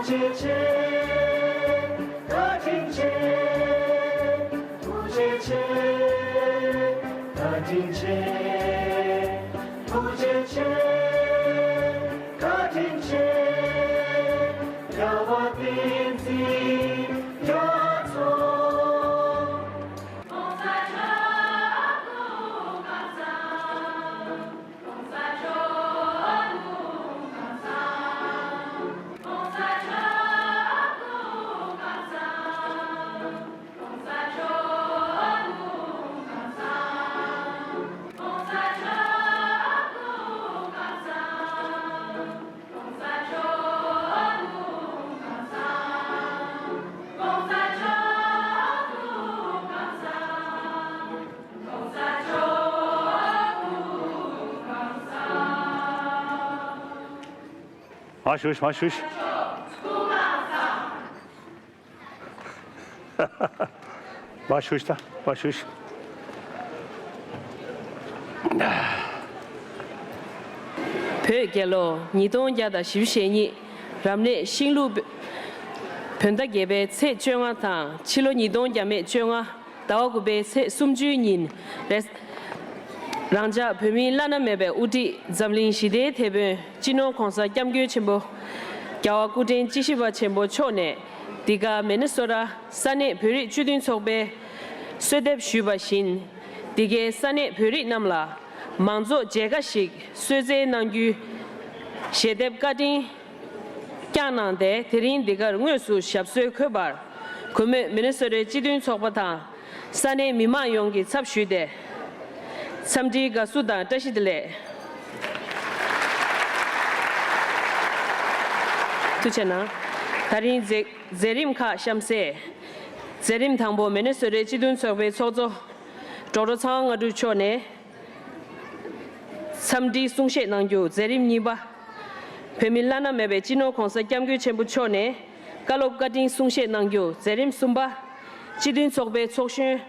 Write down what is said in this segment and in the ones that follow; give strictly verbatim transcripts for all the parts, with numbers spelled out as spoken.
ཆེ་ཆེ། བཀའ་དྲིན་ཆེ། ཐུགས་རྗེ་ཆེ། བཀའ་དྲིན་ཆེ། ཐུགས་རྗེ་ཆེ། བཀའ་དྲིན་ཆེ། རྒྱལ་བ་བསྟན་འཛིན་རྒྱ་མཚོ། མར་བཞུགས། མར་བཞུགས། མར་བཞུགས་ད། མར་བཞུགས། བོད་རྒྱལ་ལོ་ཉིས་སྟོང་བརྒྱ་དང་བཞི་བཅུ་ཞེ་གཉིས། རབ་གནས་ཤིང་ལུག་བོད་ཟླ་བརྒྱད་པའི་ཚེས་བཅོ་ལྔ་དང་ཕྱི་ལོ་ཉིས་སྟོང་བརྒྱ་མེད་བཅོ་ལྔ། ཟླ་བ་དགུ་པའི་ཚེས་སུམ་ཅུའི་ཉིན་རེད། རང་ཅག་བོད་མིའི་བླ་ན་མེད་པའི་དབུ་ཁྲིད་འཛམ་གླིང་ཞི་བདེའི་དེད་དཔོན་སྤྱི་ནོར་༧གོང་ས་༧སྐྱབས་མགོན་ཆེན་པོ། རྒྱལ་བ་སྐུ་ཕྲེང་བཅུ་བཞི་པ་ཆེན་པོ་མཆོག་ནས་འདི་ག་མི་ནི་སོ་ཊ་ས་གནས་བོད་རིགས་སྤྱི་མཐུན་ཚོགས་པས་གསོལ་འདེབས་ཞུས་པ་བཞིན། འདི་གའི་ས་གནས་བོད་རིགས་རྣམས་ལ་མང་གཙོ་མཇལ་ཁ་ཞིག་གསོལ་སྩལ་གནང་རྒྱུའི་ཞལ་འདེབས་བཀའ་དྲིན་བསྐྱངས་གནང་སྟེ། དེ་རིང་འདི་གར་དངོས་སུ་ཞབས་སོར་འཁོད་པར་གུས་མོས་མི་ནི་སོ་ཊའི་སྤྱི་མཐུན་ཚོགས་པ་དང་ས་གནས་མི་མང་ཡོངས་ཀྱི་ཚབ་ཞུས་ཏེ། འཚམས་འདྲིའི་དགའ་བསུ་དང་བཀྲ་ཤིས་བདེ་ལེགས། ཐུགས་རྗེ་གནང་། ད་རིང་མཛད་མཛད་རིམ་ཁག་གཤམ་གསལ། མཛད་རིམ་དང་པོ། མི་ནི་སོ་ཊའི་སྤྱི་མཐུན་ཚོགས་པའི་ཚོགས་གཙོ་ཌོག་ཊར་ཚངས་དབང་དངོས་གྲུབ་མཆོག་ནས། འཚམས་འདྲིའི་གསུང་བཤད་གནང་རྒྱུ་མཛད་རིམ་གཉིས་པ། བོད་མི་བླ་ན་མེད་པའི་སྤྱི་ནོར་༧གོང་ས་༧སྐྱབས་མགོན་ཆེན་པོ་མཆོག་ནས་བཀའ་སློབ་བཀའ་དྲིན་གསུང་བཤད་གནང་རྒྱུ་མཛད་རིམ་གསུམ་པ། སྤྱི་མཐུན་ཚོགས་པའི་ཚོགས་གཞོན་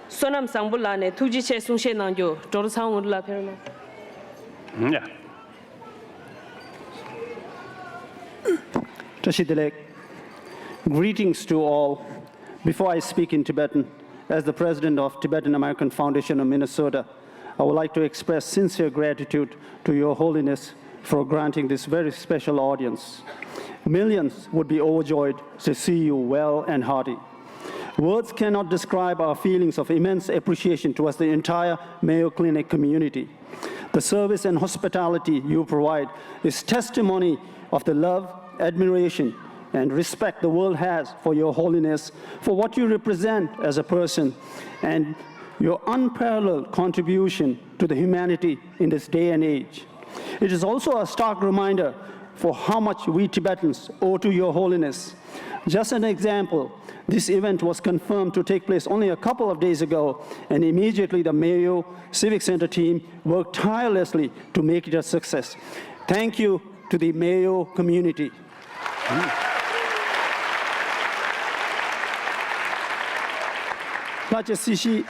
བསོད་ནམས་བཟང་པོ་ལགས་ནས་ཐུགས་རྗེ་ཆེ་གསུང་བཤད་གནང་རྒྱུ། ཌོག་ཊར་ཚངས་དབང་དངོས་གྲུབ་ལགས་ཕེབས་རོགས་གནང་། ཡ། བཀྲ་ཤིས་བདེ་ལེགས། Greetings to all. Before I speak in Tibetan, as the president of Tibetan American Foundation of Minnesota, I would like to express sincere gratitude to Your Holiness for granting this very special audience. Millions would be overjoyed to see you well and hearty. Words cannot describe our feelings of immense appreciation towards the entire Mayo Clinic community. The service and hospitality you provide is testimony of the love, admiration, and respect the world has for Your Holiness, for what you represent as a person, and your unparalleled contribution to the humanity in this day and age. It is also a stark reminder for how much we Tibetans owe to Your Holiness. Just an example, this event was confirmed to take place only a couple of days ago, and immediately the Mayo Civic Center team worked tirelessly to make it a success. Thank you to the Mayo community. ལྷ་རྗེ་སྲིད་ཞིའི་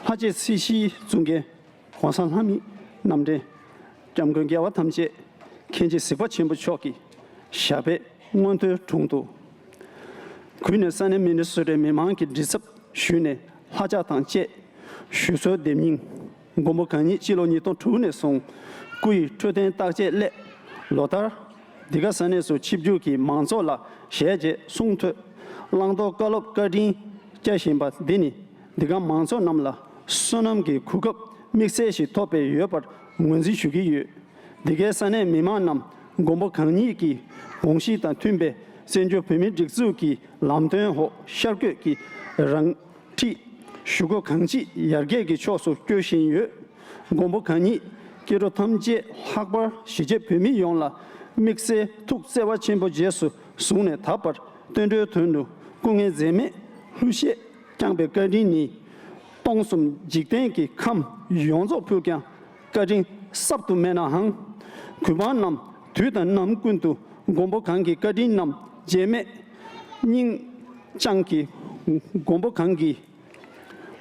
ལྷ་རྗེ་སྲིད་ཞིའི་གཙུག་རྒྱན་༧གོང་ས་ལྷ་མིའི་རྣམ་འདྲེན་༧སྐྱབས་མགོན་རྒྱལ་བ་ཐམས་ཅད་མཁྱེན་ཅིང་གཟིགས་པ་ཆེན་པོ་མཆོག་གི་ཞབས་པད་མངོན་མཐོའི་དྲུང་དུ། གུས་ནས་ས་གནས་མི་ནི་སོ་ཊའི་མི་མང་གི་མགྲིན་ཚབ་ཞུས་ནས་ལྷ་ལྕགས་དང་བཅས་ཞུ་གསོལ་འདེབས་སྙིང་། མགོན་པོ་གང་ཉིད་སྤྱི་ལོ་ཉིས་སྟོང་དྲུག་ནས་བཟུང་སྐུ་ཡི་འཕྲོད་བསྟེན་བརྟག་དཔྱད་སླད་ལོ་ལྟར་འདི་ག་ས་གནས་སུ་ཆིབས་བསྒྱུར་གྱིས་མང་ཚོགས་ལ་ཞལ་མཇལ་གསུང་ཐོས་བླང་དོར་བཀའ་སློབ་བཀའ་དྲིན་བསྐྱང་བཞིན་པ་འདི་ནི་འདི་ག་མང་ཚོགས་རྣམས་ལ་བསོད་ནམས་ཀྱི་གོ་སྐབས་དམིགས་བསལ་ཞིག་ཐོབ་པའི་ཡོད་པར་ངོས་འཛིན་ཞུ་གི་ཡོད། འདི་གའི་ས་གནས་མི་མང་རྣམས་མགོན་པོ་གང་ཉིད་ཀྱི་དགོངས་གཞི་དང་མཐུན་པའི་བཙན་བྱོལ་བོད་མིའི་སྒྲིག་འཛུགས་ཀྱི་ལམ་སྟོན་འོག་ཤར་བསྐྱོད་ཀྱི་རང་འཁྲིད་ཞུ་སྒོ་གང་ཅི་ཡར་རྒྱས་ཀྱི་ཕྱོགས་སུ་བསྐྱོད་བཞིན་ཡོད། མགོན་པོ་གང་ཉིད་སྐྱེ་འགྲོ་ཐམས་ཅད་ལྷག་པར་གཞིས་བྱེས་བོད་མི་ཡོངས་ལ་དམིགས་བསལ་ཐུགས་བརྩེ་བ་ཆེན་པོ་རྗེས་སུ་བཟུང་ནས་ད་བར་བསྟན་འགྲོའི་དོན་དུ་སྐུ་ངལ་འཛེམས་མེད་ལྷུར་བཞེས་བསྐྱངས་པའི་བཀའ་དྲིན་ནི། སྟོང་གསུམ་འཇིག་རྟེན་གྱི་ཁམས་ཡོངས་རྫོགས་ཕུལ་ཀྱང་བཀའ་དྲིན་གསབ་ཏུ་མེད་ནའང་། གུས་པ་རྣམས་དུས་དང་ནམ་ཀུན་ཏུ་མགོན་པོ་གང་གི་བཀའ་དྲིན་རྣམས་བརྗེད་མེད་སྙིང་བཅངས་ཀྱིས། མགོན་པོ་གང་གི་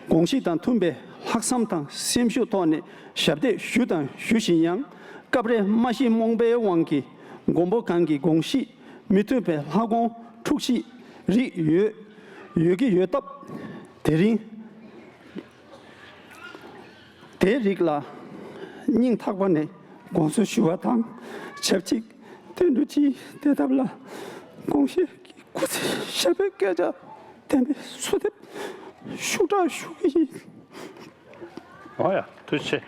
དགོངས་གཞི་དང་མཐུན་པའི་ལྷག་བསམ་དང་སེམས་ཤུགས་ཐོག་ནས་ཞབས་འདེགས་ཞུ་དང་ཞུ་བཞིན་ཡང་། སྐབས་རེ་སྨྲ་ཤེས་རྨོངས་པའི་དབང་གིས་མགོན་པོ་གང་གི་དགོངས་གཞི་ མི་ཐོན་པའི་ལྷ་ཁང་འཁྲུག་གཞིས་རིགས་ཡོད་ཡོད་ཀྱི་ཡོད་སྟབས། དེ་རིང་དེའི་རིགས་ལ་སྙིང་ཐག་པ་ནས་དགོངས་སེལ་ཞུ་བ་དང་ཆབས་ཅིག་བསྟན་འགྲོ་སྤྱིའི་བདེ་ཐབས་ལ་དགོངས་བཞེས་ཀྱི་སྐུ་ཚེ་ཞབས་པད་བསྐལ་བརྒྱར་བརྟན་པའི་གསོལ་འདེབས་ཤུགས་དྲག་ཞུ་གི་ཡིན། ཨོ་ཡ། ཐུགས་རྗེ་ཆེ།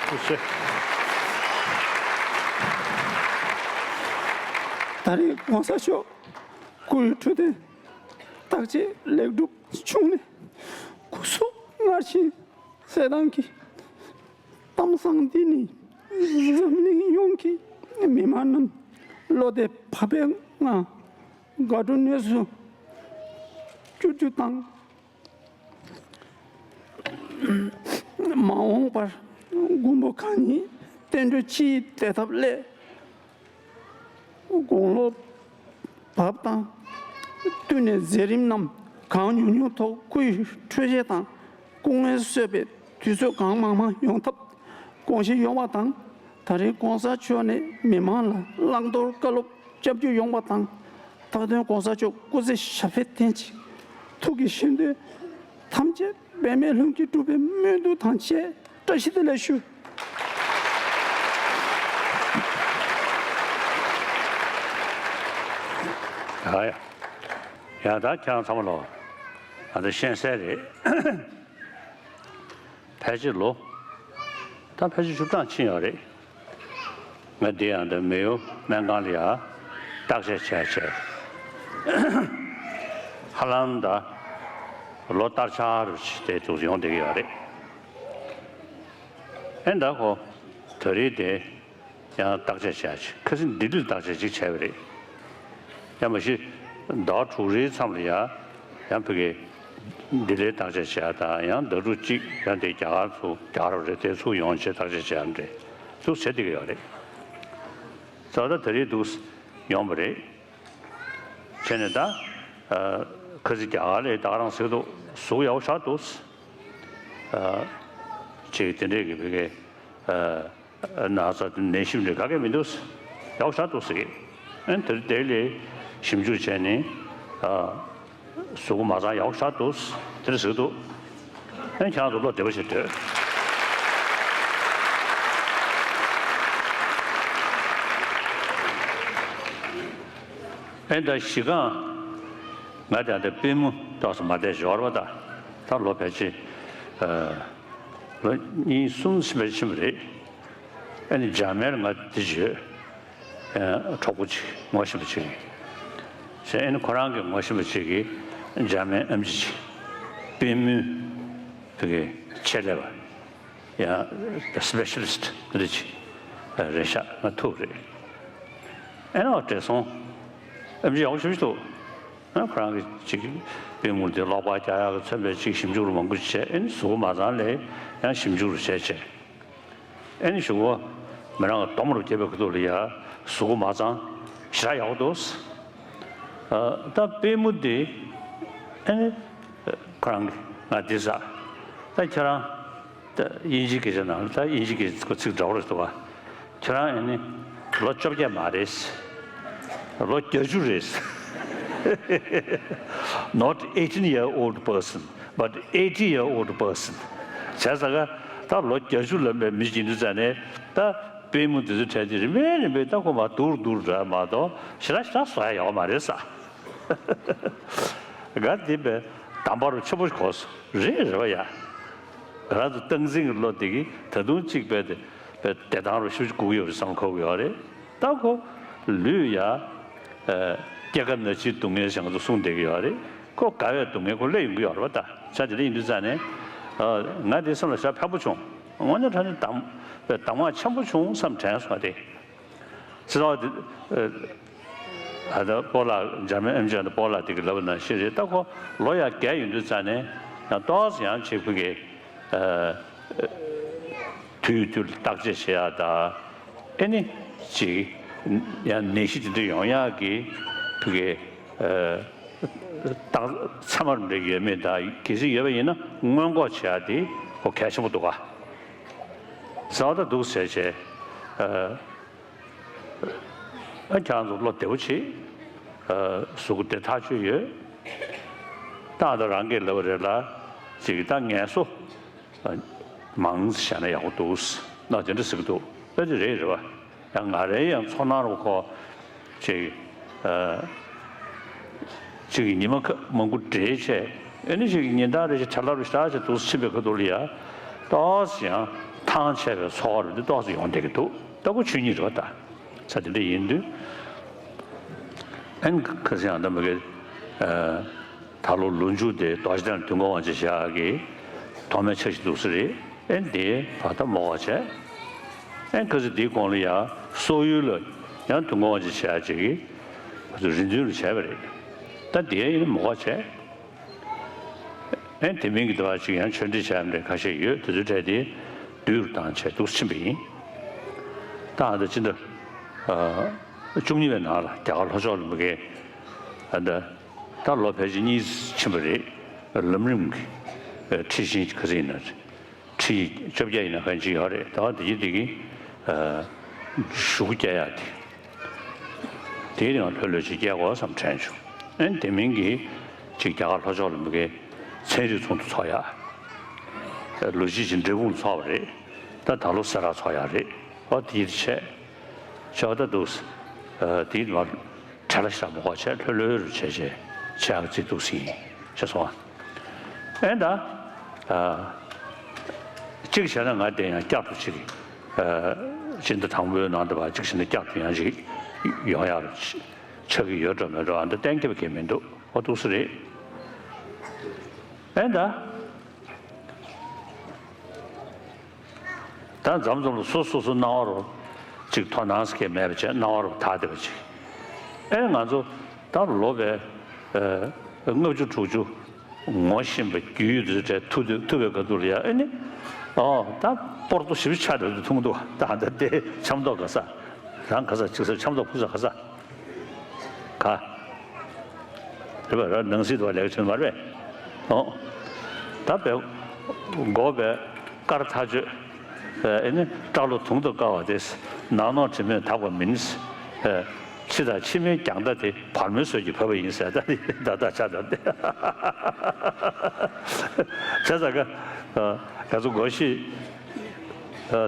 ཐུགས་རྗེ་ཆེ། ད་རེས་༸གོང་ས་མཆོག་སྐུའི་འཕྲོད་བསྟེན་བརྟག་དཔྱད་ལེགས་གྲུབ་བྱུང་ནས་སྐུ་གཟུགས་སྔར་བཞིན་གསལ་ཐང་གི་གཏམ་བཟང་འདི་ནི་འཛམ་གླིང་ཡོངས་ཀྱི་མི་མང་རྣམས་བློ་བདེ་བག་ཕེབས་ངང་དགའ་སྤྲོའི་གནས་སུ་འགྱུར་རྒྱུ་དང་། མ་འོངས་པར་མགོན་པོ་གང་ཉིད་བསྟན་འགྲོའི་སྤྱིའི་བདེ་ཐབས་སླད་དགུང་ལོ་བབ་དང་བསྟུན་ནས་མཛད་རིམ་རྣམས་གང་མྱུར་མྱུར་ཐོག་སྐུའི་འཕྲོད་བཞེས་དང་སྐུ་ངལ་གསོས་པའི་དུས་ཚོད་གང་མང་མང་ཡོང་ཐབས་དགོངས་བཞེས་ཡོང་བ་དང་། ད་རེས་༸གོང་ས་མཆོག་ནས་མི་མང་ལ་བླང་དོར་བཀའ་སློབ་སྐྱབས་འཇུག་ཡོང་བ་དང་། མཐའ་དོན་༸གོང་ས་མཆོག་སྐུ་ཚེ་ཞབས་པད་བརྟན་ཅིང་ཐུགས་ཀྱི་བཞེད་དོན་ཐམས་ཅད་འབད་མེད་ལྷུན་གྱིས་གྲུབ་པའི་སྨོན་འདུན་དང་བཅས་བཀྲ་ཤིས་བདེ་ལེགས་ཞུ། ཡ་ཡ། ཡ་ད་ཁྱེད་རང་ཚང་མ་ལོ། ང་ཚོ་ཤེས་གསལ་རེད། ཕལ་ཆེར་ལོ། ད་ཕལ་ཆེར་བཅུ་གྲངས་ཕྱིན་ཡོད་རེད། ང་འདི་ཡང་ད་མེ་ཡོ་སྨན་ཁང་ལ་ཡ་བརྟག་དཔྱད་བྱས་བྱས། ཧ་ལམ་ད་ལོ་སྟར་ཆ་རུ་དེ་ཚོ་ཡོང་བསྡད་ཀྱི་ཡོད་རེད། ཨེ་ད་ཁོ་ད་རེས་དེ། ཡང་བརྟག་དཔྱད་བྱས། ཁ་སང་ལྡི་ལིར་བརྟག་དཔྱད་ཅིག་བྱས་པ་རེད། ཡང་མ་གཞི་ཟླ་བ་དྲུག་རེའི་མཚམས་ལ་ཡང་ཡང་ཕ་གི་ལྡི་ལིར་བརྟག་དཔྱད་བྱས་དང་། ཡང་ཟླ་དྲུག་གཅིག་ཡང་དེ་རྒྱ་གར་ཚུར་རྒྱ་གར་རེད། དེ་ཚུར་ཡོང་བྱས་བརྟག་དཔྱད་བྱས་ཡང་འདྲེ་ཚུར་བྱེད་བསྡད་ཀྱི་ཡོད་རེད། ད་ལྟ་ད་རེས་འདུག་ཡོང་བ་རེད། བྱས་ནས་ད་ཁ་སང་རྒྱ་གར་ལ་ད་ག་རང་ཟེར་འདུག་གཟུགས་ཡག་པོ་ཆགས་འདུག་ཅིག་དེ་འདྲས་ཀྱི་ཕ་གི་ན་ཚ་ནད་གཞི་འདྲ་ག་གེ་མི་འདུག་ཡག་པོ་ཆགས་འདུག་ཟེར་གི། ཨན་དེར་དེ་ལས་ཞིབ་འཇུག་བྱས་ནས་གཟུགས་པོ་མ་ཚང་ཡག་པོ་ཆགས་འདུག་དེ་འདྲ་ཟེར་གི་འདུག་ཨན་ཁྱེད་རང་ཚོ་བློ་བདེ་པོ་ཞིག་སྡོད། ཨན་ད་གཞི་རྐང་ང་དང་དེ་པུས་མོ་ཏོག་ཙམ་མ་བདེ་ཞོར་བ་ད་ད་ལོ་ཕལ་ཆེར་ལོ་གཉིས་གསུམ་ཕལ་ཆེར་ཕྱིན་པ་རེད། ཨ་ནི་འཇར་མན་ལ་ང་འདི་བརྗོད། ཨ་གྲོགས་པོ་ཅིག་ངོ་ཤེས་པ་ཅིག་རེད། ཟེར་ཨ་ནི་ཁོ་རང་གི་ངོ་ཤེས་པ་ཅིག་གིས་འཇར་མན་ཨེམ་ཆི་ཅིག་པུས་མོའི་བུ་གའི་ཆེད་ལས་པ་ཡང་སི་པེ་ཤ་ལི་སི་ཊི་འདི་ཅིག་རེད་ཤག་ང་ཐུག་རེད། ཨ་ནི་བགྲེས་སོང་ཨེམ་ཆི་ཡག་པོ་ཞེ་པོ་ཅིག་འདུག་ཨ་ཁོ་རང་གི་ཅིག་པུས་མོ་འདི་གློག་པ་རྒྱག་ཡག་གི་མཚོན་པའི་ཅིག་ཞིབ་འཇུག་རུ་མང་པོ་བྱས། ཨ་ནི་གཟུགས་པོ་མ་ཚང་ལ་ཡང་ཞིབ་འཇུག་རུ་བྱས་བྱས། ཨ་ནི་གཞུག་གུ་མི་རང་གི་གཏོར་མ་རུ་བརྒྱབ་པའི་ཁ་ཐུག་ལ་ཡ་གཟུགས་པོ་མ་ཚང་ཞེ་དྲག་ཡག་པོ་འདུག་ཨ་ད་པུས་མོ་འདི་ཨ་ནི་ཁོ་རང་གིས་ང་འདི་ཟ། ད་ཁྱེད་རང་ད་དབྱིན་ཇིའི་སྐད་ཆ་ནང་ལ་ད་དབྱིན་ཇིའི་སྐད་ཆ་ཁོ་ཚིག་འདྲ་པོ་རེད་འདུག་ག་ཁྱེད་རང་ཨ་ནི་ལོ་བཅོ་བརྒྱད་མ་རེད། ལོ་བརྒྱད་ཅུ་རེད། Not eighteen year old person, but eighty year old person. བྱས་ཙང་ད་ལོ་བརྒྱད་ཅུ་ལོན་པའི་མི་ཞིག་ཡིན་དུས་ཙང་ནས་ད་པུས་མོ་འདི་ཚོ་བྲལ་ཏེ་རིམ་པས་རིམ་པས་ད་ཁོ་མར་སྡུག་རུ་སྡུག་རུ་འགྲོ་མ་གཏོགས་ཞེ་དྲག་ཞེ་དྲག་བཟོ་ཡ་ཡོད་མ་རེད་ས། ང་འདི་བས་དམ་པ་རུ་ཆེན་པོ་ཞིག་གོ་སོང་། རེད་རེད་བ་ཡ། ང་རང་ཚོ་སྟངས་འཛིན་གྱི་བློ་དེ་གིས་ད་དུང་གཅིག་རྦད་དེ་བདེ་ཐང་རུ་ཤུགས་ཆེ་སྒུག་གི་ཡོད་རེད་བསམ་གོ་གི་ཡོད་རེད། ད་ཁོ་ལུས་ཡ། སྐྱེ་རྒ་ན་འཆིའི་སྡུག་བསྔལ་ཞེ་ང་ཚོ་གསུངས་བསྡད་ཀྱི་ཡོད་རེད། ཁོ་རྒ་བའི་སྡུག་བསྔལ་ཁོ་སླེབས་ཡོང་གི་ཡོད་རེད་བ། ད་ཆ་དེ་འདྲ་ཡིན་དུས་ཙང་ནས་ང་དེ་སེམས་ལ་ཞེ་དྲག་ཕན་པོ་བྱུང་། དངོས་གནས་དྲང་གནས་གདམས་གདམས་ངག་ཆེན་པོ་བྱུང་བསམ་དྲན་སོང་བ་དེ། སྲིད་དབང་དེ། ཨ་ད་སྤོ་ལགས་འཇར་མན་ཨེམ་ཆི་ཡང་དེ་སྤོ་ལགས་དེ་གི་ལབ་པ་ནང་བཞིན་རེད། ད་ཁོ་ལོ་ཡང་བརྒྱ་ཡིན་དུས་ཙང་ནས་ཡང་ཏོག་ཙམ་ཡང་ཅིག་ཕ་གི་དུས་དུས་ལ་བརྟག་དཔྱད་བྱེད་ཡག་དང་། ཨེ་ནི་ཅིག་ཡང་ནད་གཞི་དེ་འདྲ་ཡོང་ཡག་གི་ཕ་གི་རྟགས་མཚན་མ་འདྲ་ཡོད་མེད་དང་། གལ་སྲིད་ཡོད་པ་ཡིན་ན་སྔོན་འགོག་བྱེད་ཡག་དེ་ཁོ་གལ་ཆེན་པོ་འདུག་ག་ཟེར་བ་ད་འདུག་ཟེར་བྱས། ཨ། ཁྱེད་རང་ཚོ་བློ་བདེ་པོ་བྱེད། ཨ། གཟུགས་པོ་བདེ་ཐག་ཆོད་ཡོད། ད་ད་རང་གིས་ལབ་པ་རེད་ལ། ཅིག་ད་ངལ་གསོ་མང་ཙམ་བྱས་ན་ཡག་པོ་འདུག་ན། དེ་འདྲ་ཟེར་གྱི་འདུག་ཨེ། དེ་རེད་རེད་པ། ཡང་ང་རའི་ཡང་ཚོར་སྣང་རུ་ཁོ་ཅིག་ཨ། ཅིག་ཉི་མ་ཁ་མང་པོ་བསྡད་བྱས། ཨེ་ནི་ཅིག་ཉིན་ལྟར་རེ་བཞིན་བྲེལ་བ་རུ་ཞེ་དྲག་ཅིག་འདུག་ཕྱིན་པའི་ཁ་ཐུག་ལ་ཡ། ཏོག་ཙམ་ཡང་ཐང་ཆད་པའི་ཚོར་བ་རུ་འདི་ཏོག་ཙམ་ཡོང་བསྡད་ཀྱི་འདུག་ད་ཁོ་ཆོས་ཉིད་རེད་པ། ད་ས་དེ་འདྲ་ཡིན་དུས། ཨན་ཁ་སང་ཡང་ད་མ་གི་ཨ། ད་ལོ་ལོ་མཇུག་དེ་རྡོ་རྗེ་གདན་དུས་འཁོར་དབང་ཆེན་ཞབས་ཀྱི་ཐོག་མའི་ཆ་ཞིག་འདུག་ས་རེད། ཨན་དེ་བར་ཐག་མོ་བ་བྱས། ཨན་ཁ་སང་དེའི་གོང་ལ་ཡང་སོག་ཡུལ་ལ་ཡང་དུས་འཁོར་དབང་ཆེན་ཞབས་ཀྱི་རེ་འདུན་རུ་བྱས་པ་རེད། ད་དེ་ཡིན་མོ་བ་བྱས། ཨན་དེ་མིན་གྱི་དེ་བ་ཅིག་ཡང་ཆོས་འབྲེལ་བྱས་མ་རེད། ཁ་ཤས་ཡོད། དེ་ཚོའི་གྲས་དེ་བསྡུས་རུ་བཏང་བྱས་འདུག་ཕྱིན་པ་ཡིན། ད་ཨ་ད་ཕྱི་ཟླ་ཨ། བཅུ་གཉིས་པའི་ནང་ལ་རྒྱ་གར་ལྷོ་ཕྱོགས་ལ་མ་གི་ཨ། ད་ད་ལོ་ཕལ་ཆེར་གཉིས་ཕྱིན་པ་རེད། ལམ་རིམ་གྱི་ཨ། ཁྲིད་ཤིང་ག་ཚོད་ཡིན་ན། ཁྲིད་བཅོ་བརྒྱད་ཡིན་ན་གང་ཅི་ཡོད་རེད། ད་དེ་གི་དེ་གི་ཨ། གཞུག་གུ་སྐྱེལ་ཡག་དེ། དེའི་རིང་ལྷོད་ལྷོད་ཅིག་སྐྱེལ་དགོས་བསམ་དྲན་བྱུང་། ཨན་དེ་མིན་གྱི་ཅིག་རྒྱ་གར་ལྷོ་ཕྱོགས་ལ་མ་གི་ཚན་རིག་ཚོགས་འདུ་ཚོགས་ཡག་ལོ་གཅིག་ཅིག་འབྲས་སྤུངས་ཚོགས་པ་རེད། ད་ད་ལོ་སེ་ར་ཚོགས་ཡག་རེད། ཨོ་དེ་ཡིད་ཆེས་ཆོག་ད་འདུག་ཨ། དེ་མར་བྲེལ་བ་ཞེ་དྲག་མ་དགོས་བྱས་ལྷོད་ལྷོད་རུ་བྱས་བྱས་བྱེད་ཡག་རྩིས་འདུག་ཟིན་བྱས་སོང་། ཨེ་ད། ཨ། གཅིག་བྱས་ན་ང་དེ་ཡང་བསྐྱར་དུ་ཅིག་ཨ། སྤྱི་ཟླ་དང་པོའི་ནང་དུ་བ་གཅིག་བྱས་ན་བསྐྱར་དུ་ཡང་ཅིག་ཡོང་ཡག་ཆགས་ཀྱི་ཡོད་འགྲོ་མེད་འགྲོ། ཨ། འདི་གཏན་འཁེལ་བ་གང་ཡང་མི་འདུག་ཨོ་འདུག་སེ་རེད། ཨེ་ད། ད་མཚམས་མཚམས་ལ་སོ་སོ་སོ་སྣང་བ་རུ་ཅིག་དོ་སྣང་ཟེར་མཁན་མེད་པ་བྱས། སྣང་བ་རུ་དག་བསྡད་པ་ཅིག་ཨེ་ང་ཚོ་ད་ལོ་བའི་ཨ། ལྔ་བཅུ་དྲུག་ཅུ་ངོ་ཤེས་པའི་རྒྱུས་ཡོད་དུས་དྲན་ཐུབ་ཐུབ་པའི་ཁ་ཐུག་ལ་ཡ། ཨེ་ནི་ཨོ་ད་སྤོར་ཏོ་ཞིབ་ཆགས་འདུག་མཐོང་འདུག་ད་ད་དེ་འཆམ་ཏོག་ག་ས་རང་ག་ས་ཅིག་ས་འཆམ་ཏོག་ཕུག་ས་ག་ས། ག་རེད་པ། ར་ནང་སྲིད་དུ་བ་ལེགས་ཆེན་མ་རེད་པས། ཨོ། ད་བས་མགོ་བས་དཀར་ཐག་ཆོད། ཨེ་ནི་སྐྲ་ལོ་དུང་དུ་དཀར་བ་དེ། ནག་ནོག་དྲི་མས་དག་པ་མིན། ཨེ། ཕྱི་དང་ཕྱི་མའི་རྒྱང་མཐའ་དེ་བར་མའི་ཟོལ་གྱིས་བབས་པ་ཡིན་ཟེར། ད་ནི་ད་ལྟ་ཆ་ད་དེ་བྱས་ཙང་ཀ་ང་ཚོ་མགོ་ཤེས།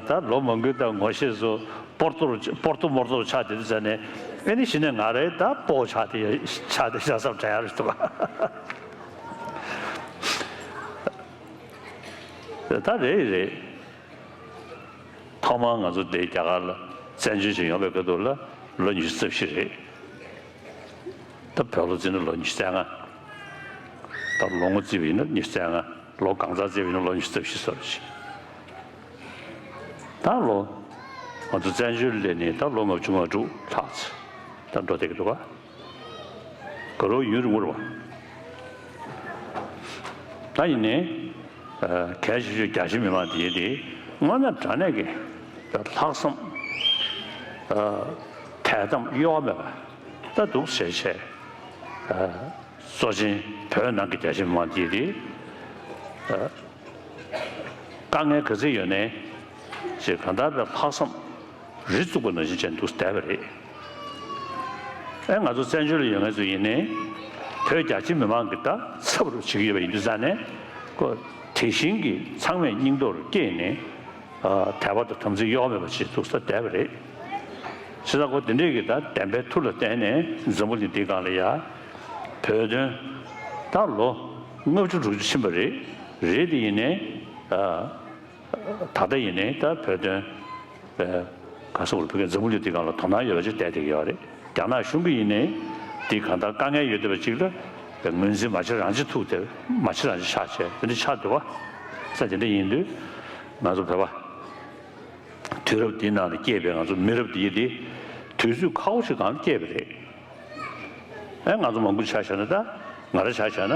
ད་ལོ་མང་པོའི་ད་ངོ་ཤེས་སུ་སྤོར་ཏོ་རུ་སྤོར་ཏོ་མོར་ཏོ་རུ་ཆགས་བསྡད་དུས་ཙ་ནས། ཨེ་ནི་གཞི་ནས་ང་རའི་ད་སྤོ་བོ་ཆགས་ཏེ་ཆགས་ཏེ་ཤ་ཚ་དྲན་ཡག་རེད་འདུག་ག་ད་རེད་རེད། ཐོག་མར་ང་ཚོ་འདི་རྒྱ་གར་ལ་བཙན་བྱོལ་ཞིག་ཡོང་བའི་སྐབས་དུས་ལ་ལོ་ཉི་ཤུ་རྩ་བཞི་རེད། ད་བོད་ལོ་བརྩིས་ན་ལོ་ཉི་ཤུ་རྩ་ལྔ། ད་ལོ་ངོ་བརྩིས་པ་ཡིན་ན་ཉི་ཤུ་རྩ་ལྔ། ལོ་གང་ཚང་བརྩིས་པ་ཡིན་ན་ལོ་ཉི་ཤུ་རྩ་བཞི་སོ་རེད། ད་ལོ་ང་ཚོ་བཙན་བྱོལ་སླེབས་ནས་ད་ལོ་ལྔ་བཅུ་ང་དྲུག་ལྷག་ཙམ་ད་འགྲོ་བསྡད་ཀྱི་འདུག་ག་ག་རོ་ཡུན་རིང་པོ་རེད་པ། ད་ཡིན་ནའི་གལ་ཆེ་ཤོས་རྒྱ་ཆེ་མི་མང་དེ་དེ་དངོས་གནས་དྲང་གནས་ཀྱི་ལྷག་བསམ་དད་དམ་གཡོ་བ་མེད་པ་ད་འདུག་ཟེར་བྱས། གཙོ་ཆེན་བོད་ནང་གི་རྒྱ་ཆེ་མི་མང་དེ་དེ་དཀའ་ངལ་ག་ཚོད་ཡོད་ནའི་ཅེས་གང་ལྟར་ལྷག་བསམ་རི་བཙུགས་པ་ནང་བཞིན་བྱས་འདུག་བསྡད་པ་རེད། ཨེ་ང་ཚོ་བཙན་བྱོལ་ལ་ཡོད་མཁན་ཚོ་ཡིན་ནའི་བོད་རྒྱ་ཆེ་མི་མང་གི་ད་ཚབ་རུ་བྱེད་ཀྱི་ཡོད་པ་ཡིན་དུས་ཙ་ནས་ཁོ་དེ་བཞིན་གྱི་ཚང་མས་སྙིང་སྟོབས་རུ་བསྐྱེད་ནས་དད་པ་དང་དམ་ཚིག་གཡོ་བ་མེད་པ་བྱེད་ཐུབ་ས་བསྡད་པ་རེད། བྱས་ཙང་ཁོ་དེ་འདྲས་ཀྱི་ད་བདེན་པའི་མཐུ་ལ་བརྟེན་ནས་འཛམ་བུ་གླིང་འདིའི་སྒང་ལ་ཡ་བོད་དོན་ད་ལོ་ལྔ་བཅུ་དྲུག་ཅུ་ཕྱིན་པ་རེད། རེད་དེ་ཡིན་ནའི་ད་ལྟ་ཡིན་ནའི་ད་བོད་དོན་ག་ས་བར་བོད་ཀྱི་འཛམ་བུ་གླིང་འདི་སྒང་ལ་དོ་སྣང་ཡོད་པ་ཅིག་བསྡད་བསྡད་ཀྱི་ཡོད་རེད། རྒྱ་ནག་གཞུང་གིས་ཡིན་ནའི་འདི་གང་ལྟར་དཀའ་ངལ་ཡོད་བསྡད་པ་ཅིག་ལ་ངོས་འཛིན་མ་བྱེད་རང་བྱེད་ཐུག་སྟེ་མ་བྱེད་རང་བྱེད་ཆགས་བྱས་དེ་འདྲ་ཆགས་འདུག་བ། ས་དེ་འདྲ་ཡིན་དུས་ང་ཚོ་བོད་པ་དུས་རབས་འདིའི་ནང་ལ་སྐྱེས་པའི་ང་ཚོ་མི་རབས་འདི་ཡི་དེ་དུས་ཚོད་ཁག་པོ་ཞིག་སྒང་ལ་སྐྱེས་པ་རེད། ཨེ་ང་ཚོ་མང་པོ་ཆ་བཞག་ན་ད་ང་རང་ཆ་བཞག་ན་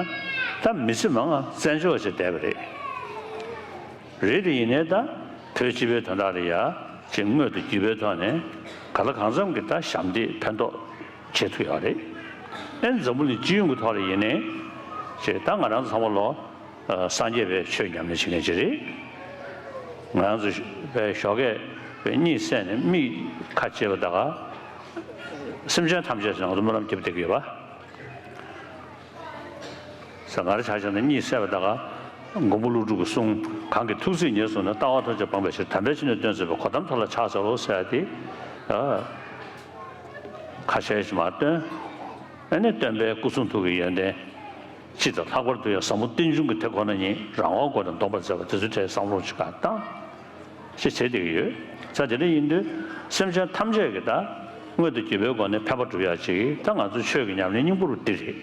ད་མི་ཚེ་མང་ང་བཙན་བྱོལ་བ་ཞིག་བསྡད་པ་རེད། རེད་དེ་ཡིན་ནའི་ད་བོད་སྤྱི་པའི་དོན་དག་ལ་ཡ་ཅིག་དངོས་དང་བརྒྱུད་པའི་ཐོག་ནས་ག་ལ་གང་འཚམ་གྱི་ད་ཞབས་འདེགས་ཕན་ཐོགས་བྱེད་ཐུབ་ཡོད་རེད། ཨེ་འཛམ་བུ་གླིང་སྤྱི་ཡོངས་ཀྱི་ཐོག་ལ་ཡིན་ནའི་ཅིག་ད་ང་རང་ཚོ་ཚང་མ་ལོ་སངས་རྒྱས་པའི་ཆོས་ཉམས་ལེན་བྱེད་མཁན་ཅིག་རེད། ང་རང་ཚོ་བའི་ཞོགས་ཀས་པའི་གཉིད་སད་ནས་མིག་ཁ་ཕྱེ་བ་ད་ག་སེམས་ཅན་ཐམས་ཅད་ཟེར་ང་ཚོ་སྨོན་ལམ་རྒྱབ་བསྡད་ཀྱི་ཡོད་པ། ས་ང་རེ་ཆ་བཞག་ན་གཉིད་སད་པ་ད་ག་མགོན་པོ་ཀླུ་སྒྲུབ་ཀྱི་གསུང་གང་གི་ཐུགས་བརྩེས་ཉེར་བཟུང་ནས་ལྟ་བ་ཐམས་ཅད་སྤངས་པའི་ཕྱིར་དམ་པའི་ཆོས་ནི་སྟོན་མཛད་པའི་གོ་ཏམ་མཐའ་ལ་ཕྱག་འཚལ་ལོ་ཟེར་ཏེ། ཁ་ཤས་ཤིག་མར་བཏོན། ཨ་ནི་སྟོན་པའི་སྐུ་གསུང་ཐུགས་ཀྱི་ཡོན་ཏན་སྤྱི་དང་ལྷག་པར་དུ་ཡང་ཟབ་མོ་རྟེན་འབྱུང་གི་དེ་ཁོ་ན་ཉིད་རང་དབང་སྒོ་ནས་འདོམས་པར་མཛད་པ་དེ་ཚོའི་གྲས་བསམ་བློ་ཅིག་ག་བཏང་། ཞེས་བྱེད་བསྡད་ཀྱི་ཡོད། ས་དེ་འདྲ་ཡིན་དུས་སེམས་ཅན་ཐམས་ཅད་ཀྱི་ད་མངོན་དུ་གྱུར་པའི་སྒོ་ནས་ཕན་པ་སྒྲུབ་ཡག་ཅིག་ད་ང་ཚོ་ཆོས་ཀྱི་ཉམས་ལེན་སྙིང་པོ་རུ་འདི་རེད།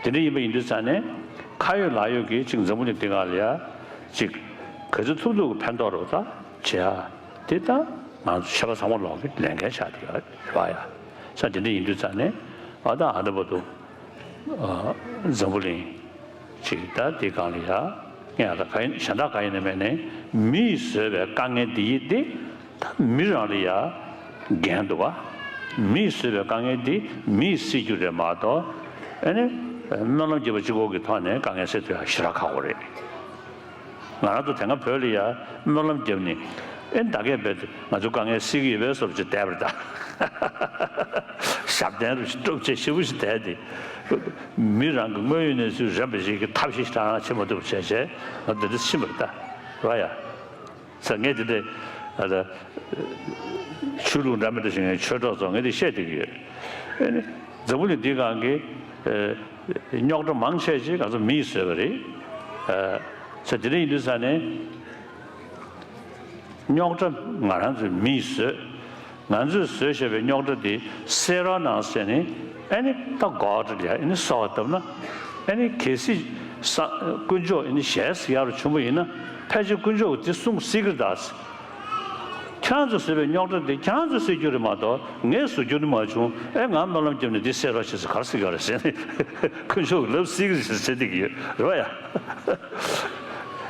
དེ་འདྲ་ཡིན་པ་ཡིན་དུས་ཙང་ནས་ཁ་ཡོད་ལག་ཡོད་ཀྱིས་ཅིག་འཛམ་བུ་གླིང་འདི་སྒང་ལ་ཡ་ཅིག་ག་ཚོད་ཐུབ་ཐུབ་ཀྱི་ཕན་ཐོགས་རུ་ད་བྱེད་ཡ་དེ་ད་ང་ཚོ་ཆོས་པ་ཚང་མ་ལོག་གི་ལས་འགན་ཆགས་བསྡད་ཡོད་རེད་བ་ཡ། ས་དེ་འདྲ་ཡིན་དུས་ཙང་ནས་ཨ་ད་ཨ་ད་བར་དུ། འཛམ་བུ་གླིང་ཅིག་ད་འདི་སྒང་ལ་ཡ་ངས་ད་ག་ཡིན་གཞན་དག་ག་ཡིན་ན་མེད་ནས་མི་ཡིས་བཟོས་པའི་དཀའ་ངལ་འདི་ཡིས་ཏེ་ད་མི་རང་ལ་ཡ་འགན་འདུག་བ། མི་ཡིས་བཟོས་པའི་དཀའ་ངལ་འདི་མི་ཡིས་སེལ་རྒྱུ་རེད་མ་གཏོགས་ཨ་ནི་སྨོན་ལམ་རྒྱབ་པ་གཅིག་པོ་གི་ཐོག་ནས་དཀའ་ངལ་སེལ་ཐུབ་ཡ་ཞེ་དྲག་ཁག་པོ་རེད། ང་རང་ཚོ་དེ་སྔ་བོད་ལ་ཡ་སྨོན་ལམ་བརྒྱབ་ནས་ཨེ་ད་གས་བེད་ང་ཚོ་དཀའ་ངལ་སེལ་གྱི་ཡོད་པའི་བཟོ་བྱས་བསྡད་པ་རེད་ད། ཞབས་བརྟན་རུ་ཞིག་སྤྲོ་བྱེད་ཞེ་པོ་ཞིག་བསྡད་དེ། མི་རང་གི་དངོས་ཡོད་གནས་ཚུལ་རན་པ་ཞིག་གི་ཐབས་ཤེས་ཞིག་རང་བྱེད་མ་ཐུབ་བྱས་བྱས་ང་འདི་འདྲ་ཕྱིན་པ་རེད་ད། རེད་བ་ཡ། ས་ངས་འདི་འདྲ་ཨ་ད། ཆོས་ལུགས་འདྲ་མི་འདྲ་ཞིག་ངས་ཆོས་གྲོགས་ཚོ་ངས་འདི་བཤད་བསྡད་ཀྱི་ཡོད། ཨེ་ནི་འཛམ་བུ་གླིང་འདི་སྒང་གི་རྙོག་དྲ་མང་ཆེ་ཅིག་ང་ཚོ་མིས་བཟོས་པ་རེད། ས་དེ་འདྲ་ཡིན་དུས་ས་ནས། རྙོག་དྲ་ང་རང་ཚོའི་མིས་བཟོས། ང་ཚོས་བཟོས་བཞག་པའི་རྙོག་དྲ་དེ་སེལ་རོགས་གནང་ཟེར་ནས་ཨ་ནི་ད་གོ་ཏྲ་ལ་ཨ་ནི་གསོལ་བ་བཏབ་ན་ཨ་ནི་གལ་སྲིད་ས་དཀོན་མཆོག་ཨ་ནི་ཞལ་གཟིགས་ཡག་རུ་བྱུང་བ་ཡིན་ན་ཕལ་ཆེར་དཀོན་མཆོག་གིས་དེ་གསུང་སྲིད་ཀྱི་རེད་ད། ཁྱེད་རང་ཚོས་བཟོས་པའི་རྙོག་དྲ་དེ་ཁྱེད་རང་ཚོས་སེལ་རྒྱུ་རེད་མ་གཏོགས་ངས་བཟོ་རྒྱུ་ནི་མ་བྱུང་ཨེ་ང་སྨོན་ལམ་བརྒྱབ་ནས་དེ་སེལ་རོགས་བྱེད་ཟེར་ག་རེ་ཟེར་གྱི་ཡོད་རེད་ཟེར་ནས་དཀོན་མཆོག་གིས་ལབ་སྲིད་ཀྱི་རེད་ཟེར་བྱེད་བསྡད་ཀྱི་ཡོད་རེད་བ་ཡ།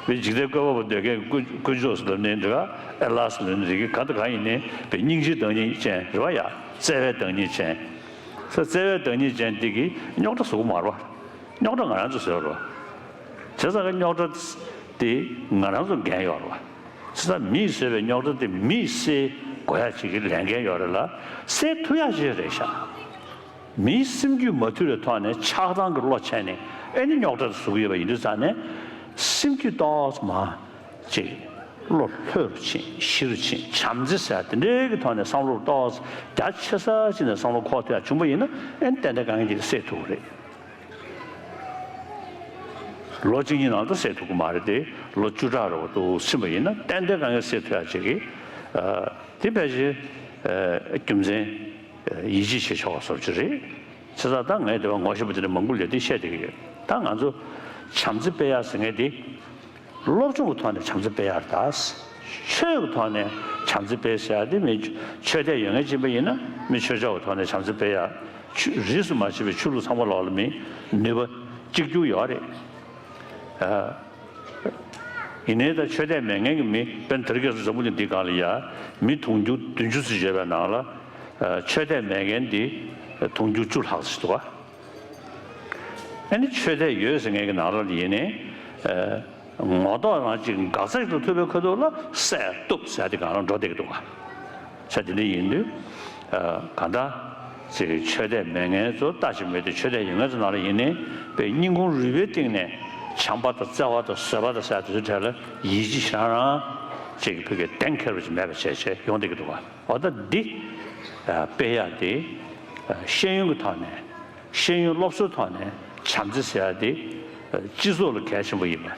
མི་འཇིག་རྟེན་བཀོད་པ་པོ་འདོད་མཁན་དཀོན་དཀོན་མཆོག་ཟེར་ལབ་ནའི་འདྲ་ག་ཨེ་ལ་ཟེར་ལབ་ནའི་འདྲ་གི་ག་དང་ག་ཡིན་ནའི་བའི་སྙིང་རྗེའི་བདག་ཉིད་ཅན་རེད་བ་ཡ། བརྩེ་བའི་བདག་ཉིད་ཅན། ས་བརྩེ་བའི་བདག་ཉིད་ཅན་འདི་གིས་རྙོག་དྲ་བཟོ་གི་མ་རེད་བ། རྙོག་དྲ་ང་རང་ཚོས་བཟོས་རེད་བ། བྱས་ཙང་གི་རྙོག་དྲ་དེ་ང་རང་ཚོ་འགན་ཡོད་རེད་བ། བྱས་ཙང་མིས་བཟོས་པའི་རྙོག་དྲ་དེ་མིས་སེལ་དགོས་ཡ་ཅིག་གི་ལས་འགན་ཡོད་རེད་ལ་སེལ་ཐུབ་ཡ་ཅིག་རེད་ཤག་མིའི་སེམས་རྒྱུད་མ་ཐུལ་བའི་ཐོག་ནས་ཆགས་སྡང་གི་བློ་ཆད་ནས་ཨེ་ནི་རྙོག་དྲ་བཟོ་གི་ཡོད་པ་ཡིན་དུས་ཙང་ནས་སེམས་རྒྱུད་ཏོག་ཙམ་ཅིག་བློ་ལྷོད་རུ་ཕྱིན་ཞི་རུ་ཕྱིན་བྱམས་བརྩེ་ཟེར་དེ་འདྲའི་གི་ཐོག་ནས་བསམ་བློ་ཏོག་ཙམ་རྒྱ་ཆེ་ས་ཅིག་ནས་བསམ་བློ་འཁོར་ཐུབ་ཡ་བྱུང་པ་ཡིན་ན་ཨེ་ནི་ཏན་ཏན་དཀའ་ངལ་འདི་སེལ་ཐུབ་ཀྱི་རེད། ལོ་གཅིག་གཉིས་ནང་དུ་སེལ་ཐུབ་ཀྱི་མ་རེད་དེ་ལོ་བཅུ་ཕྲག་རེ་བ་དུ་ཕྱིན་པ་ཡིན་ན་ཏན་ཏན་དཀའ་ངལ་སེལ་ཐུབ་ཡ་ཅིག་གི་དེ་ཕལ་ཆེར་རྒྱུ་མཚན། ཡིད་ཆེས་བྱེད་ཆོག་པ་བཟོ་རྒྱུ་རེད། བྱས་ཙང་ད་ངས་དེ་བ་ངོ་ཤེས་པ་དེ་འདྲ་མང་པོ་ལས་དེ་བཤད་བསྡད་ཀྱི་ཡོད། ད་ང་ཚོ་བྱམས་བརྩེ་སྤེལ་ཡག་ཟེར་མཁན་དེ་སློབ་སྦྱོང་གི་ཐོག་ནས་བྱམས་བརྩེ་སྤེལ་ཡག་རེད་ད། ཆོས་ཀྱི་ཐོག་ནས་བྱམས་བརྩེ་སྤེལ་ཟེར་ཡག་དེ་མི་ཆོས་དད་ཡོད་མཁན་ཅིག་ཡིན་པ་ཡིན་ན་མི་ཆོས་ཕྱོགས་ཀྱི་ཐོག་ནས་བྱམས་བརྩེ་སྤེལ་ཡག་ཆོས་རིས་སུ་མ་ཆད་པའི་ཆོས་ལུགས་ཚང་མ་ལོག་ལ་མི་ནུས་པ་གཅིག་གྱུར་ཡོད་རེད། ཡིན་ནའི་ད་ཆོས་དད་མེད་མཁན་གྱི་མི་དཔེར་ན་དེ་རིང་ཁ་སང་འཛམ་བུ་གླིང་འདི་སྒང་ལ་ཡ་མི་དུང་ཕྱུར་བདུན་ཅུ་ཙམ་ཡོད་པའི་ནང་ལ་ཆོས་དད་མེད་མཁན་འདི་དུང་ཕྱུར་བཅུ་ལྷག་ཙམ་འདུག་ག་ཨ་ནི་ཆོས་དད་ཡོད་ཟེར་མཁན་གྱི་ནང་ལ་ཡིན་ནའི་ངོ་ཐོག་རང་གཅིག་འགག་རྩ་ཞིག་ཏུ་ཐུག་པའི་ཁ་ཐུག་ལ་བསད་གཏུབ་ཟེར་དེ་སྒང་ལ་འགྲོ་བསྡད་ཀྱི་འདུག་ག་ས་དེ་འདྲ་ཡིན་དུས། གང་ལྟར་ཅིག་ཆོས་དད་མེད་མཁན་ཚོ་ལྟ་ཞིག་མེད་དུས་ཆོས་དད་ཡོད་མཁན་ཚོ་ནང་ལ་ཡིན་ནའི་དཔེ་སྙིང་ཁུང་རུས་པའི་གཏིང་ནས་བྱམས་པ་དང་བརྩེ་བ་དང་བཟོད་པ་དང་ཟེར་དེ་ཚོའི་གྲས་ལ་ཡིད་ཆེས་ཞེ་དྲག་རང་ཅིག་ཕ་གིའི་གདེང་འཁེལ་བ་ཞིག་མེད་པ་བྱས་བྱས་ཡོང་བསྡད་ཀྱི་འདུག་ག་འོ་ད་འདི་སྤེལ་ཡག་དེ་ཤེས་ཡོན་གྱི་ཐོག་ནས་ཤེས་ཡོན་སློབ་གསོའི་ཐོག་ནས་བྱམས་བརྩེ་ཟེར་ཡག་དེ་སྤྱི་ཚོགས་ལ་གལ་ཆེན་པོ་ཡིན་པ།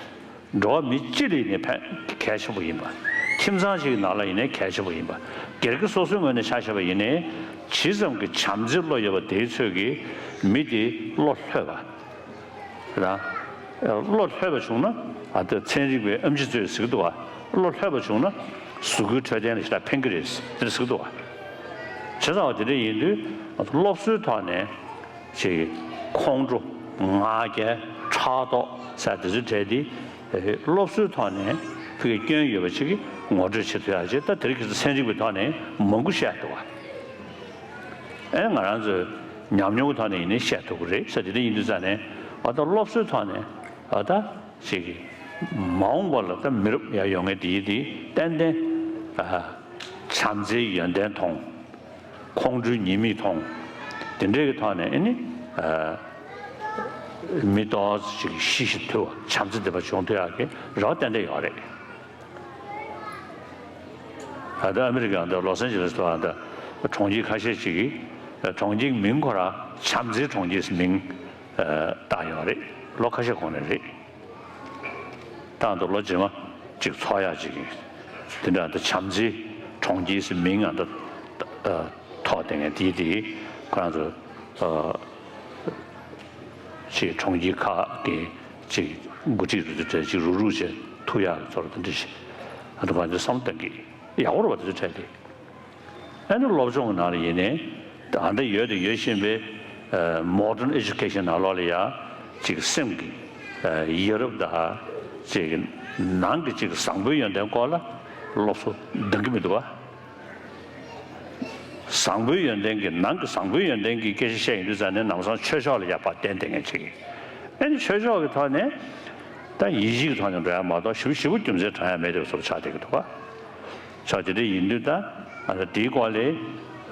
འགྲོ་བ་མི་སྤྱི་ལ་ནི་ཕན་གལ་ཆེན་པོ་ཡིན་པ། ཁྱིམ་ཚང་ཞིག་གི་ནང་ལ་ཡིན་ནའི་གལ་ཆེན་པོ་ཡིན་པ། སྒེར་གྱི་སོ་སོའི་ངོས་ནས་ཆ་བཞག་པ་ཡིན་ནའི་ཇི་ཙམ་གྱི་བྱམས་བརྩེའི་བློ་ཡོད་པ་དེའི་ཚོད་ཀྱིས་མི་དེ་བློ་ལྷོད་པ། ར། བློ་ལྷོད་པ་བྱུང་ན་ཨ་ད་ཚན་རིག་པའི་ཨེམ་ཆི་ཚོས་ཟེར་གྱི་འདུག་བ། བློ་ལྷོད་པ་བྱུང་ན་གཟུགས་པོའི་འཕྲོད་བསྟེན་ལ་ཞེ་དྲག་ཕན་གྱི་རེད་དེ་འདྲ་ཟེར་གྱི་འདུག་བ། བྱས་ཙང་བ་དེ་འདྲ་ཡིན་དུས་སློབ་གསོའི་ཐོག་ནས། ཅིག་ཁོང་ཁྲོ། ང་རྒྱལ། ཕྲག་དོག་ཟེར་དེ་ཚོའི་གྲས་དེ་སློབ་གསོའི་ཐོག་ནས་ཕ་གི་སྐྱོན་ཡོད་པ་ཅིག་གི་ངོ་སྤྲོད་བྱེད་ཐུབ་ཡག་ཅིག་ད་དེ་རིང་ཁ་སང་ཚན་རིག་པའི་ཐོག་ནས་མང་པོ་བཤད་འདུག་བ། ཨེ་ང་རང་ཚོའི་ཉམས་མྱོང་གི་ཐོག་ནས་ཡིན་ནའི་བཤད་ཐུབ་ཀྱི་རེད་ཟེར་དེ་འདྲ་ཡིན་དུས་ཙང་ནས་ཨ་ད་སློབ་གསོའི་ཐོག་ནས་ཨ་ད་ཅིག་མ་འོངས་པ་ལ་ད་མི་རབས་ཡར་ཡོང་མཁན་དེ་ཡི་དེ་ཏན་ཏན་ཨ་བྱམས་བརྩེའི་ཡོན་ཏན་མཐོང་། ཁོང་ཁྲོའི་ཉེས་དམིགས་མཐོང་། དེ་འདྲའི་གི་ཐོག་ནས་ཨེ་ནི་ཨ་མི་ཏོག་ཙམ་ཅིག་ཤི་ཤི་ཐུབ་པ། བྱམས་བརྩེ་ལྡན་པ་བྱུང་ཐུབ་ཡག་གི་རེ་བ་ཏན་ཏན་ཡོད་རེད། ད་ལྟ་ཨ་མི་རི་ཀའི་འདི་ལོ་སན་ཇི་ལེས་ལ་འདི་གྲོང་ཁྱེར་ཁ་ཤས་ཅིག་གིས་གྲོང་ཁྱེར་མིང་ཁོ་རང་བྱམས་བརྩེའི་གྲོང་ཁྱེར་ཟེར་མིང་བཏགས་ཡོད་རེད། ལོ་ཁ་ཤས་གོང་ནས་རེད། ད་འདི་ལོ་རྗེས་མ་ཅིག་ཚོགས་ཡག་ཅིག་ཡིན། དེ་འདྲ་འདི་བྱམས་བརྩེའི་གྲོང་ཁྱེར་ཟེར་མིང་ང་འདི་ཐོགས་བསྡད་མཁན་དེ་དེ་ཁོ་རང་ཚོ་ཅིག་གྲོང་ཁྱེར་ཁག་གི་ཅིག་འགོ་ཁྲིད་རུ་ཚོ་གྲས་ཅིག་རུག་རུག་བྱས་ཐུག་ཡག་གི་ཚོར་དེ་འདྲ་ཞིག་ཨ་ད་ང་ཚོ་བསམ་བློ་གཏོང་གི་ཡག་པོ་རེད་པ། དེ་ཚོ་གྲས་དེ། ཨ་ནི་སློབ་སྦྱོང་གི་ནང་ལ་ཡིན་ནའི་ད་ལྟ་ཡོད་དང་ཡོད་བཞིན་པའི་ཨ་modern education ནང་ལོགས་ལ་ཡ་ཅིག་སེམས་ཀྱི་ཨ་ཡ་རབས་དང་ཅིག་ནང་གི་ཅིག་བཟང་པོའི་ཡོན་ཏན་སྐོར་ལ་སློབ་གསོ་འདང་གི་མི་འདུག་བ། བཟང་པོའི་ཡོན་ཏན་གྱི་ནང་གི་བཟང་པོའི་ཡོན་ཏན་གྱི་སྐད་ཆ་བཤད་ཡོང་དུས་ཙང་ནས་ལམ་སང་ཆོས་ཕྱོགས་ལ་ཡ་ཕར་བསྟན་བསྡད་མཁན་ཅིག་ཨ་ནི་ཆོས་ཕྱོགས་ཀྱི་ཐོག་ནས་ད་ཡིད་ཆེས་ཀྱི་ཐོག་ནས་འགྲོ་ཡ་མ་གཏོགས་ཞེ་པོ་ཞེ་པོ་རྒྱུ་མཚན་དྲངས་ཡ་མེད་དེ་བཟོ་འདྲ་ཆགས་བསྡད་ཀྱི་འདུག་བ། ཆ་དེ་འདྲ་ཡིན་དུས་ད་ཨ་ད་དེའི་སྐོར་ལས་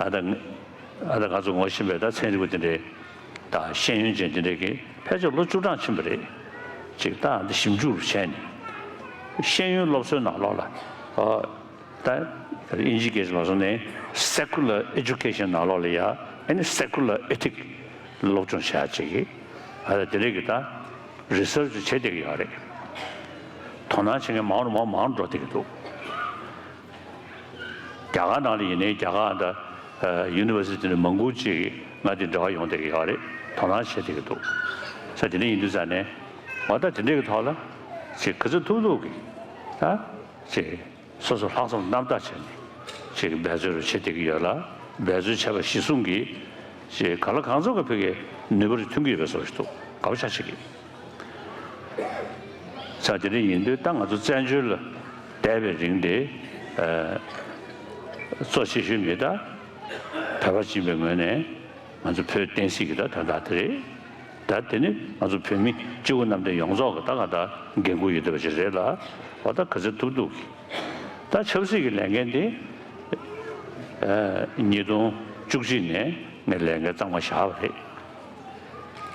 ཨ་ད་ཨ་ད་ང་ཚོ་ངོ་ཤེས་པའི་ད་ཚན་རིག་པ་དེ་འདྲས་དང་ཤེས་ཡོན་ཅན་དེ་འདྲས་ཀྱིས་ཕལ་ཆེར་ལོ་བཅུ་གྲངས་ཕྱིན་པ་རེད། ཅིག་ད་ཨ་ད་ཞིབ་འཇུག་བྱས་ནས་ཤེས་ཡོན་སློབ་གསོའི་ནང་ལོགས་ལ་ཨ་ད་དབྱིན་ཇིའི་སྐད་ཆ་མ་སོང་ནས་secular education ནང་ལོགས་ལ་ཡ་ཨ་ནི་secular ethic སློབ་སྦྱོང་བྱེད་ཡ་ཅིག་གིས་ཨ་ད་དེ་འདྲས་ཀྱི་ད་research བྱེད་བསྡད་ཀྱི་ཡོད་རེད། དོ་སྣང་བྱེད་མཁན་མང་རུ་མང་མང་འགྲོ་བསྡད་ཀྱི་འདུག་རྒྱ་གར་ནང་ལ་ཡིན་ནའི་རྒྱ་གར་ད་ཡུ་ནི་ཝར་སི་ཊི་ནས་མང་པོ་ཅིག་ང་དེ་འབྲེལ་བ་ཡོང་བསྡད་ཀྱི་ཡོད་རེད། དོ་སྣང་བྱེད་བསྡད་ཀྱི་འདུག་ས་དེ་འདྲ་ཡིན་དུས་ཙང་ནས་འོ་ད་དེ་འདྲའི་གི་ཐོག་ལ་ཅིག་ག་ཚོད་ཐུབ་ཐུབ་ཀྱིས་ད་ཅིག་སོ་སོ་ལྷག་བསམ་རྣམ་དག་བྱས་ནས་ཅིག་འབད་རྩོལ་རུ་བྱེད་བསྡད་ཀྱི་ཡོད་ལ། འབད་རྩོལ་བྱས་པ་གཞི་བཟུང་གིས་ཅིག་གང་ལ་གང་འཚམ་གྱི་ཕ་གིའི་ནུས་པ་རེ་ཐོན་གྱི་ཡོད་པའི་བཟོ་ཞིག་འདུག་དགའ་པོ་ཆགས་བྱེད་ཀྱི། ས་དེ་འདྲ་ཡིན་དུས་ད་ང་ཚོ་བཙན་བྱོལ་ལ་བསྡད་པའི་རིང་དེ་ཨ་གཙོ་ཆེ་ཤོས་མི་ད་བོད་པ་ཡིན་པའི་ངོས་ནས་ང་ཚོ་བོད་བསྟན་སྲིད་ཀྱི་ད་དོན་དག་དེ་རེད། ད་དེ་ནི་ང་ཚོ་བོད་མི་སྤྱི་བོ་གནམ་བསྟན་ཡོངས་རྫོགས་ཀྱི་ད་ང་ད་འགན་ཁུར་ཡོད་བསྡད་པ་ཞིག་རེད་ལ། འོ་ད་ག་ཚོད་ཐུབ་ཐུབ་ཀྱིས་ད་ཆབ་སྲིད་ཀྱི་ལས་འགན་དེ་ཨ་ཉིས་སྟོང་བཅུ་གཅིག་ནས་ངས་ལས་འགན་གཙང་མ་བཞག་པ་རེད།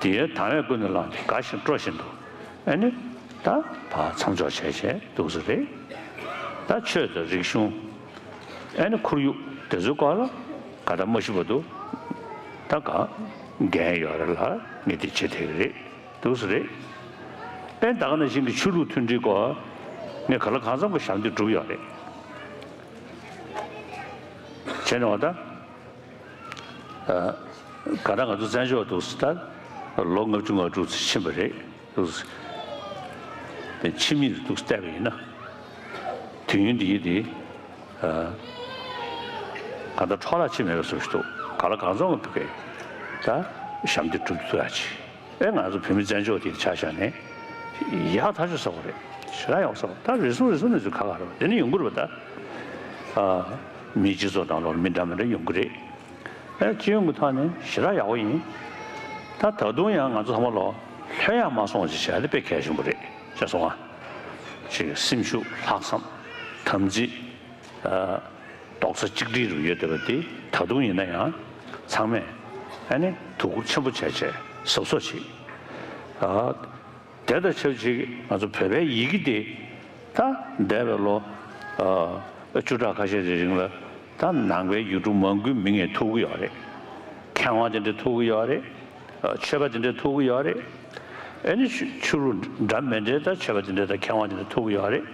དེའི་དང་བས་ཀུན་ནས་བསླངས་ཏེ་དགའ་བཞིན་སྤྲོ་བཞིན་དུ་ཨ་ནི་ད་ཕར་མཚམས་འཇོག་བྱས་བྱས་འདུག་ས་རེད། ད་ཆོས་དང་རིག་གཞུང་ཨ་ནི་ཁོར་ཡུག་དེ་ཚོའི་སྐོར་ལ་ག་ད་མ་ཤི་བར་དུ་ད་ག་འགན་ཡོད་རེད་ལ་ངས་དེ་བྱེད་བསྡད་ཀྱི་རེད་འདུག་ས་རེད། ཨེ་ད་ག་ནང་བཞིན་གྱི་ཆོས་ལུགས་མཐུན་སྒྲིལ་སྐོར་ངས་གང་ལ་གང་འཚམ་གྱི་ཞབས་འདེགས་བསྒྲུབས་ཡོད་རེད། བྱས་ནས་འོ་ད། ཨ་ག་ད་ང་ཚོ་བཙན་བྱོལ་འདུག་ས་ད་ལོ་ལྔ་བཅུ་ང་དྲུག་ཙམ་ཕྱིན་པ་རེད་འདུག་ས། དེ་ཕྱི་མིག་འདུག་ས་བལྟས་པ་ཡིན་ན། དུས་ཡུན་འདི་ཡི་དེ་ཨ་ག་ད་འཕྲོ་བརླག་ཕྱིན་མེད་པའི་བཟོ་ཞིག་འདུག་ག་ལ་གང་འཚམ་གྱི་ཕ་གིའི་ད་ཞབས་འདེགས་བསྒྲུབ་ཐུབ་ཡ་ཅིག་ཨེ་ང་ཚོ་བོད་མི་བཙན་བྱོལ་དེ་ཆ་བཞག་ནས་ཡག་ཐག་ཆོད་ཟེར་བ་རེད། ཞེ་དྲག་ཡག་ཟེར་བ་ད་རེ་ཟུང་རེ་ཟུང་ནས་ཚུར་ཁ་ཁ་རེད་པ། དེ་ནི་ཡོང་གི་རེད་པ། ད་ཨ་མིའི་སྤྱི་ཚོགས་ནང་ལོགས་ལ་མི་འདྲ་མི་འདྲ་ཡོང་གི་རེད། ཨེ་སྤྱི་ཡོངས་ཀྱི་ཐོག་ནས་ཞེ་དྲག་ཡག་པོ་ཡིན། ད་ད་དུང་ཡང་ང་ཚོ་ཚང་མ་ལོ་ལྷོད་ཡག་མ་སོང་ཅིག་བྱས་ཏེ་དཔེ་གལ་ཆེན་པོ་རེད་ཅེས་སོང་ང་། ཅིག་སེམས་ཤུགས་ལྷག་བསམ་དམ་ཚིག་ཨ་རྡོག་རྩ་གཅིག་སྒྲིལ་རུ་ཡོད་བསྡད་པ་དེ་ད་དུང་ཡིན་ན་ཡང་ཚང་མས་ཨ་ནི་དོ་ཁུར་ཆེན་པོ་བྱས་བྱས་གཟབ་གཟབ་བྱེད། ཨ་དེ་དང་ཆབས་ཅིག་ང་ཚོ་བོད་པའི་ཡི་གེ་དེ་ད་འདས་པའི་ལོ་ཨ་བཅུ་ཕྲག་ཁ་ཤས་ཀྱི་རིང་ལ་ད་ནང་པའི་ཡུལ་གྲུ་མང་པོའི་མིང་ངས་ཐོགས་ཀྱི་ཡོད་རེད། མཁས་དབང་དེ་འདྲ་ཐོགས་ཀྱི་ཡོད་རེད། ཨ་ཆོས་པ་དེ་འདྲ་ཐོགས་ཀྱི་ཡོད་རེད། ཨ་ནི་ཆོས་ཆོས་ལུགས་འདྲ་མི་འདྲའི་ད་ཆོས་པ་དེ་འདྲ་དང་མཁས་དབང་དེ་འདྲ་ཐོགས་ཀྱི་ཡོད་རེད།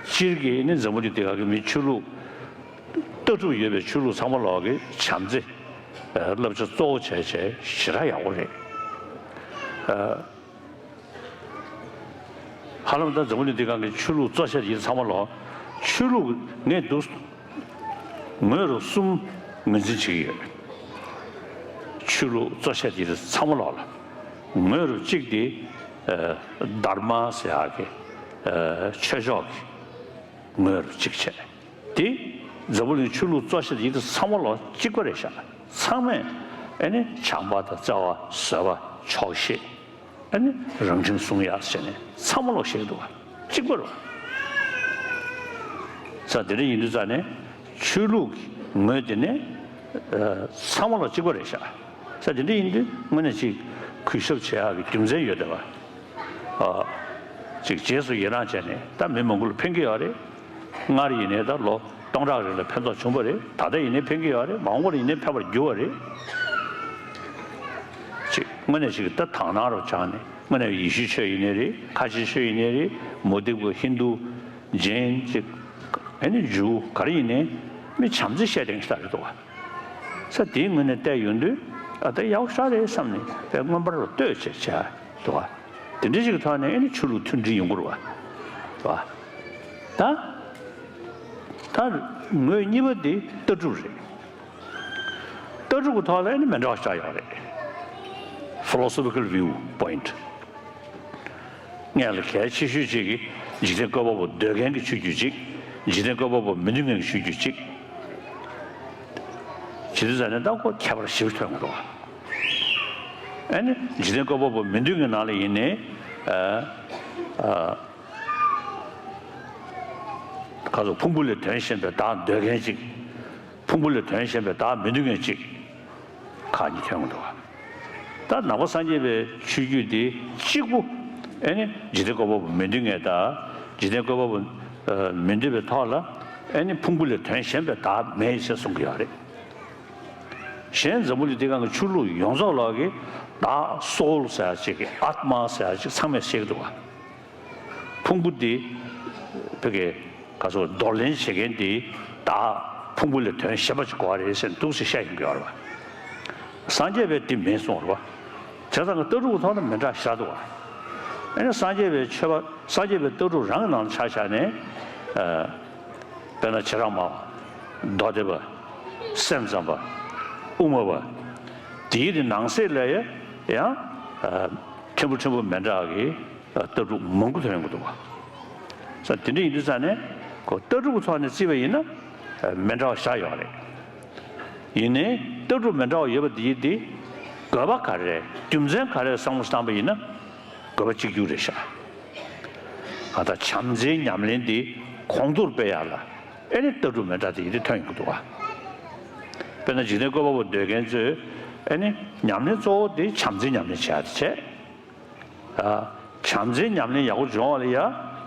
སྤྱིར་གྱི་ནི་འཛམ་བུ་གླིང་འདི་ག་གི་མི་ཆོས་ལུགས་ལྟ་གྲུབ་ཡོད་པའི་ཆོས་ལུགས་ཚང་མ་ལོག་གི་བྱམས་བརྩེ་ཨ་བསླབ་བྱ་གཙོ་བོ་བྱས་བྱས་ཞེ་དྲག་ཡག་པོ་རེད། ཨ་ཧ་ལམ་ད་འཛམ་བུ་གླིང་འདི་སྒང་གི་ཆོས་ལུགས་གཙོ་ཆེ་ཡིན་ཚང་མ་ལོག་ཆོས་ལུགས་ངས་འདུག་ངོས་རུ་གསུམ་ངོས་འཛིན་བྱེད་ཀྱི་ཡོད། ཆོས་ལུགས་གཙོ་ཆེ་དེ་ཚང་མ་ལོག་ལ་ངོས་རུ་གཅིག་དེ་ཨ་དྷརྨ་ཟེར་ཡག་གི་ཨ་ཆོས་ཕྱོགས་ཀྱི་ངོས་རུ་གཅིག་བྱས། དེ་འཛམ་བུ་གླིང་ཆོས་ལུགས་གཙོ་ཆེ་དེ་ཚང་མ་ལོག་གཅིག་པ་རེད་ཤག་ཚང་མས་ཨ་ནི་བྱམས་པ་དང་བརྩེ་བ་བཟོད་པ་ཆོག་ཤེས། ཨ་ནི་རང་ཁྲིམས་སྲུང་ཡག་ཟེར་ནས་ཚང་མ་ལོག་བཤད་འདུག་བ། གཅིག་པ་རེད་བ། ས་དེ་འདྲ་ཡིན་དུས་ཙང་ནས་ཆོས་ལུགས་ཀྱི་ངོས་དེ་ནས་ཨ་ཚང་མ་ལོག་གཅིག་པ་རེད་ཤག་ད་དེ་འདྲ་ཡིན་དུས་དངོས་གནས་ཅིག་གུས་ཞབས་བྱེད་ཡག་གི་རྒྱུ་མཚན་ཡོད་བསྡད་པ། ཨ། ཅིག་རྗེས་སུ་ཡི་རང་བྱས་ནས་ད་མི་མང་པོ་ལ་ཕན་གྱི་ཡོད་རེད། སྔར་ཡིན་ནའི་ད་ལོ་སྟོང་ཕྲག་རིང་ལ་ཕན་ཐོགས་བྱུང་བ་རེད། ད་ལྟ་ཡིན་ནའི་ཕན་གྱི་ཡོད་རེད། མ་འོངས་པར་ཡིན་ནའི་ཕན་པར་འགྱུར་བ་རེད། ཅིག་དངོས་གནས་ཅིག་ད་དག་སྣང་རུ་སྦྱངས་ནས་དངོས་གནས་ཡེ་ཤུའི་ཆོས་ཡིན་ནའི་རེད། ཁ་ཆེའི་ཆོས་ཡིན་ནའི་རེད། མུ་སྟེགས་པ། ཧིན་རྡུ། ཇེན། ཅིག་ཨ་ནི་ཇུ། ག་རེ་ཡིན་ནའི་མི་བྱམས་བརྩེ་བཤད་བསྡད་མཁན་ཞིག་ད་རེད་འདུག་བ། ས་དེའི་ངོས་ནས་བལྟས་ཡོང་དུས་ཨ་ད་ཡག་ཤོས་རེད་བསམ་ནས་དཔེ་མངོན་པར་ལ་ལྟོས་བྱས་བྱས་འདུག་བ། དེ་འདྲ་ཞིག་གི་ཐོག་ནས་ཨ་ནི་ཆོས་ལུགས་མཐུན་སྒྲིལ་ཡོང་གི་རེད་བ། བ། ད་ད་ངོས་གཉིས་པ་དེ་ལྟ་གྲུབ་རེད། ལྟ་གྲུབ་ཀྱི་ཐོག་ལ་ཨ་ནི་མི་འདྲ་བ་ཞིག་ཆགས་ཡོད་རེད། Philosophical view point། སྔོན་ལ་གལ་ཆེ་ཤོས་གཅིག་གིས་འཇིག་རྟེན་བཀོད་པ་པོ་འདོད་མཁན་གྱི་ཆོས་བརྒྱུད་གཅིག་འཇིག་རྟེན་བཀོད་པ་པོ་མི་འདོད་མཁན་གྱི་ཆོས་བརྒྱུད་གཅིག་བྱེད་དུས་ཙང་ནས་ད་ཁོ་ཁྱད་པར་ཞེ་པོ་ཐོན་གྱི་འདུག་ཨ་ནི་འཇིག་རྟེན་བཀོད་པ་པོ་མི་འདོད་མཁན་ནང་ལ་ཡིན་ནའི། ཨ། ཨ། ཁ་སོགས་ཕུང་པོ་ལས་དོན་གཞན་པའི་བདག་འདོད་མཁན་གཅིག་ཕུང་པོ་ལས་དོན་གཞན་པའི་བདག་མི་འདོད་མཁན་གཅིག་ཁག་གཉིས་ཐོན་གྱི་འདུག་ད་ནང་པ་སངས་རྒྱས་པའི་ཆོས་བརྒྱུད་འདི་གཅིག་པུ་ཨེ་ནི་འཇིག་རྟེན་བཀོད་པ་པོ་མི་འདོད་མཁན་དང་། འཇིག་རྟེན་བཀོད་པ་པོ་མི་འདོད་པའི་ཐོག་ལ་ཨེ་ནི་ཕུང་པོ་ལས་དོན་གཞན་པའི་བདག་མེད་ཅེས་གསུང་གི་ཡོད་རེད། གཞན་འཛམ་བུ་གླིང་འདི་སྒང་གི་ཆོས་ལུགས་ཡོངས་རྫོགས་ལོག་གི་བདག་སོལ་ཟེར་ཡ་ཅིག་གི་ཨཱཏྨ་ཟེར་ཡ་ཅིག་ཚང་མས་བཤད་ཀྱི་འདུག་བ། ཕུང་པོ་འདི་བོད་ཀྱི་ག་ཚོད་འདོར་ལེན་བྱེད་མཁན་འདི་བདག་ཕུང་པོ་ལས་དོན་གཞན་པ་ཅིག་དགོས་པ་རེད་ཟེར་འདུག་ཟེར་བཤད་ཡོང་གི་ཡོད་རེད་བ། སངས་རྒྱས་པས་འདི་མིན་གསུངས་རེད་བ། བྱས་ཙང་ལྟ་གྲུབ་ཀྱི་ཐོག་ནས་མི་འདྲ་ཤ་སྟག་བ། ཨ་ནི་སངས་རྒྱས་པའི་ཆོས་པ། སངས་རྒྱས་པའི་ལྟ་གྲུབ་རང་གི་ནང་ལ་ཆ་བཞག་ནས། ཨ། དཔེར་ན་བྱེ་བྲག་སྨྲ་བ། མདོ་སྡེ་པ། སེམས་ཙམ་པ། དབུ་མ་པ། དེའི་དེ་ནང་གསེས་ལ་ཡང་། ཨ། ཕྲན་བུ་ཕྲན་བུ་མི་འདྲ་བའི་ལྟ་གྲུབ་མང་པོ་ཐོན་ཡོང་གི་འདུག་བ། ས་དེ་འདྲ་ཡིན་དུས་ཙང་ནས་ཁོ་ལྟ་གྲུབ་ཀྱི་ཐོག་ནས་བརྩིས་པ་ཡིན་ན་མི་འདྲ་བ་བཞག་ཡོད་རེད། ཡིན་ནའི་ལྟ་གྲུབ་མི་འདྲ་བ་ཡོད་པ་དེ་ཡིན་དེ་དགོས་པ་ག་རེ། རྒྱུ་མཚན་ག་རེ་བསམ་བློ་བཏང་པ་ཡིན་ན་དགོས་པ་གཅིག་གྱུར་རེད་ཤག་ང་ད་བྱམས་བརྩེའི་ཉམས་ལེན་དེ་གོང་མཐོར་སྤེལ་ཡག་ལ་ཨེ་ནི་ལྟ་གྲུབ་མི་འདྲ་དེ་ཡིན་དེ་ཐོན་ཡོང་གི་འདུག་བ། དཔེར་ན་འཇིག་རྟེན་བཀོད་པ་པོ་འདོད་མཁན་ཚོས་ཨེ་ནི་ཉམས་ལེན་གཙོ་བོ་དེ་བྱམས་བརྩེའི་ཉམས་ལེན་བྱེད་ཡག་དེ་བྱས། ཨ། བྱམས་བརྩེའི་ཉམས་ལེན་ཡག་པོ་སྦྱོང་བ་ལ་ཡ།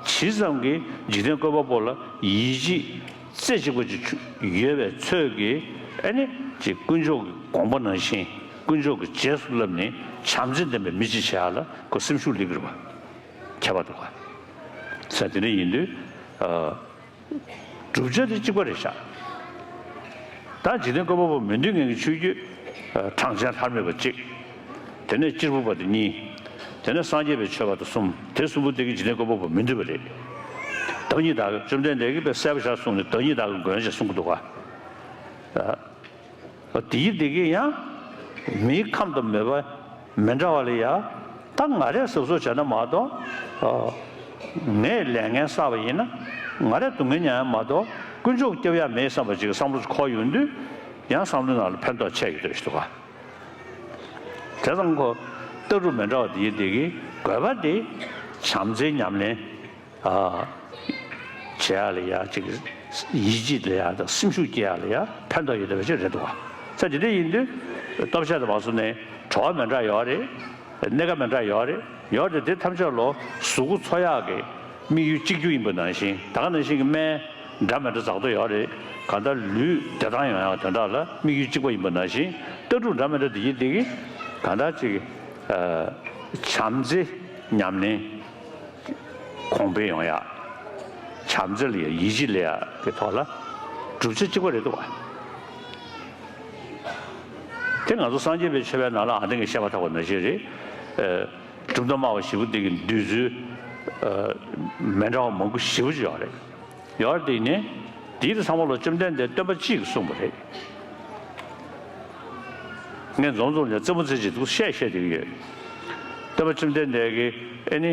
ཇི་ཙམ་གྱིས་འཇིག་རྟེན་བཀོད་པ་པོ་ལ་ཡིད་ཆེས་རྩེ་གཅིག་པ་ཅིག་ཡོད་པའི་ཚོད་ཀྱིས་ཨེ་ནི་ཅིག་དཀོན་མཆོག་གི་དགོངས་པ་ནང་བཞིན་དཀོན་མཆོག་གི་རྗེས་སུ་བསླབས་ནས་བྱམས་བརྩེ་ལྡན་པའི་མི་ཅིག་བྱེད་ཡག་ལ་ཁོ་སེམས་ཤུགས་སླེབས་ཀྱི་རེད་བ། ཁྱད་པར་འདུག་ག་ས་དེ་འདྲ་ཡིན་དུས། ཨ། བསྒྲུབ་བྱ་དེ་གཅིག་པ་རེད་ཤག་ད་འཇིག་རྟེན་བཀོད་པ་པོ་མི་འདོད་མཁན་གྱི་ཆོས་བརྒྱུད། ཨ། གྲངས་ཅན་ཐ་མལ་པ་གཅིག་དེ་ནས་གཅེར་བུ་པ་དེ་གཉིས། དེ་ནས་སངས་རྒྱས་པའི་ཆོས་པ་དེ་གསུམ། དེ་གསུམ་པོ་དེ་གིས་འཇིག་རྟེན་བཀོད་པ་པོ་མི་འདོད་པ་རེད། བདག་ཉིད་བདག་གི། བཅོམ་ལྡན་འདས་ཀྱིས་དཔེ་གསལ་པོ་ཞིག་གསུངས་ནས་བདག་ཉིད་བདག་གི་མགོན་ཞེས་གསུང་གི་འདུག་ག་ཨ། དེའི་དེ་གིས་ཡང་མིའི་ཁམས་དང་མོས་པ་མི་འདྲ་བ་ལ་ཡང་། ད་ང་རས་གཟབ་གཟབ་བྱས་ན་མ་གཏོགས། ཨ། ངས་ལས་ངན་བསགས་པ་ཡིན་ན་ང་རས་སྡུག་བསྔལ་མྱངས་ཡ་མ་གཏོགས་དཀོན་མཆོག་སྐྱོབ་ཡ་མེད་བསམ་པ་ཅིག་གི་བསམ་བློ་ཅིག་འཁོར་ཡོང་དུས་ཡང་བསམ་བློའི་ནང་ལ་ཕན་ཐོགས་ཆེ་ཡོད་འདོད་ཞིག་འདུག་ག་བྱས་ཙང་ཁོ་ལྟ་གྲུབ་མི་འདྲ་བ་དེའི་དེ་གིས་དགོས་པ་དེ་བྱམས་བརྩེའི་ཉམས་ལེན། ཨ། བྱེད་ཡག་ལ་ཡ་ཅིག་ཡིད་ཆེས་ལ་ཡ་དང་སེམས་ཤུགས་སྐྱེ་ཡག་ལ་ཡ་ཕན་ཐོགས་ཡོད་བསྡད་པ་ཅིག་རེད་འདུག་ག་ས་དེ་འདྲ་ཡིན་དུས་སྟོབས་ཆེ་དང་མ་སོང་ནས་བྲོ་བ་མི་འདྲ་ཡོད་རེད། གནས་ཀ་མི་འདྲ་ཡོད་རེད། ཡོད་རེད། དེ་ཐམས་ཅད་ལོ་གཟུགས་པོ་འཚོ་ཡག་གི་དམིགས་ཡུལ་གཅིག་གྱུར་ཡིན་པ་ནང་བཞིན། ད་ག་ནང་བཞིན་གྱི་སྨན་འདྲ་མི་འདྲ་འཛག་འདོད་ཡོད་རེད། གང་ལྟར་ལུས་བདེ་ཐང་ཡོང་ཡག་དོན་དག་ལ་དམིགས་ཡུལ་གཅིག་པ་ཡིན་པ་ནང་བཞིན། ལྟ་གྲུབ་འདྲ་མི་འདྲ་དེ་ཡིན་དེ་གིས་གང་ལྟར་ཅིག་ཨ། བྱམས་བརྩེ་ཉམས་ལེན། གོང་འཕེལ་ཡོང་ཡག་བྱམས་བརྩེ་ལ་ཡ་ཡིད་ཆེས་ལ་ཡ་གི་ཐོག་ལ་བསྒྲུབ་བྱ་གཅིག་པ་རེད་འདུག་བ། དེ་ང་ཚོ་སངས་རྒྱས་པའི་ཆོས་པའི་ནང་ལ་ཨ་ནི་ངས་བཤད་པ་ཐོག་པ་ནང་བཞིན་རེད། ཨ། གྲུབ་མཐའ་སྨྲ་བ་བཞི་པོ་དེ་གི་འདོད་ཚུལ། ཨ། མི་འདྲ་བ་མང་པོ་ཞེ་པོ་ཅིག་ཡོད་རེད། ཡོད་རེད། དེ་ནི་དེའི་དེ་ཚང་མ་ལ་བཅོམ་ལྡན་འདས་སྟོན་པ་གཅིག་གིས་གསུངས་པ་རེད། ངས་འཛོམས་འཛོམས་ནས་རྩེད་མོ་རྩེ་བྱེད་འདུག་བཤད་བཤད་བསྡད་ཀྱི་ཡོད། སྟོན་པ་བཅོམ་ལྡན་འདས་ཀྱིས་ཨེ་ནི་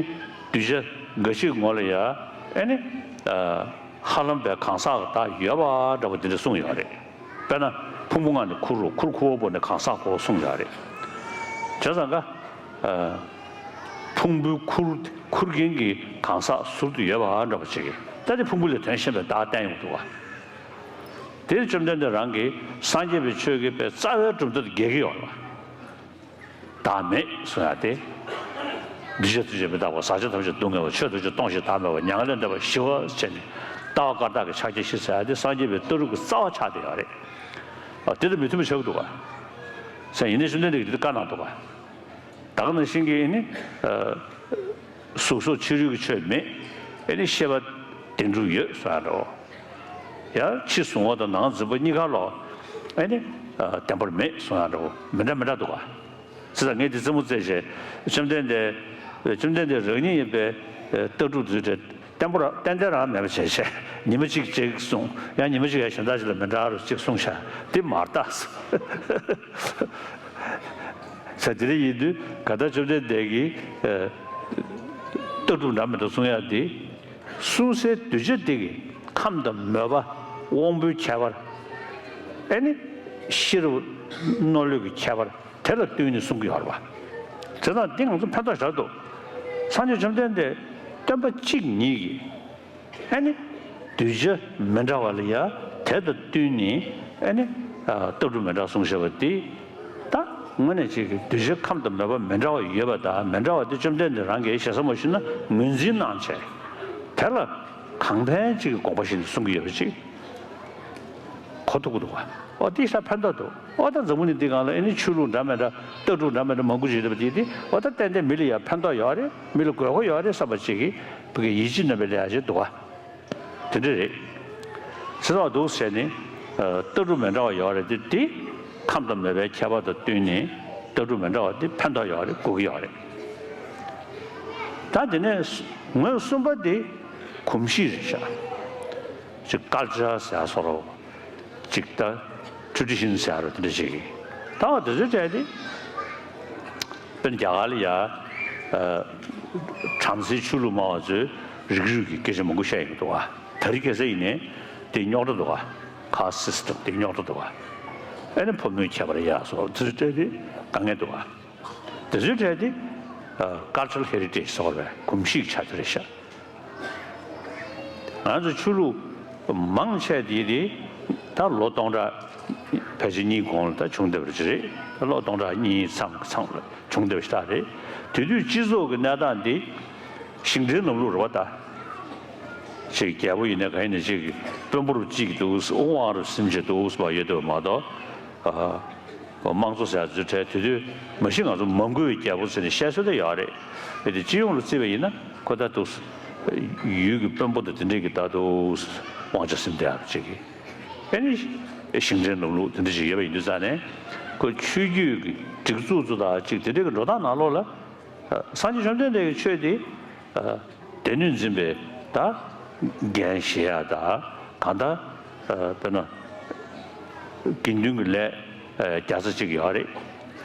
གདུལ་བྱ་འགའ་ཞིག་ངོ་ལ་ཡ་ཨེ་ནི། ཨ། ཧ་ལམ་པའི་གང་ཟག་གི་བདག་ཡོད་པ་འདྲ་པོ་དེ་འདྲ་གསུངས་ཡོད་རེད། དཔེར་ན་ཕུང་པོ་ལྔ་ནི་ཁུར་རོ། ཁུར་ཁུར་བ་པོ་ནི་གང་ཟག་གོ་གསུངས་ཡོད་རེད། བྱས་ཙང་ཀ་ཨ། ཕུང་པོའི་ཁུར་ཁུར་མཁན་གྱི་གང་ཟག་ཟུར་དུ་ཡོད་པ་འདྲ་པོ་ཅིག་གིས་ད་དེ་ཕུང་པོ་ལས་དོན་གཞན་པའི་བདག་བསྟན་ཡོང་གི་འདུག་བ། དེར་བཅོམ་ལྡན་འདས་རང་གིས་སངས་རྒྱས་པའི་ཆོས་ཀྱི་དཔེ་རྩ་བའི་གྲུབ་མཐའ་དེ་འགལ་གྱི་ཡོད་རེད་བ། བདག་མེད་གསུང་ཡ་དེ། འདུས་བྱས་ཐམས་ཅད་མི་རྟག་པ། ཟག་བཅས་ཐམས་ཅད་སྡུག་བསྔལ་བ། ཆོས་ཐམས་ཅད་སྟོང་ཞིང་བདག་མེད་པ། མྱ་ངན་ལས་འདས་པ་ཞི་བ་བྱས་ནས་ལྟ་བ་བཀའ་རྟགས་ཀྱི་ཕྱག་རྒྱ་བཞི་ཟེར་ཡ་དེ་སངས་རྒྱས་པའི་ལྟ་གྲུབ་ཀྱི་རྩ་བ་ཆགས་བསྡད་ཡོད་རེད། ཨ་དེ་དང་མི་མཐུན་པ་ཆགས་ཀྱི་འདུག་ག་ཟེར་ཡིན་ནའི་བཅོམ་ལྡན་འདས་ཀྱིས་དེ་བཀའ་གནང་འདུག་ག་ད་ག་ནང་བཞིན་གྱི་ནི། གཟུགས་སོགས་ཕྱི་རོལ་གྱི་ཆོས་མེད། ཨེ་ནི་ཤེས་པ་བདེན་གྲུབ་ཡོད་གསུང་ཡ་འདྲ་བོ། ཡང་ཕྱི་གཟུང་བ་དང་ནང་འཛིན་པ་གཉིས་ཀ་ལོ། ཨེ་ནི་བདེན་པར་མེད་གསུང་ཡ་འདྲ་བོ་མི་འདྲ་མི་འདྲ་འདུག་ག་ཟེར་ད་ངས་འདི་རྩེད་མོ་རྩེ་བྱས། བཅོམ་ལྡན་འདས། བཅོམ་ལྡན་འདས་རང་ཉིད་ཡིན་པའི་ལྟ་གྲུབ་འདི་རེད། བརྟན་པོ་ར་ཏན་ཏན་རང་མེད་པ་བྱས་བྱས་ཉི་མ་གཅིག་གཅིག་གསུངས། ཡང་ཉི་མ་གཅིག་ཡང་གཞན་དག་ཅིག་ལ་མི་འདྲ་རུ་གཅིག་གསུངས་ཤག་དེ་མ་རེད་ད། ས་དེ་རེ་ཡིན་དུས་ག་ད་བཅོམ་ལྡན་འདས་ཀྱིས་ལྟ་གྲུབ་འདྲ་མི་འདྲ་གསུང་ཡ་དེ། གསུང་སའི་གདུལ་བྱ་དེ་གི་ཁམས་དང་མོས་པ། དབང་པོའི་ཁྱད་པར། ཨེ་ནི་ཤེས་རབ་མནོ་ལུས་ཀྱི་ཁྱད་པར། དེ་ལ་བསྟུན་ནས་གསུང་གི་ཡོད་རེད་པ། དེ་དང་འདི་ང་ཚོ་ཕན་ཐོགས་ཞེ་དྲག་འདུག་སངས་རྒྱས་བཅོམ་ལྡན་འདས་སྟོན་པ་གཅིག་ཉིད་ཀྱིས་ཨ་ནི་གདུལ་བྱ་མི་འདྲ་བ་ལ་ཡ་དེ་དང་བསྟུན་ནས་ཨ་ནི་ལྟ་གྲུབ་མི་འདྲ་གསུངས་བཞག་པ་འདི། ད་དངོས་གནས་ཅིག་གི་གདུལ་བྱའི་ཁམས་དང་མོས་པ་མི་འདྲ་བ་ཡོད་པ་དང་མི་འདྲ་བ་དེ་བཅོམ་ལྡན་འདས་རང་གིས་ཞེ་ས་མ་ཞུས་ན་ངོས་འཛིན་གནང་བྱས། དེ་ལ་གང་ཕན་ཅིག་གི་དགོངས་པ་བཞེས་ནས་གསུང་གི་ཡོད་པ་ཅིག་གོ་ཐུབ་ཀྱི་འདུག་བ། ཨོ་དེ་ཤ་ཕན་ཐོགས་འདུག་ཨོ་ད་འཛམ་བུ་གླིང་འདི་སྒང་ལ་ཨེ་ནི་ཆོས་ལུགས་འདྲ་མི་འདྲ་ལྟ་གྲུབ་འདྲ་མི་འདྲ་མང་པོ་ཞིག་ཡོད་པ་དེ་དེ་ཨོ་ད་ཏན་ཏན་མི་ལ་ཡང་ཕན་ཐོགས་ཡོད་རེད། མི་ལ་དགོས་མཁོ་ཡོད་རེད་བསམ་པ་ཅིག་གིས་བུ་གའི་ཡིད་ཆེས་རྣམ་པའི་ལས་ཡག་ཅིག་འདུག་བ། དེ་འདྲ་རེད། ཚེ་ཐོག་འདུག་ཟེར་ནས་ལྟ་གྲུབ་མི་འདྲ་བ་ཡོད་རེད་དེ་དེ་ཁམས་དང་མོས་པའི་ཁྱད་པར་དང་བསྟུན་ནས་ལྟ་གྲུབ་མི་འདྲ་བ་དེ་ཕན་ཐོགས་ཡོད་རེད། དགོས་ཀྱི་ཡོད་རེད། ད་དེ་ནས་ངོས་གསུམ་པ་དེ་གོམས་གཤིས་རེད་ཤག་ཅིག་ཀལ་ཅར་ཟེར་ཡ་སོགས་རོ། ཅིག་ད་ཊེ་རེ་ཌི་ཤན་ཟེར་ཡ་རོ་དེ་འདྲ་ཅིག་ད་བ་དེ་ཚོའི་གྲས་དེ། དཔེར་ན་རྒྱ་གར་ལ་ཡ། བྲམ་ཟེའི་ཆོས་ལུགས་སྨྲ་བ་ཚོས་རིགས་རུས་ཀྱི་སྐད་ཆ་མང་པོ་བཤད་ཡོང་གི་འདུག་བ། ད་རེས་ཁ་སང་ཡིན་ནའི་དེ་རྙོག་དྲ་འདུག་བ། ཁཱསི་སི་ཊམ་དེ་རྙོག་དྲ་འདུག་བ། ཨ་ནི་ཕོ་མོའི་ཁྱད་པར་ཡ་སོགས་དེ་ཚོའི་གྲས་དེ་དཀའ་ངལ་འདུག་བ། དེ་ཚོའི་གྲས་དེ་ཀལ་ཅར་ཧེ་རི་ཊེ་ཇི་ཟེར་བའི་གོམས་གཤིས་ཆགས་ཀྱི་རེད་ཤག་ང་ཚོ་ཆོས་ལུགས་མང་ཆེ་དེ་དེ་ད་ལོ་སྟོང་ཕྲག་ཕལ་ཆེར་གཉིས་གོང་ལ་ད་བྱུང་བསྡད་པ་ཅིག་རེད། ད་ལོ་སྟོང་ཕྲག་གཉིས་མཚམས་མཚམས་ལ་བྱུང་བསྡད་པ་ཞིག་ད་རེད། དེ་དུས་སྤྱི་ཚོགས་ཀྱི་གནས་སྟངས་འདི་ཞིང་བྲན་ལམ་ལུགས་རེད་བ་ད། ཅིག་རྒྱལ་པོ་ཡིན་ན་གང་ཡིན་ན་ཅིག་དཔོན་པོར་གཅིག་འདུག་དབང་རུ་སེམས་ཅན་འདུག་བ་ཡོད་དུས་མ་གཏོགས། དམངས་གཙོ་ཟེར་ཡ་ཚོའི་གྲས་དེ་དུས་མ་གཞི་ང་ཚོ་མ་མགུ་བའི་རྒྱལ་པོ་ཟེར་ནས་བཤད་སྲོལ་དེ་ཡོད་རེད། དེ་སྤྱི་ཡོངས་ལ་བརྩིས་པ་ཡིན་ན་ཁོ་ད་འདུག་ཡུལ་གྱི་དཔོན་པོ་དང་དེ་འདྲས་ཀྱི་ད་འདུག་དབང་ཆ་སེམས་དེ་ཡང་ཅིག་གི་ཨེ་ནི་ཞིང་བྲན་ལམ་ལུགས་དེ་འདྲ་ཞིག་ཡོད་པ་ཡིན་དུས་ཙང་ནས་ཁོ་ཆོས་བརྒྱུད་ཀྱི་སྒྲིག་འཛུགས་ཚོ་དང་ཅིག་དེ་འདྲས་ཀྱི་འགྲོ་སྟངས་ནང་ལོགས་ལ། སངས་རྒྱས་བཅོམ་ལྡན་འདས་ཀྱི་ཆོས་དེ། སྡེ་སྣོད་འཛིན་པའི་ད་འགན་བཞེས་ཡ་ད་གང་ལྟར། དཔེར་ན། དགེ་འདུན་གྱི་ལས་བརྒྱ་རྩ་གཅིག་ཡོད་རེད།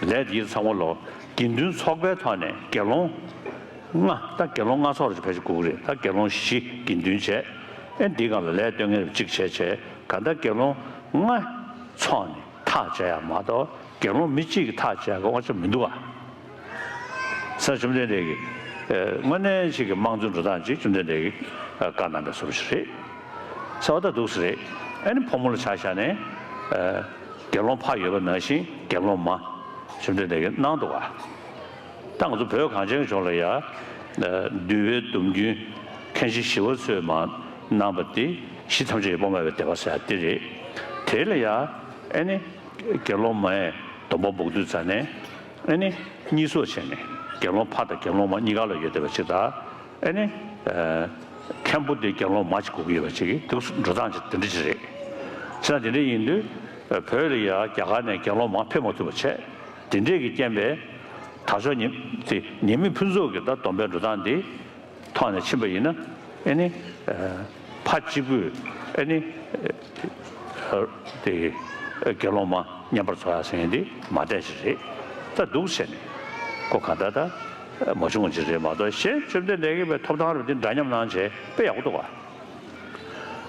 ལས་དེ་ཚང་མ་ལོ་དགེ་འདུན་ཚོགས་པའི་ཐོག་ནས་དགེ་སློང་ལྔ་ད་དགེ་སློང་ལྔ་ཚོགས་རེ་ཕལ་ཆེར་དགོས་ཀྱི་རེད། ད་དགེ་སློང་བཞི་དགེ་འདུན་བྱས། ཨེ་འདིའི་སྒང་ལ་ལས་སྟོན་མཁན་རེ་གཅིག་བྱས་བྱས་གང་ལྟར་དགེ་སློང་ལྔ་ཚོགས་ནས་ཐག་བཅད་ཡ་མ་གཏོགས་དགེ་སློང་མི་གཅིག་གིས་ཐག་བཅད་ཡ་གི་དབང་ཆ་མི་འདུག་ག་ས་བཅོམ་ལྡན་འདས་ཀྱིས་དངོས་གནས་ཅིག་གི་དམངས་གཙོའི་འགྲོ་སྟངས་ཅིག་བཅོམ་ལྡན་འདས་ཀྱིས་བཀའ་གནང་པའི་བཟོ་འདྲ་ཞིག་རེད། ས་བ་ད་འདུག་སེ་རེད། ཨ་ནི་ཕོ་མོ་ལ་ཆ་བཞག་ནས་དགེ་སློང་ཕ་ཡོད་པ་ནང་བཞིན་དགེ་སློང་མ་བཅོམ་ལྡན་འདས་ཀྱིས་གནང་འདུག་ག་ད་ང་ཚོ་བོད་གངས་ཅན་གྱི་ལྗོངས་ལ་ཡ་འདུལ་བའི་སྡོམ་རྒྱུན་མཁན་ཆེན་ཞི་བ་འཚོས་མར་གནང་པ་དེ་གཞི་ཐམས་ཅད་ཡོད་པར་སྨྲ་བའི་སྡེ་པ་ཟེར་ཡ་དེ་རེད། དེ་ལ་ཡ་ཨ་ནི། དགེ་སློང་མ་ཡས་སྡོམ་པ་འབོག་དུས་ཙ་ནས་ཨེ་ནི་གཉིས་གསོག་བྱས་ནས་དགེ་སློང་ཕ་དང་དགེ་སློང་མ་གཉིས་ཀ་ལ་ཡོད་བསྡད་པ་ཅིག་དང་ཨེ་ནི་མཁན་པོ་དེ་དགེ་སློང་མ་ཅིག་དགོས་ཀྱི་ཡོད་པ་ཅིག་གི་འདུག་འགྲོ་སྟངས་ཅིག་དེ་འདྲ་ཅིག་རེད། བྱས་ན་དེ་འདྲ་ཡིན་དུས་བོད་ལ་ཡ་རྒྱ་གར་ནས་དགེ་སློང་མ་ཕེབས་མ་ཐུབ་པ་བྱས། དེ་འདྲས་ཀྱི་རྐྱེན་པས་དར་ལྕོག་ཉི་དེ་ཉི་མའི་ཕུན་ཚོགས་ཀྱི་ད་སྡོམ་པའི་འགྲོ་སྟངས་འདི། ཐོག་ནས་ཕྱིན་པ་ཡིན་ན་ཨེ་ནི་ཕ་གཅིག་པུས་ཨེ་ནི་དེ་དགེ་སློང་མ་བསྙེན་པར་འཚོ་ཡ་ཟེར་མཁན་འདི་མ་བསྡད་ཅིག་རེད། ད་འདུག་བྱས་ནས་ཁོ་ག་ད་ད་མ་བྱུང་བ་ཅིག་རེད་མ་གཏོགས་གཞན་བཅོམ་ལྡན་འདས་ཀྱིས་པའི་ཐོབ་ཐང་རབ་འདི་འདྲ་མཉམ་གནང་བྱས་དཔེ་ཡག་པོ་འདུག་ག་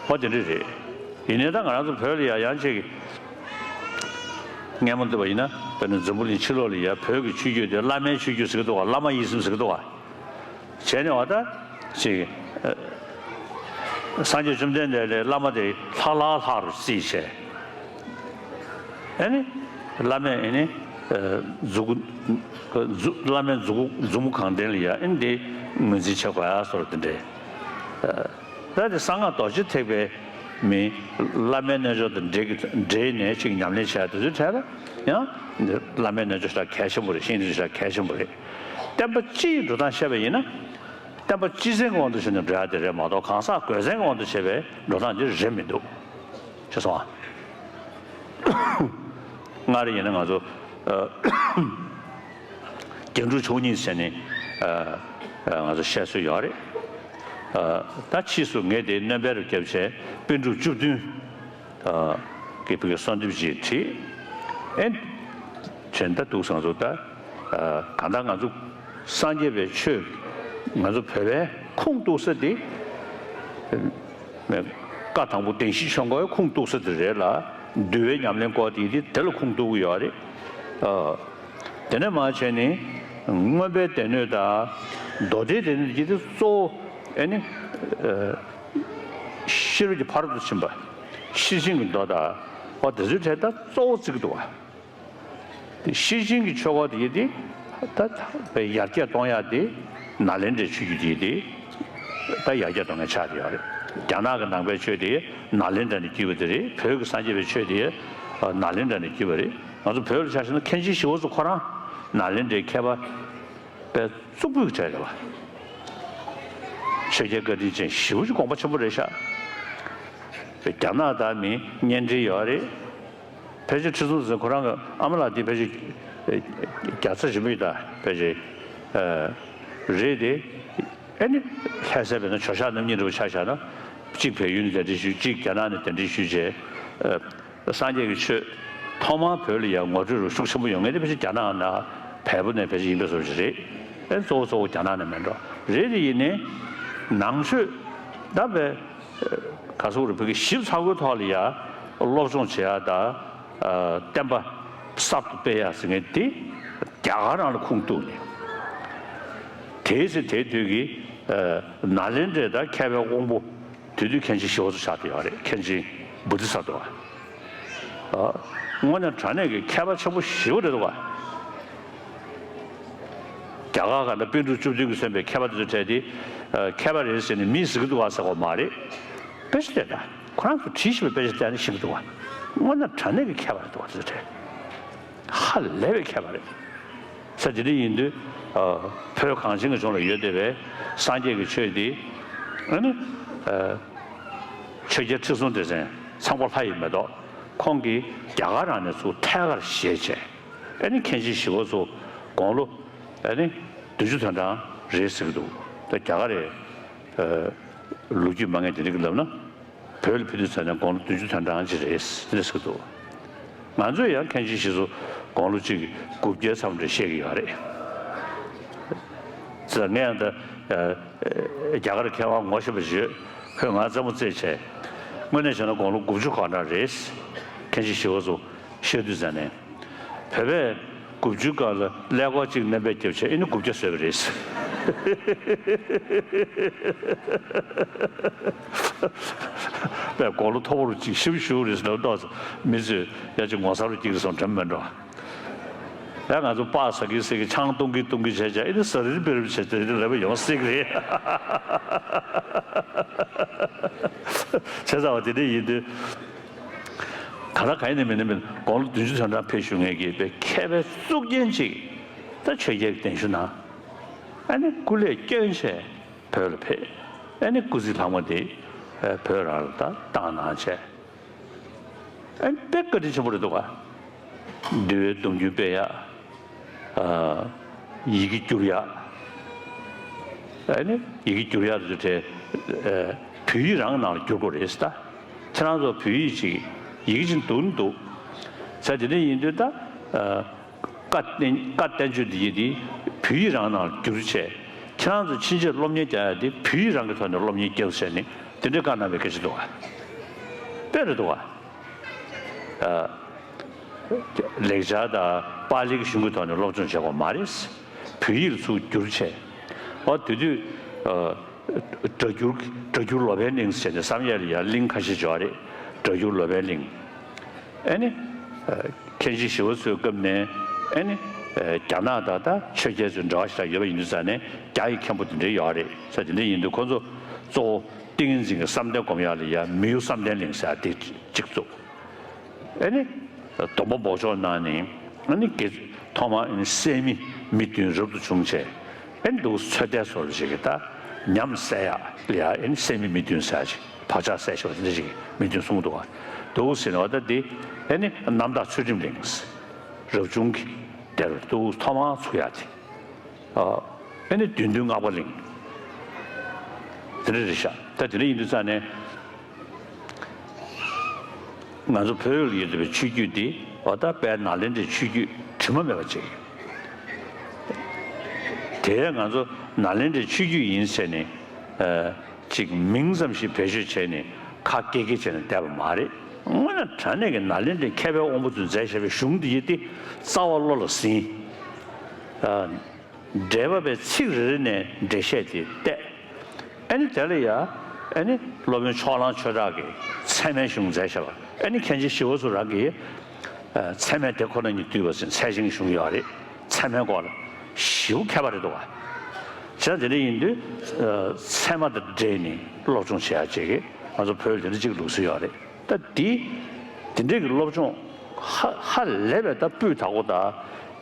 ཧོ་དེ་འདྲ་རེད། ཡིན་ནའི་ད་ང་རང་ཚོ་བོད་ལ་ཡ་ཡང་ཅིག་སྔས་མ་འདུག་པ་ཡིན་ན་དཔེར་ན་འཛམ་བུ་གླིང་ཕྱི་ལོགས་ལ་ཡ་བོད་ཀྱི་ཆོས་བརྒྱུད་དེ་བླ་མའི་ཆོས་བརྒྱུད་ཟེར་གི་འདུག་ག་བླ་མ་ཡིན་སེམས་ཟེར་གི་འདུག་ག་བྱས་ནས་བ་ད་ཅིག་སངས་རྒྱས་བཅོམ་ལྡན་འདས་ལས་བླ་མ་དེ་ལྷག་ལྷག་ལྷག་རུ་བརྩིས་བྱས། ཨེ་ནི་བླ་མས་ཨེ་ནི་ མཛུག་གུ། མཛུ་བླ་མའི་མཛུག་གུ་མཛུབ་མོ་གང་བསྟན་ལ་ཡ་ཨེ་འདི་ངོས་འཛིན་བྱེད་དགོས་ཡ་སོགས་དེ་འདྲས། ད་དེ་གསང་སྔགས་རྡོ་རྗེ་ཐེག་པའི་མི་བླ་མའི་རྣལ་འབྱོར་དང་འབྲེལ་གྱི་འབྲེལ་ནས་ཅིག་ཉམས་ལེན་བྱས་དེ་ཚོའི་གྲས་ལ་ཡང་བླ་མའི་རྣལ་འབྱོར་ཞེ་དྲག་གལ་ཆེན་པོ་རེད། ཤེས་ཡོན་ཞེ་དྲག་གལ་ཆེན་པོ་རེད། བསྟན་པ་སྤྱི་ཡི་འགྲོ་སྟངས་བཤད་པ་ཡིན་ན། བསྟན་པ་སྤྱི་མཚན་གྱི་དབང་དུ་བྱས་ནས་འགྲོ་ཡ་དེ་རེད་མ་གཏོགས་གང་ཟག་གོས་མཚན་གྱི་དབང་དུ་བྱས་པའི་འགྲོ་སྟངས་འདི་རེད་མི་འདུག་ཅེས་གསུངས་པ། སྔར་ཡིན་ན་ང་ཚོ་ཨ་རྒྱན་དྲུག་མཆོག་གཉིས་ཟེར་ནས་ཨ་ཨ་ང་ཚོ་བཤད་སྲོལ་ཡོད་རེད། ཨ་ད་ཕྱིས་སུ་ངས་དེ་སྣོན་པ་རུ་བརྒྱབ་བྱས་པཎ་གྲུབ་བཅུ་བདུན་ཨ་གི་བོད་ཀྱི་གསང་འདུས་ཅིག་བྲིས། ཨེ་བྱས་ད་འདུག་སང་ཚོ་ད་ཨ་གང་ལྟར་ང་ཚོ་སངས་རྒྱས་པའི་ཆོས་ང་ཚོ་བོད་པའི་ཁུངས་གཏུགས་ས་དེ། བཀའ་དང་པོ་བདེན་བཞིའི་ཆོས་འཁོར་ཁུངས་གཏུགས་ས་དེ་རེད་ལ། འདུལ་བའི་ཉམས་ལེན་སྐོར་དེ་དེ་དེ་ལ་ཁུངས་གཏུགས་ཀྱི་ཡོད་རེད། ཨ། དེ་ནས་མར་བྱས་ནས་མངོན་པའི་སྡེ་སྣོད་དང་མདོ་སྡེའི་སྡེ་སྣོད་ཀྱི་དེ་གཙོ་བོ་ཨེ་ནི། ཨ། ཤེས་རབ་ཀྱི་ཕ་རོལ་ཏུ་ཕྱིན་པ། ཤེར་ཕྱིན་གྱི་མདོ་དང་། ཨོ་དེ་ཚོའི་གྲས་ད་གཙོ་བོ་བརྩི་གི་འདུག་བ། དེ་ཤེར་ཕྱིན་གྱི་ཆོས་སྐོར་དེ་ཡི་དེ་ད་བའི་ཡར་རྒྱས་གཏོང་ཡག་དེ་ནཱ་ལེནྡྲའི་ཆོས་བརྒྱུད་དེ་ཡི་དེ་ད་ཡར་རྒྱས་གཏོང་མཁན་ཆགས་བསྡད་ཡོད་རེད། རྒྱ་ནག་གི་ནང་པའི་ཆོས་དེ་ནཱ་ལེནྡྲ་ནས་བརྒྱུད་པ་དེ་རེད། བོད་ཀྱི་སངས་རྒྱས་པའི་ཆོས་དེ་ནཱ་ལེནྡྲ་ནས་བརྒྱུད་པ་རེད། ང་ཚོ་བོད་ལ་ཆ་བཞག་ན་མཁན་ཆེན་ཞི་བ་འཚོ་ཁོ་རང་ནཱ་ལེནྡྲའི་མཁས་པ་དཔེ་གཙུག་ཕུད་ཀྱི་གྲས་རེད་བ། ཆོས་རྒྱལ་བཀའ་དྲིན་ཅན་ཞེ་པོ་ཅིག་དགོངས་པ་ཆེན་པོ་རེད་ཤག་རྒྱ་ནག་དང་མི་གཉེན་འབྲེལ་ཡོད་རེད། ཕལ་ཆེར་ཁྲི་སྲོང་ལྡེ་བཙན་ཁོ་རང་གི་ཨ་མ་ལགས་འདི་ཕལ་ཆེར་རྒྱ་ཚ་རིང་མོ་ཡིན་ད་ཕལ་ཆེར་རེད་དེ། ཨེ་ནི་ལྷ་སའི་བོད་ནང་ཇོ་ཤཱཀ་རྣམ་གཉིས་འདྲ་བོ་ཆ་བཞག་ན་གཅིག་བལ་ཡུལ་ནས་གདན་འདྲེན་ཞུས། གཅིག་རྒྱ་ནག་ནས་གདན་འདྲེན་ཞུས་བྱས། སངས་རྒྱས་ཀྱི་ཆོས་ཐོག་མར་བོད་ལ་ཡང་ངོ་སྤྲོད་རུ་ཤུགས་ཆེན་པོ་ཡོང་མཁན་དེ་ཕལ་ཆེར་རྒྱ་ནག་ནང་བལ་པོ་ནས་ཕལ་ཆེར་ཡིན་པའི་བཟོ་ཞིག་རེད། ཨེ་གཙོ་བོ་གཙོ་བོ་རྒྱ་ནག་ནས་མེད་འགྲོ་རེད། དེ་ཡིན་ནའི་ནང་ཆོས་ད་བས་ག་སོག་རུ་བོད་ཀྱི་ཞིབ་ཚགས་པོའི་ཐོག་ལ་ཡ་སློབ་སྦྱོང་བྱེད་ཡ་ད་བསྟན་པ་གསར་དུ་སྤེལ་ཡ་ཟེར་མཁན་དེ་རྒྱ་གར་རང་ལ་ཁུངས་གཏུགས་ནས་དེའི་ཚེ་དེའི་དུས་ཀྱི་ནཱ་ལེནྡྲའི་ད་མཁས་པའི་དབང་པོ་དེ་དུས་མཁན་ཆེན་ཞི་བ་འཚོ་ཆགས་བསྡད་ཡོད་རེད། མཁན་ཆེན་བོ་དྷི་ས་ཏྭ། ཨ། དངོས་གནས་དྲང་གནས་ཀྱི་མཁས་པ་ཆེན་པོ་ཞེ་པོ་རེད་འདུག་ག་རྒྱ་གར་ག་ན་པཎ་གྲུབ་བཅུ་བདུན་གྱིས་མཚོན་པའི་མཁས་པ་དེ་ཚོའི་གྲས་དེ། ཨ། མཁས་པ་རེད་ཟེར་ནས་མིས་ཟེར་གྱི་འདུག་ག་ཟེར་གྱི་མ་རེད། དཔེ་ཆ་དེ་ད་ཁོ་རང་ཚོ་བྲིས་ཤེས་པའི་དཔེ་ཆ་དེ་ནས་ཤེས་ཀྱི་འདུག་ག་དངོས་གནས་དྲང་གནས་ཀྱི་མཁས་པ་རེད་འདུག་ག་དེ་ཚོའི་གྲས། ཧ་ལས་པའི་མཁས་པ་རེད། ས་དེ་འདྲ་ཡིན་དུས། ཨ། བོད་གངས་ཅན་གྱི་ལྗོངས་ལ་ཡོད་བསྡད་པའི་སངས་རྒྱས་ཀྱི་ཆོས་འདི། ཨ་ནི། ཨ། ཆོས་རྒྱལ་ཁྲི་སྲོང་ལྡེ་བཙན་ཚངས་པ་ལྷ་ཡིས་མེ་ཏོག་ཁོང་གིས་རྒྱ་གར་རང་ནས་ཚུར་ཐད་ཀར་བཞེས་བྱས། ཨ་ནི་མཁན་ཆེན་ཞི་བ་འཚོ་དགུང་ལོ། ཨ་ནི་བདུན་ཅུ་དོན་གྲངས་རེད་ཟེར་གྱི་འདུག་ད་རྒྱ་གར་རེད། ཨ། ལོ་རྒྱུས་མང་ངེས་དེ་འདྲ་གི་ལབ་ན། བོད་ལ་ཕེབས་དུས་ཙམ་ནས་དགུང་ལོ་བདུན་ཅུ་དོན་གྲངས་ཅིག་རེད་ཟེར་གྱི་འདུག་ང་ཚོས་ཡང་མཁན་ཆེན་ཞི་བ་འཚོ་དགུང་ལོ་གཅིག་དགུ་བརྒྱའི་མཚམས་རེ་བཤད་ཀྱི་ཡོད་རེད། ཙང་ངས་ཡང་ད་རྒྱ་གར་མཁས་དབང་ངོ་ཤེས་པ་ཞིག་ཡོད། ཁོས་ང་རྩེད་མོ་རྩེས་བྱས། དངོས་གནས་བྱས་ན་དགུང་ལོ་དགུ་བཅུ་གོ་གྲངས་རེད། མཁན་ཆེན་ཞི་བ་འཚོ་བཤད་དུས་ཙམ་ནས། བོད་པས་དགུ་བཅུའི་སྐབས་ལ་ཀླད་ཀོར་གཅིག་སྣོན་པ་བརྒྱབ་བྱས་ཨེ་ནི་དགུ་བརྒྱ་བཟོས་པ་རེད། པས་དགུང་ལོ་མཐོ་པོ་རུ་གཅིག་ཞིབ་ཞུ་རེད་ཟེར་ན་ཏོག་ཙམ་མི་ཚོས་ཡ་གཅིག་ངོ་མཚར་རུ་སྐྱེ་གི་སོང་དྲན་མི་འགྲོ། ཡ་ང་ཚོ་སྤགས་ཟ་གི་ཟ་གི་ཆང་བཏུང་གི་བཏུང་གི་བྱས་བྱས་ཨེ་ནི་ཟ་རིལ་བེ་རིལ་བྱས་བྱས་ལབ་པ་ཡོང་སྲིད་གི་རེད། བྱས་ཙང་བ་དེ་འདྲ་ཡིན་དུས། ག་ལ་ག་ཡིན་ནས་མིན་ནས་མིན་དགུང་ལོ་བདུན་ཅུ་དོན་གྲངས་ཕེབས་བཞུགས་མཁན་གྱི་དཔེ་མཁས་པའི་གཙུག་རྒྱན་ཅིག་ད་ཆོས་རྒྱལ་གྱི་གདན་ཞུ་གནང་། ཨ་ནི་སྐུ་ལས་བསྐྱོན་བྱས་བོད་ལ་ཕེབས། ཨ་ནི་སྐུ་ཚེ་ལྷག་མ་དེ་བོད་རང་ལ་ད་བཏང་གནང་བྱས། ཨ་ནི་དཔེ་བཀའ་དྲིན་ཆེན་པོ་རེད་འདུག་ག་འདུལ་བའི་སྡོམ་རྒྱུན་སྤེལ་ཡག་ཨ། ཡི་གེ་བསྒྱུར་ཡག་ཨ་ནི་ཡི་གེ་བསྒྱུར་ཡག་དེ་ཚོ་གྲས། ཨ། བོད་ཡིག་རང་གི་ནང་ལ་བསྒྱུར་དགོས་རེད་ཟེར་ད། ཁྱེད་རང་ཚོ་བོད་ཡིག་ཅིག་ཡི་གེ་ཅིག་འདུག་ནི་འདུག་ས་དེ་འདྲ་ཡིན་དུས་ད། ཨ། བཀའ་བསྟན་བཀའ་བསྟན་བཅོས་འདི་ཡི་དེ་བོད་ཡིག་རང་ནང་ལ་བསྒྱུར་བྱས། ཁྱེད་རང་ཚོ་ཕྱིན་ཆད་སློབ་གཉེར་རྒྱག་ཡག་དེ་བོད་ཡིག་རང་གི་ཐོག་ནས་སློབ་གཉེར་རྒྱག་བྱས་ནས་དེ་འདྲའི་བཀའ་གནང་བའི་སྐད་ཆ་འདུག་ག་དཔེ་རེད་འདུག་ག་ཨ། ལེགས་སྦྱར་དང་པཱ་ལིའི་གཞུང་གི་ཐོག་ནས་སློབ་སྦྱོང་བྱེད་དགོས་མ་རེད། བོད་ཡིག་ལ་ཚུར་བསྒྱུར་བྱས། འོ་དེ་དུས། ཨ། སྒྲ་སྒྱུར་སྒྲ་སྒྱུར་ལོ་པཎ་གླིང་ཟེར་ནས་བསམ་ཡས་ལ་ཡང་གླིང་ཁ་ཤས་ཡོད་རེད། སྒྲ་སྒྱུར་ལོ་པཎ་གླིང་། ཨ་ནི། ཨ། མཁན་ཆེན་ཞི་བ་འཚོའི་སྐབས་ནས། ཨེ་ནི། རྒྱ་ནག་དང་ད་ཆོས་རྒྱལ་ཚོའི་འབྲེལ་བ་ཞིག་ཡོད་པ་ཡིན་དུས་ཙང་ནས་རྒྱ་ཡི་མཁན་པོ་དེ་འདྲ་ཡོད་རེད་ཟེར། དེ་འདྲ་ཡིན་དུས་ཁོ་ཚོ་གཙོ་བོ་ཏིང་ངེ་འཛིན་གྱི་བསམ་གཏན་སྒོམ་ཡག་ལ་ཡ་མི་གཡོ་བསམ་གཏན་གླིང་ཟེར་ཡག་དེ་གཅིག་བཙུགས། ཨེ་ནི། སྡོང་པོ་འབོགས་ཆོག་གནང་ནས་ཨེ་ནི་དགེ་ཐོག་མར་ཨེ་ནི་སད་མི་མི་བདུན་རབ་ཏུ་བྱུང་བྱས། ཨེ་ནི་འདུག་ཚོད་ལྟའི་བཟོ་འདྲ་ཞིག་གིས་ད་ཉམས་སད་ཡག་ལ་ཡ་ཨེ་ནི་སད་མི་མི་བདུན་ཟེར་ཡག་ཅིག་བག་ཆགས་སད་ཤོག་དེ་འདྲ་ཞིག་གིས་མི་བདུན་གསུངས་འདུག་ག་འདུག་ཟེར་ནས་འོ་ད་འདི་ཨེ་ནི་རྣམ་དག་ཚུལ་ཁྲིམས་གླིང་། རབ་བྱུང་གི་དེར་འདུག་ཐོག་མར་ཚུགས་ཡག་དེ། ཨ་ཨེ་ནི་བདུད་འདུལ་སྔགས་པ་གླིང་། དེ་འདྲ་རེད་ཤག་ད་དེ་འདྲ་ཡིན་དུས་ཙང་ནས། ང་ཚོ་བོད་ལ་ཡོད་པའི་ཆོས་བརྒྱུད་འདི་འོ་ད་དཔལ་ནཱ་ལེནྡྲའི་ཆོས་བརྒྱུད་དྲི་མ་མེད་པ་ཅིག་དེ་ང་ཚོ་ནཱ་ལེནྡྲའི་ཆོས་བརྒྱུད་ཡིན་ཟེར་ནས་ཨ་ཅིག་མིང་ཙམ་ཞིག་བེད་སྤྱོད་བྱས་ནས་ཁ་སྐད་སྐད་བྱས་ནས་བསྡད་པ་མ་རེད། དངོས་གནས་དྲང་གནས་ཀྱི་ནཱ་ལེནྡྲའི་མཁས་པའི་དབང་པོ་ཚོས་མཛད་བཞག་པའི་གཞུང་འདི་ཡིན་ཏེ་རྩ་བ་བློ་ལ་ཟིན། ཨ། འགྲེལ་པ་པའི་ཚིག་རེ་རེ་ནས་འགྲེལ་བཤད་དེ་བལྟས། ཨ་ནི་དེ་ལ་ཡ། ཨ་ནི་སློབ་དཔོན་ཕྱོགས་གླང་ཆོས་གྲགས་ཀྱིས་ཚད་མའི་གཞུང་མཛད་བཞག་པ། ཨ་ནི་མཁན་ཆེན་ཞི་བ་འཚོ་རང་གིས། ཨ། ཚད་མའི་སྡེ་ཁོ་ན་ཉིད་བསྡུས་པ་ཟེར་ཚད་ཆེན་གཞུང་ཡོད་རེད། ཚད་མའི་སྐོར་ལ་ཞེ་པོ་མཁས་པ་རེད་འདུག་ག་བྱས་ཙང་དེ་འདྲ་ཡིན་དུས། ཨ། ཚད་མ་དང་འབྲེལ་ནས་སློབ་སྦྱོང་བྱེད་ཡག་ཅིག་གི་ང་ཚོ་བོད་ལ་དེ་འདྲ་ཅིག་ལུགས་སྲོལ་ཡོད་རེད། ད་འདི། འདི་འདྲའི་གི་སློབ་སྦྱོང་ཧ་ཧ་ལས་པའི་ད་སྤུས་དག་པོ་དང་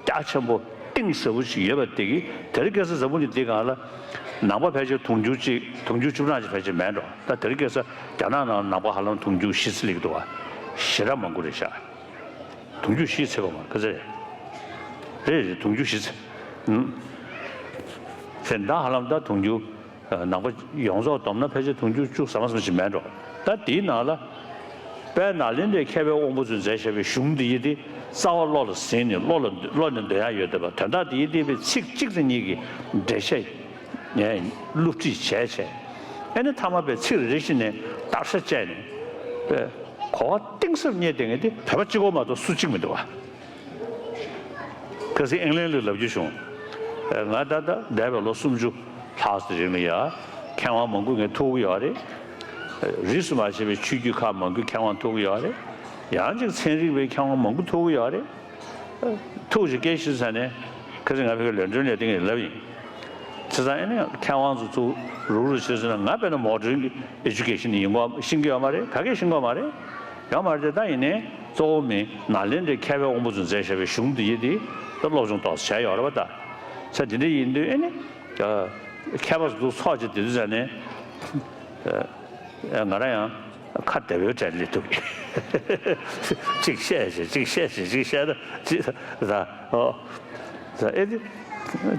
རྒྱ་ཆེན་པོ་གཏིང་ཟབ་པོ་ཞིག་ཡོད་པ་དེ་གི་དེ་རིང་ཁ་སང་འཛམ་བུ་གླིང་འདི་སྒང་ལ་ནང་པ་ཕལ་ཆེར་དུང་ཕྱུར་གཅིག་དུང་ཕྱུར་བཅུ་གྲངས་ཅིག་ཕལ་ཆེར་མེད་འགྲོ། ད་དེ་རིང་ཁ་སང་རྒྱ་ནག་ནང་ནང་པ་ཧ་ལམ་དུང་ཕྱུར་བཞི་ཚིག་འདུག་བ། ཞེ་དྲག་མང་པོ་རེད་ཤག་དུང་ཕྱུར་བཞི་ཚིག་པ་མ་ག་ཚད་རེད། རེད་རེད། དུང་ཕྱུར་བཞི་ཚིག་ཨུམ། དེ་ད་ཧ་ལམ་ད་དུང་ཕྱུར། ནང་པ་ཡོངས་རྫོགས་བསྡོམས་ན་ཕལ་ཆེར་དུང་ཕྱུར་བཅུ་ཟ་མ་ཟ་མ་ཞིག་མེད་འགྲོ། ད་དེའི་ནང་ལ། དཔལ་ནཱ་ལེནྡྲའི་མཁས་པའི་དབང་པོ་ཚོས་མཛད་བཞག་པའི་གཞུང་འདི་ཡི་དེ་རྩ་བ་བློ་ལ་ཟིན་ནས་བློ་ལ་བློ་ནས་འདོན་ཡག་ཡོད་བསྡད་པ་དོན་དག་དེ་ཡི་དེ་པའི་ཚིག་གཅིག་དང་གཉིས་ཀྱི་འགྲེལ་བཤད་ངས་བསླུ་བྲིད་བྱས་བྱས། ཨེ་ནི་མཐའ་མ་པའི་ཚིག་རེ་རེ་བཞིན་ནས་བརྟག་ཤ་བཅད་ནས་པའི་གོ་བ་གཏིང་ཟབ་རྙེད་བསྡད་མཁན་དེ་བོད་པ་གཅིག་པོ་མ་གཏོགས་སུ་གཅིག་མི་འདུག་བ། ཁ་སང་ཨིང་ལན་ལ་ལབ་རྒྱུ་བྱུང་། ང་ད་ལྟ་འདས་པའི་ལོ་སུམ་ཅུ་ལྷག་ཙམ་རིང་ལ་ཡ། མཁས་དབང་མང་པོ་ངས་ཐུག་གི་ཡོད་རེད། རིས་སུ་མ་ཆད་པའི་ཆོས་བརྒྱུད་ཁག་མང་པོའི་མཁས་དབང་ཐུག་གི་ཡོད་རེད། ཡང་ཅིག་ཚན་རིག་པའི་མཁས་དབང་མང་པོ་ཐུག་གི་ཡོད་རེད། ཐུག་ཅིག་སྐད་ཆ་ཟ་ནས་ཁ་སང་ང་ཕ་གི་ལོན་ཌོན་ལ་ཡ་དེ་ངས་ལབ་ཡིན། བྱས་ཙང་ཨེ་ནས་མཁས་དབང་ཚོ་ཚུར་རུག་རུག་བྱས་ཟེར་ན་ང་དཔེར་ན་མོ་ཌེན་གྱི་ཨེ་ཇུ་ཀེ་ཤན་ཡིན་གོ་ཤེས་ཀྱི་ཡོད་མ་རེད། ག་གེ་ཤེས་ཀྱི་མ་རེད། ཡོད་མ་རེད་དེ་ད་ཡིན་ནའི་གཙོ་བོ་མི་ནཱ་ལེནྡྲའི་མཁས་པའི་དབང་པོ་ཚོས་མཛད་བཞག་པའི་གཞུང་འདི་ཡི་དེ་ད་སློབ་སྦྱོང་ཏོག་ཙམ་བྱས་ཡོད་རེད་པ་ད། ས་དེ་འདྲ་ཡིན་དུས་ཨེ་ནི། མཁས་པ་ཚོ་ཚོགས་བྱས་དེ་དུས་ཙ་ནས། ང་རང་ཡང་ཁ་བདེ་བོའི་གྲས་སླེབས་ཐུབ་ཀྱི། གཅིག་བཤད་བྱས་གཅིག་བཤད་བྱས་གཅིག་བཤད་ན་གཅིག་ད་ཨོ། ད་ཨེ་དེ་འདི་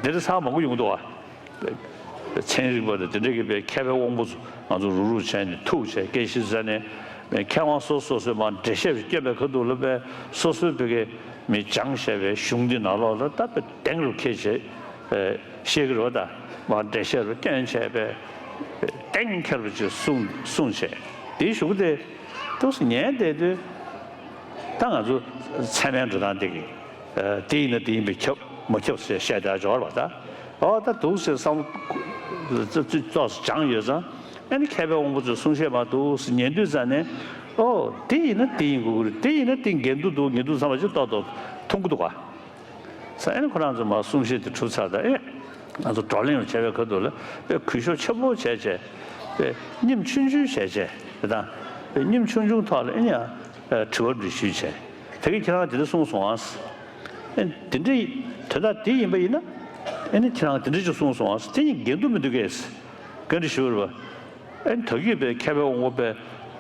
འདྲ་ཚང་མང་པོ་ཡོང་འདུག་བ། ཚན་རིག་པ་དང་དེ་འདྲ་གི་པའི་མཁས་པའི་དབང་པོ་ཚོ་ང་ཚོ་རུག་རུག་བྱས་ནས་ཐུག་བྱས་སྐད་ཆ་ཟ་ནས་མཁས་དབང་སོ་སོ་སོས་མར་འགྲེལ་བཤད་སྐྱོན་པའི་ཁ་ཐུག་ལ་པའི་སོ་སོའི་བོད་སྐད་མི་སྦྱངས་བྱས་པའི་གཞུང་འདི་ནང་ལོགས་ལ་ད་པའི་གདེང་རུ་འཁེལ་བྱས་བཤད་ཀྱི་རེད་བ། ད་མར་འགྲེལ་བཤད་རུ་སྐྱོན་བྱས་པའི་གདེང་འཁེལ་བ་ཅིག་གསུངས་གསུངས་བྱས་དེའི་གཞུག་གུ་དེ་ཏོག་ཙམ་ཉན་བསྡད་དུས་ད་ང་ཚོ་ཚད་མའི་འགྲོ་སྟངས་དེ་གི་དེ་ཡིན་ན་དེ་ཡིན་པས་ཁྱབ་མ་ཁྱབ་ཟེར་བཤད་བསྡད་ཡག་འབྱོར་བ་ད། ཨོ་ད་འདུག་ཟེར་བསམ་བློ་ཏོག་ཙམ་སྦྱངས་ཡོད་ཙང་ཨ་ནི་མཁས་པའི་དབང་པོ་ཚོས་གསུང་བཤད་མར་འདུག་ཟེར་ཉན་དུས་ཙང་ནས་ཨོ་དེ་ཡིན་ན་དེ་ཡིན་དགོས་ཀྱི་རེད། དེ་ཡིན་ན་དེ་འགལ་འདུ་འདུག་འགལ་འདུ་བསམ་པ་ཅིག་ཏོག་ཏོག་མཐོང་གི་འདུག་ག་ས་ཨ་ནི་ཁོ་རང་ཚོ་མར་གསུང་བཤད་དེ་གྲུབ་ཚར་ད་ཨེ་ང་ཚོ་བགྲོ་གླེང་རུ་བྱས་པའི་ཁ་ཐུག་ལ་ཨེ་གུས་ཞབས་ཆེན་པོ་བྱས་བྱས་ཨེ་སྙེམས་ཆུང་ཆུང་བྱས་བྱས་དེ་དང་ཨེ་སྙེམས་ཆུང་ཆུང་ཐོག་ལ་ཨེ་ནི་ཡང་དྲི་བ་འདྲི་ཞུས་བྱས་དེ་གིན་ཁྱེད་རང་དེ་འདྲ་གསུངས་སོང་ཨ། ཨེ་དེ་འདྲ་དོན་དག་དེ་ཡིན་པ་ཡིན་ན་ཨེ་ནི་ཁྱེད་རང་དེ་འདྲ་ཅིག་གསུངས་སོང་ཨ། དེ་གཉིས་འགལ་འདུ་མི་འདུག་གས། བཀའ་འདྲི་ཞུ་བར་བ། ཨེ་ནི་ད་གིན་པའི་མཁས་པའི་དབང་པོ་པའི་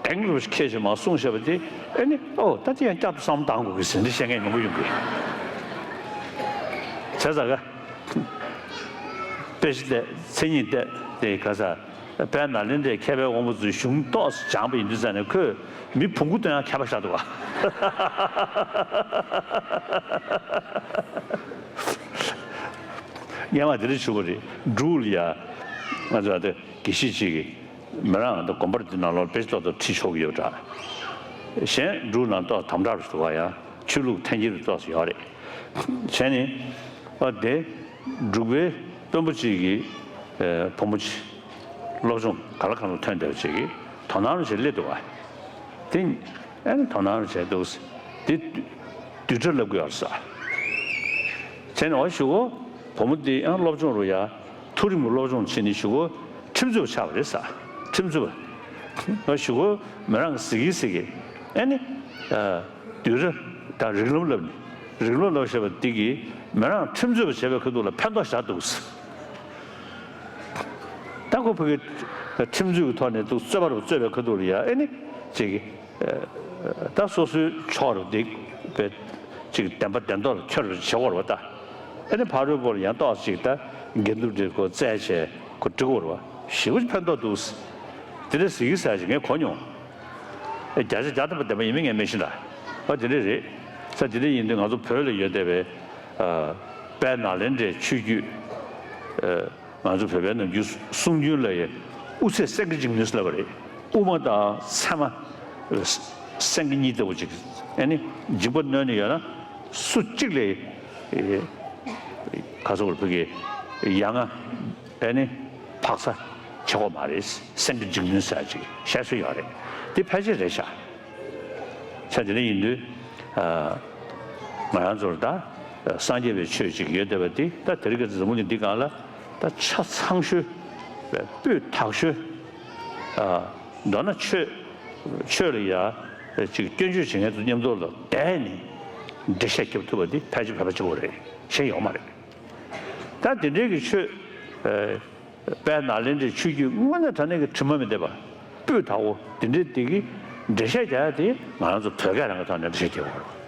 གདེང་རུ་ཁྱེད་ཀྱིས་མར་གསུངས་བཞག་པ་དེ་ཨེ་ནི་ཨོ་ད་དེ་ཡང་བསྐྱར་དུ་བསམ་བློ་བཏང་དགོས་ཀྱི་ཟེར་འདི་བཤད་མཁན་མང་པོ་ཡོང་གི། བྱས་ཙང་ག་དཔེ་ཆ་བལྟས་མཚན་ཉིད་བལྟས་དེ་ག་ས། དཔལ་ནཱ་ལེནྡྲའི་མཁས་པའི་དབང་པོ་ཚོའི་གཞུང་ཏོག་ཙམ་སྦྱངས་པ་ཡིན་དུས་ཙང་ནས་ཁོས་མི་བོང་གུ་སྟོན་ཡག་མཁས་པ་ཆགས་འདུག་ག་སྔན་མ་དེ་འདྲ་བྱུང་བ་རེད། འབྲུག་ལ་ཡ་ང་ཚོ་ཨ་དེ་དགེ་བཤེས་གཅིག་གིས་མི་རང་ད་དགོན་པར་འདི་ནང་ལོགས་དཔེ་ཏོག་ཏོག་ཁྲིད་ཆོག་གི་ཡོད་འདྲ། གཞན་འབྲུག་ནང་ཏོག་དམ་དྲག་རུ་འདུག་ག་ཡ་ཆོས་ལུགས་འཐེན་འཁྱེར་རུ་ཏོག་ཙམ་ཡོད་རེད། བྱས་ནས་ཨ་དེ་འབྲུག་པའི་དཔོན་པོ་གཅིག་གིས་བུ་མོ་གཅིག་སློབ་སྦྱོང་ག་ལ་གང་ལ་ཐོན་བསྡད་པ་ཅིག་གིས་དོ་སྣང་རུ་བྱས་སླེབས་འདུག་ག་དེ་ཨ་ནི་དོ་སྣང་རུ་བྱས་འདུག་དེ་བསྡུས་གྲྭ་ལབ་དགོས་ཡོད་ས། དེ་ནས་འོ་ཞུ་གོ། བུ་མོ་འདི་ཡང་སློབ་སྦྱོང་རུ་ཡ། མཐོ་རིམ་གྱི་སློབ་སྦྱོང་བྱེད་ནི་ཞུ་གོ། ཁྲིམས་རྩོད་པ་ཆགས་པ་རེད་ས། ཁྲིམས་རྩོད་པ། འོ་ཞུ་གོ། མི་རང་གི་ཟི་གི་ཟི་གི། ཨེ་ནི། ཨ། དུས་རབས་དང་རིགས་ལམ་བསླབ་ནི། རིགས་ལམ་བསླབ་བྱས་པ་འདི་གིས་མི་རང་ཁྲིམས་རྩོད་པ་བྱས་པའི་ཁ་ཐུག་ལ་ཕན་ཐོགས་ཞེ་དྲག་འདུག་ས། ད་ཁོ་ཕ་གི་ཁྲིམས་རྩོད་ཀྱི་ཐོག་ནས་འདུག་རྩོད་པ་རུ་རྩོད་པའི་ཁ་ཐུག་ལ་ཡ་ཨེ་ནི། ཅིག་ད་སོ་སོའི་ཕྱོགས་རུ་འདི་པའི་ཅིག་བདེན་པ་བདེན་མདོག་ལ་འཁྱོལ་བར་བྱེད་དགོས་རེད་པ་ད། ཨེ་ནི་ཕ་རོལ་པོ་ལ་ཡང་ཏོག་ཅིག་ད་འགལ་འདུ་འདྲ་ཁོ་བཙལ་བྱས་ཁོ་འགྲིག་གོ་རེད་པ། ཞེ་པོ་ཅིག་ཕན་ཐོགས་འདུག་དེ་འདྲ་ཟེར་གི་ཟེར་ཅིག་ངས་གོ་མྱོང་། ཨེ་བརྒྱ་ཆ་བརྒྱ་ཐམ་པ་བདེན་པ་ཡིན་མིན་ངས་མི་ཤེས་ད། ཨ་དེ་འདྲ་རེད། ས་དེ་འདྲ་ཡིན་དུས་ང་ཚོ་བོད་ལ་ཡོད་བསྡད་པའི་ཨ་དཔལ་ནཱ་ལེནྡྲའི་ཆོས་བརྒྱུད། ཨ། ང་ཚོ་བོད་པའི་ནམ་རྒྱུན་གསུང་རྒྱུན་ལ་ཡ་དབུ་ཚད་སེང་གེ་འཇིགས་ནུས་ལབ་པ་རེད། དབུ་མ་དང་མཚན་མ་སེང་གེ་གཉིས་ལྟ་བུ་ཅིག་ཨེ་ནི་འཇིགས་པ་གནོན་ནི་ཡོད་ན་སུ་གཅིག་ལ་ཡ་ག་ཚོད་བར་ཕུད་ཀྱི་ཡ་ང་ཨེ་ནི་འཕག་ས་ཆགས་ཀྱི་མ་རེད། སེང་གེ་འཇིགས་ནུས་ཟེར་ཅིག་བཤད་སྲོལ་ཡོད་རེད། དེ་ཕལ་ཆེར་རེད་ཤག་ཆ་དེ་འདྲ་ཡིན་དུས། ཨ། ང་རང་ཚོར་ད་སངས་རྒྱས་པའི་ཆོས་ཅིག་ཡོད་བསྡད་པ་འདི་ད་དེ་རིང་ཁ་སང་འཛམ་བུ་གླིང་འདི་སྒང་ལ་ད་ཆ་ཚང་ཤོས་སྤུས་དག་ཤོས། ཨ། མདོར་ན་ཆོས་ཆོས་ལ་ཡ་ཅིག་སྐྱོན་བརྗོད་བྱེད་མཁན་ཚོ་མཉམ་དུ་ལ་བསྡད་ནས་འགྲེལ་བཤད་རྒྱབ་ཐུབ་པ་འདི་ཕལ་ཆེར་བོད་པ་གཅིག་པོ་རེད། གཞན་ཡོད་མ་རེད། ད་དེ་འདྲའི་གི་ཆོས། ཨ། དཔལ་ནཱ་ལེནྡྲའི་ཆོས་བརྒྱུད་དངོས་གནས་དྲང་གནས་ཀྱི་དྲི་མ་མི་བསྡད་པ། སྤུས་དག་པོ་འདི་འདྲའི་འདི་གི་འགྲེལ་བཤད་རྒྱག་ཡ་དེ་ང་རང་ཚོ་བོད་སྐད་རང་གི་ཐོག་ནས་འགྲེལ་བཤད་རྒྱག་དགོས་རེད།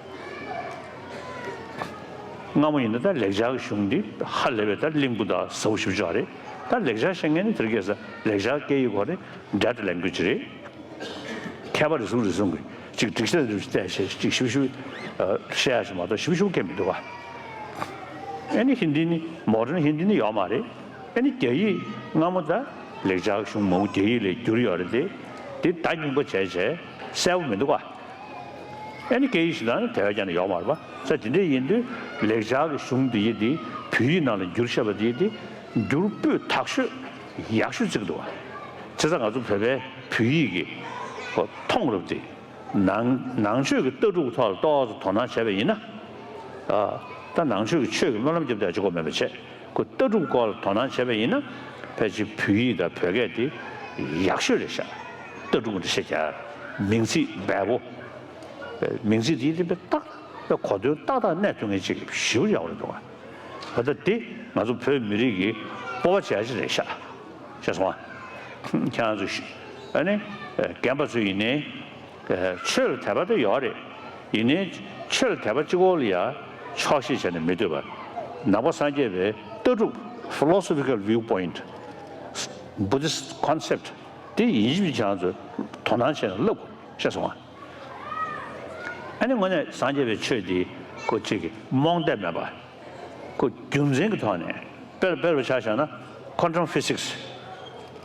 སྔ་མོ་ཡིན་ན་ད་ལེགས་སྦྱར་གྱི་གཞུང་འདི་ཧ་ལས་པའི་ད་གླེང་བུ་དང་ཟབ་པོ་ཞེ་པོ་ཅིག་རེད། ད་ལེགས་སྦྱར་ཤེས་མཁན་ནི་དེ་རིང་ཁ་སང་ལེགས་སྦྱར་སྐད་ཡིག་སྐོར་རེད། འདྲ་འདྲ་ལེན་དགོས་ཀྱི་རེད། མཁས་པ་རེ་ཟུང་རེ་ཟུང་གིས་ཅིག་སྒྲིག་ཤ་རེ་བལྟས་བྱས་ཅིག་ཞིབ་ཞིབ་བཤད་ཡ་ཞིག་མ་གཏོགས་ཞིབ་ཞིབ་མཁན་མི་འདུག་ག་ཨེ་ནི་ཧིན་དི་ནི་མོ་ཌན་ཧིན་དི་ནི་ཡོད་མ་རེད། ཨེ་ནི་རྒྱ་ཡིག་སྔ་མོ་ད་ལེགས་སྦྱར་གཞུང་མང་པོ་རྒྱ་ཡིག་ལ་བསྒྱུར་ཡོད་རེད་དེ། དེ་ད་རྙིང་པ་བྱས་བྱས་གསལ་པོ་མི་འདུག་ག་ཨེ་ནི་སྐད་ཡིག་ཞིག་ལ་ནི་དེ་བས་ཀྱང་ཡོད་མ་རེད་པ། ས་དེ་འདྲ་ཡིན་དུས་ལེགས་སྦྱར་གྱི་གཞུང་འདི་ཡིན་དེ་བོད་ཡིག་ནང་ལ་བསྒྱུར་བཞག་པ་དེ་ཡིན་དེ་བསྒྱུར་སྤུས་དག་ཤོས་ཡག་ཤོས་བརྩི་གི་འདུག་ག་བྱས་ཙང་ང་ཚོ་བོད་པའི་བོད་ཡིག་གི་མཐོང་རབས་དེ་ནང་ནང་ཆོས་ཀྱི་ལྟ་གྲུབ་ཐོག་ལ་ཏོག་ཙམ་དོ་སྣང་བྱས་པ་ཡིན་ན། ཨ། ད་ནང་ཆོས་ཀྱི་ཆོས་ཀྱི་སྨོན་ལམ་རྒྱབ་བསྡད་ཆོག་གོ་མེད་པ་བྱས། ཁོ་ལྟ་གྲུབ་སྐོར་ལ་དོ་སྣང་བྱས་པ་ཡིན་ན། ཕལ་ཆེར་བོད་ཡིག་དང་བོད་སྐད་དེ་ཡག་ཤོས་རེད་ཤག་ལྟ་གྲུབ་འདྲ་བཤད་ཀྱང་མིང་ཚིག་འབེལ་པོ། མིང་ཚིག་དེའི་རིགས་པའི་ཏག་ཏག་གོ་དོན་ཏག་ཏག་གནས་ཐུབ་མཁན་ཅིག་ཞེ་པོ་ཡག་པོ་རེད་འདུག་ག་ད་ལྟ་དེ་ང་ཚོ་བོད་མི་རིགས་ཀྱི་སྤོབས་པ་བྱེད་ཡ་ཅིག་རེད་ཤག་ཤེས་སོང་ང་། ཁྱེད་རང་ཚོ་ཤི་ཨ་ནི་རྒན་པ་ཚོ་ཡིན་ནའི། ཆོས་ལ་དད་པ་དེ་ཡོད་རེད། ཡིན་ནའི་ཆོས་ལ་དད་པ་གཅིག་པོ་ལ་ཡ་ཆོག་ཤེས་བྱས་ནས་མི་སྡོད་པར། ནང་པ་སངས་རྒྱས་པའི་ལྟ་གྲུབ། philosophical viewpoint, Buddhist concept དེ་ཡིན་གཅིག་མིན་གཅིག་ང་ཚོས་དོ་སྣང་བྱས་ནས་བསླབ་དགོས། ཤེས་སོང་ང་། ཨ་ནི་དངོས་གནས་སངས་རྒྱས་པའི་ཆོས་འདི་ཁོ་གཅིག་གི་རྨོངས་དད་མེད་པ། ཁོ་རྒྱུ་མཚན་གྱི་ཐོག་ནས་དཔེར་དཔེར་བཞག་བཞག་ན་quantum physics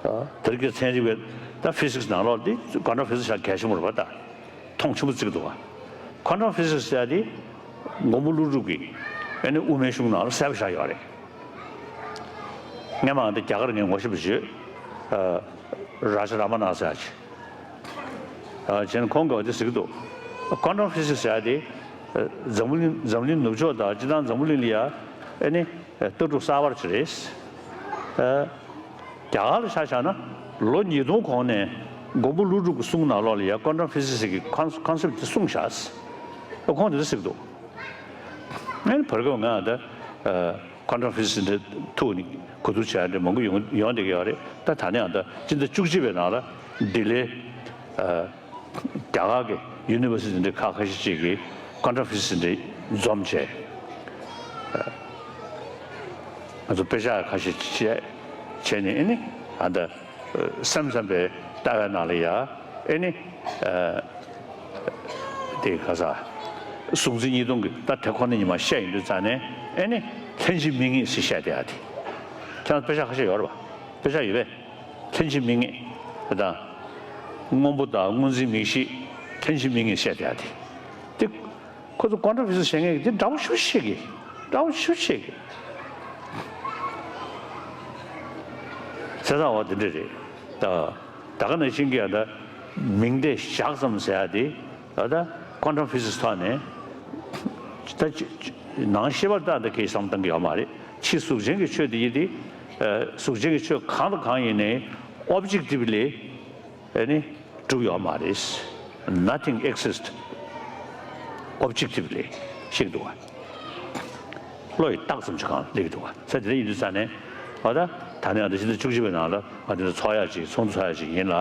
དེ་རིང་ཚན་རིག་པའི་ད་ཕི་སིག་སི་ནང་ལོགས་འདི་quantum physics ལ་གལ་ཆེན་པོ་རེད་པ། ད་མཐོང་ཆེན་པོ་བརྩི་གི་འདུག་ག quantum physics ཟེར་ཡ་དེ་མགོན་པོ་ཀླུ་སྒྲུབ་ཀྱིས་ཨ་ནི་དབུ་མའི་གཞུང་ནང་ལ་གསལ་པོ་བཞག་ཡོད་རེད། སྔན་མ་འདི་རྒྱ་གར་ངས་ངོ་ཤེས་པ་བརྗོད། རཱ་ཇ་ར་མ་ན་ཟེར་ཡ་ཅིག་ཨ། བྱས་ན་ཁོང་གིས་འདི་ཟེར་གྱི་འདུག quantum physics ཟེར་ཡ་དེ་འཛམ་བུ་གླིང་འཛམ་གླིང་ནུབ་ཕྱོགས་དང་སྤྱིར་བཏང་འཛམ་བུ་གླིང་ལ་ཡ་ཨ་ནི་ལྟ་གྲུབ་གསར་པ་ཅིག་རེད། ཨ། རྒྱ་གར་ལ་ཆ་བཞག་ན་ལོ་ཉིས་སྟོང་གོང་ནས་མགོན་པོ་ཀླུ་སྒྲུབ་ཀྱི་གསུང་ནང་ལོགས་ལ་ཡ་quantum physics ཀྱི་ཀོན་ཀོན་སེབ་དེ་གསུངས་བཞག་ཨ། ཁོང་འདི་འདྲ་ཟེར་གྱི་འདུག་ཨ་ནི་བར་སྐབས་ང་ད་ཨ། quantum physics འདི་ཐུག་ནས་གོ་བསྡུར་བྱས་འདི་མང་པོ་ཡོང་ཡོང་བསྡད་ཀྱི་ཡོད་རེད། ད་ད་ནས་ཡང་ད་སྤྱི་ཟླ་བཅུ་གཅིག་པའི་ནང་ལ་ལྡི་ལིའི་ཨ། རྒྱ་གར་གྱི་ཡུ་ནི་ཝར་སི་ཊི་འདི་ཁག་ཁ་ཤས་ཅིག་གིས་quantum physics འདི་འཛོམས་བྱས། ཨ། ང་ཚོ་དཔེ་ཆ་ཁ་ཤས་བྱས་བྱས་ནས་ཨ་ནི་ཨ་ད། སེམས་ཙམ་པའི་ལྟ་བའི་ནང་ལ་ཡ་ཨེ་ནི། ཨ། དེ་ག་ས། གཟུགས་འཛིན་གཉིས་སྟོང་གི་ད་དེ་ཁོ་ན་ཉི་མ་བཤད་ཡིན་དུས་ཙང་ནས་ཨེ་ནི་ལྷན་ཅིག་དམིགས་ངེས་ཟེར་བཤད་བསྡད་ཡ་དེ། ཁྱེད་རང་དཔེ་ཆ་ཁ་ཤས་ཡོད་རེད་པ། དཔེ་ཆ་ཡོད་པས། ལྷན་ཅིག་དམིགས་ངེས། དེ་དང་། སྔོན་པོ་དང་སྔོ་འཛིན་མིག་ཤེས། ལྷན་ཅིག་དམིགས་ངེས་བཤད་བསྡད་ཡ་དེ། དེ། ཁོ་ཚོ་ཀོན་ཊམ་ཕི་སིག་སི་བྱེད་མཁན་གྱི་དེ་འདྲ་པོ་ཞེ་པོ་ཅིག་བྱེད་ཀྱི། འདྲ་པོ་ཞེ་པོ་ཅིག་བྱེད་ཀྱི། བྱས་ཙང་འོ་དེ་འདྲ་རེད། ད་ད་ག་ནང་བཞིན་གྱི་ཨ་ད་མིང་དེ་བཞག་ཙམ་ཟེར་ཡ་དེ་ཨ་ད་ཀོན་ཊམ་ཕི་སིག་སི་ཐོག་ནས་ད་ཅི་ ནང་ཤེས་པར་ལྟ་འདི་གའི་བསམ་བཏང་གི་ཡོད་མ་རེད། ཕྱི་གཟུགས་ཅན་གྱི་ཆོས་དེ་ཡིན་ཏེ། ཨ་གཟུགས་ཅན་གྱི་ཆོས་གང་དང་གང་ཡིན་ནའི་ཨོབ་ཇེག་ཊིབ་ལི་ཨ་ནི་གྲུབ་ཡོད་མ་རེད། Nothing exists objectively ཞིག་འདུག་བ། བློ་ཡི་རྟགས་ཙམ་ཞིག་གང་སླེབས་འདུག་བ། ས་དེ་འདྲ་ཡིན་དུས་ས་ནས་ཨོ་ད་ད་ནས་ཨ་ད་ཕྱི་ཟླ་བཅུ་གཅིག་པའི་ནང་ལ་ཨ་དེ་འདྲ་ཚོགས་ཡག་ཅིག་ཚོགས་འདུ་ཚོགས་ཡག་ཅིག་ཡིན་ལ།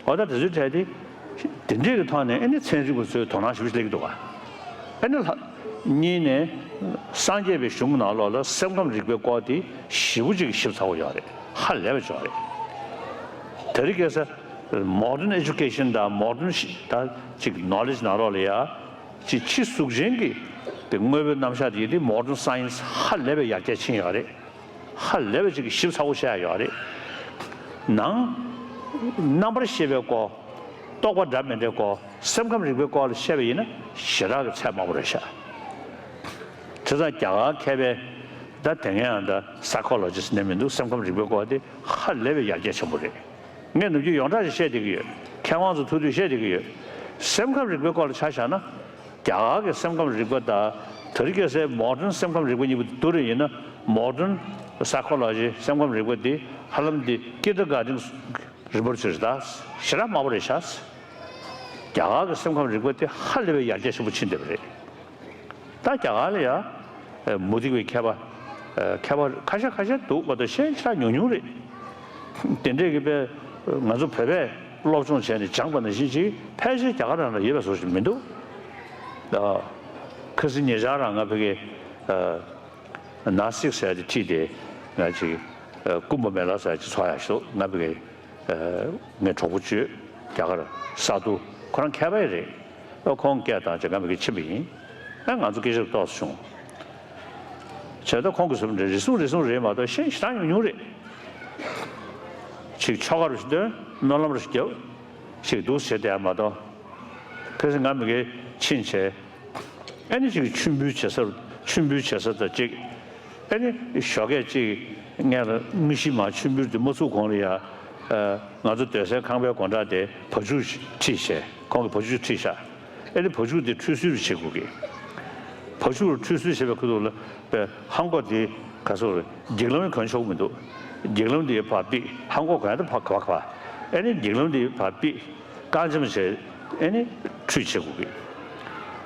ཨོ་ད་དེ་ཚོའི་གྲས་དེ་དེ་འདྲས་ཀྱི་ཐོག་ནས་ཨ་ནི་ཚན་རིག་པ་ཚོས་དོ་སྣང་ཞེ་པོ་ཞིག་སླེབས་ཀྱི་འདུག་བ། ཨ་ནི་ལྷ་གཉིས་ནས་སངས་རྒྱས་པའི་གཞུང་ནང་ལོགས་ལ་སེམས་ཁམས་རིག་པའི་སྐོར་དེ་ཞེ་པོ་ཅིག་ཞིབ་ཚགས་པོ་ཡོད་རེད། ཧ་ལས་པ་ཅིག་ཡོད་རེད། དེ་རིང་ཁ་སང་མོ་ཌན་ཨེ་ཇུ་ཀེ་ཤན་དང་མོ་ཌན་ད་ཅིག་ནོ་ལེཇ་ནང་ལོགས་ལ་ཡ་ཅིག་ཕྱི་གཟུགས་ཅན་གྱི་དེ་དངོས་པོའི་རྣམ་གཞག་དེ་ཡིན་དེ་མོ་ཌན་སའེན་སི་ཧ་ལས་པའི་ཡར་རྒྱས་ཕྱིན་ཡོད་རེད། ཧ་ལས་པ་ཅིག་གི་ཞིབ་ཚགས་པོ་བཤད་ཡོད་རེད། ནང་རྣམ་པར་ཤེས་པའི་སྐོར། རྟོག་པ་འདྲ་མི་འདྲའི་སྐོར། སེམས་ཁམས་རིག་པའི་སྐོར་ལ་བཤད་པ་ཡིན་ན་ཞེ་དྲག་གི་ཚད་དམའ་པོ་རེད་ཤག་བྱས་ཙང་རྒྱ་གར་མཁས་པའི་ད་དེ་སྔའི་ཨ་ད་སའི་ཁོ་ལོ་ཇི་སི་ནས་མི་འདུག་སེམས་ཁམས་རིག་པའི་སྐོར་དེ་ཧ་ལས་པའི་ཡར་རྒྱས་ཆེན་པོ་རེད། ངས་ནམ་རྒྱུན་ཡོངས་གྲགས་ཤིག་བཤད་བསྡད་ཀྱི་ཡོད། མཁས་དབང་ཚོ་ཐུག་དུས་བཤད་བསྡད་ཀྱི་ཡོད། སེམས་ཁམས་རིག་པའི་སྐོར་ལ་ཆ་བཞག་ན། རྒྱ་གར་གྱི་སེམས་ཁམས་རིག་པ་དང་དེ་རིང་ཁ་སང་མོ་ཌན་སེམས་ཁམས་རིག་པ་གཉིས་པོ་བསྡུར་རེ་ཡིན་ན། མོ་ཌན་སའི་ཁོ་ལོ་ཇི་སེམས་ཁམས་རིག་པ་འདི་ཧ་ལམ་འདི་ཀིན་ཌར་གྷར་ཌེན་རིན་པོ་ཆེ་རེད་ད། ཞེ་དྲག་དམའ་པོ་རེད་ཤག་རྒྱ་གར་གྱི་སེམས་ཁམས་རིག་པ་དེ་ཧ་ལས་པའི་ཡར་རྒྱས་ཆེན་པོ་ཕྱིན་བསྡད་པ་རེད། ད་རྒྱ་གར་ལ་ཡ་མུ་སྟེགས་པའི་མཁས་པ་མཁས་པ་ཁ་ཤས་ཁ་ཤས་འདུག་པ་དང་གཞན་ཞེ་དྲག་ཉུང་ཉུང་རེད། དེ་འདྲས་ཀྱི་དཔེ་ང་ཚོ་བོད་པས་སློབ་སྦྱོང་བྱས་ནས་སྦྱངས་པ་ནང་བཞིན་ཅིག་ཕལ་ཆེར་རྒྱ་གར་རང་ལ་ཡོད་པའི་བཟོ་ཞིག་མི་འདུག་ཨ། ཁ་སང་ཉེ་ཆར་རང་ང་ཕ་གི་ཨ་ན་སིག་ཟེར་དེ་ཁྲིད་དེ་ང་ཅིག་ཨ་ཀུམ་བྷ་མེ་ལ་ཟེར་ཅིག་ཚོགས་ཡག་ཞིག་འདུག་ང་ཕ་གི་ཨ་ངའི་གྲོགས་པོ་གཅིག་རྒྱ་གར་ས་རྡོ་ཁོ་རང་མཁས་པ་རེད། ཨ་ཁོང་སྐད་བཏང་བྱས་ང་ཕ་གི་ཕྱིན་པ་ཡིན། ཨ་ང་ཚོ་སྐད་ཆ་ཏོག་ཙམ་བྱུང་། བྱས་ད་ཁོང་གིས་གསུངས་རེད། རེ་ཟུང་རེ་ཟུང་རེད་མ་གཏོགས་གཞན་ཞེ་དྲག་ཉུང་ཉུང་རེད། ཅིག་ཆོ་ག་རུ་ཞིག་འདོན། སྨོན་ལམ་རུ་ཞིག་རྒྱབ། ཅིག་འདུག་བྱས་བསྡད་ཡ་མ་གཏོགས། ཁ་སང་ང་མ་གིར་ཕྱིན་བྱས། ཨ་ནི་ཅིག་མཆོད་འབུལ་བྱེད་ས་རུ་མཆོད་འབུལ་བྱེད་ས་དང་ཅིག་ཨ་ནི་ཞོགས་ཀས་ཅིག་ངས་ལ་དངོས་གཞི་མ་མཆོད་འབུལ་དེ་མ་ཚུགས་གོང་ལ་ཡ། ཨ་ང་ཚོ་སྡོད་སའི་ཁང་པའི་སྒོ་འགྲམ་དེ་བ་ཕྱུགས་ཁྲིད་བྱས། ཁོང་གིས་བ་ཕྱུགས་ཁྲིད་ཤག་ཨ་ནི་བ་ཕྱུགས་དེ་ཁྲུས་གསོལ་བྱེད་དགོས་ཀི། བ་ཕྱུགས་ལ་ཁྲུས་གསོལ་བྱེད་པའི་ཁུ་ཐུག་ལ་པའི་ཧང་གོ་དེ་ག་སོ་རེད། འགྱིག་ལམ་གོན་ཆོག་མི་འདུག་འགྱིག་ལམ་དེ་ཕར་ཕུད། ཧང་གོ་གོན་དེ་ཕར་ག་བ་ག་བ། ཨ་ནི་འགྱིག་ལམ་དེ་ཕར་ཕུད། རྐང་འཇམ་བྱས། ཨ་ནི་ཁྲུས་བྱེད་དགོས་ཀི།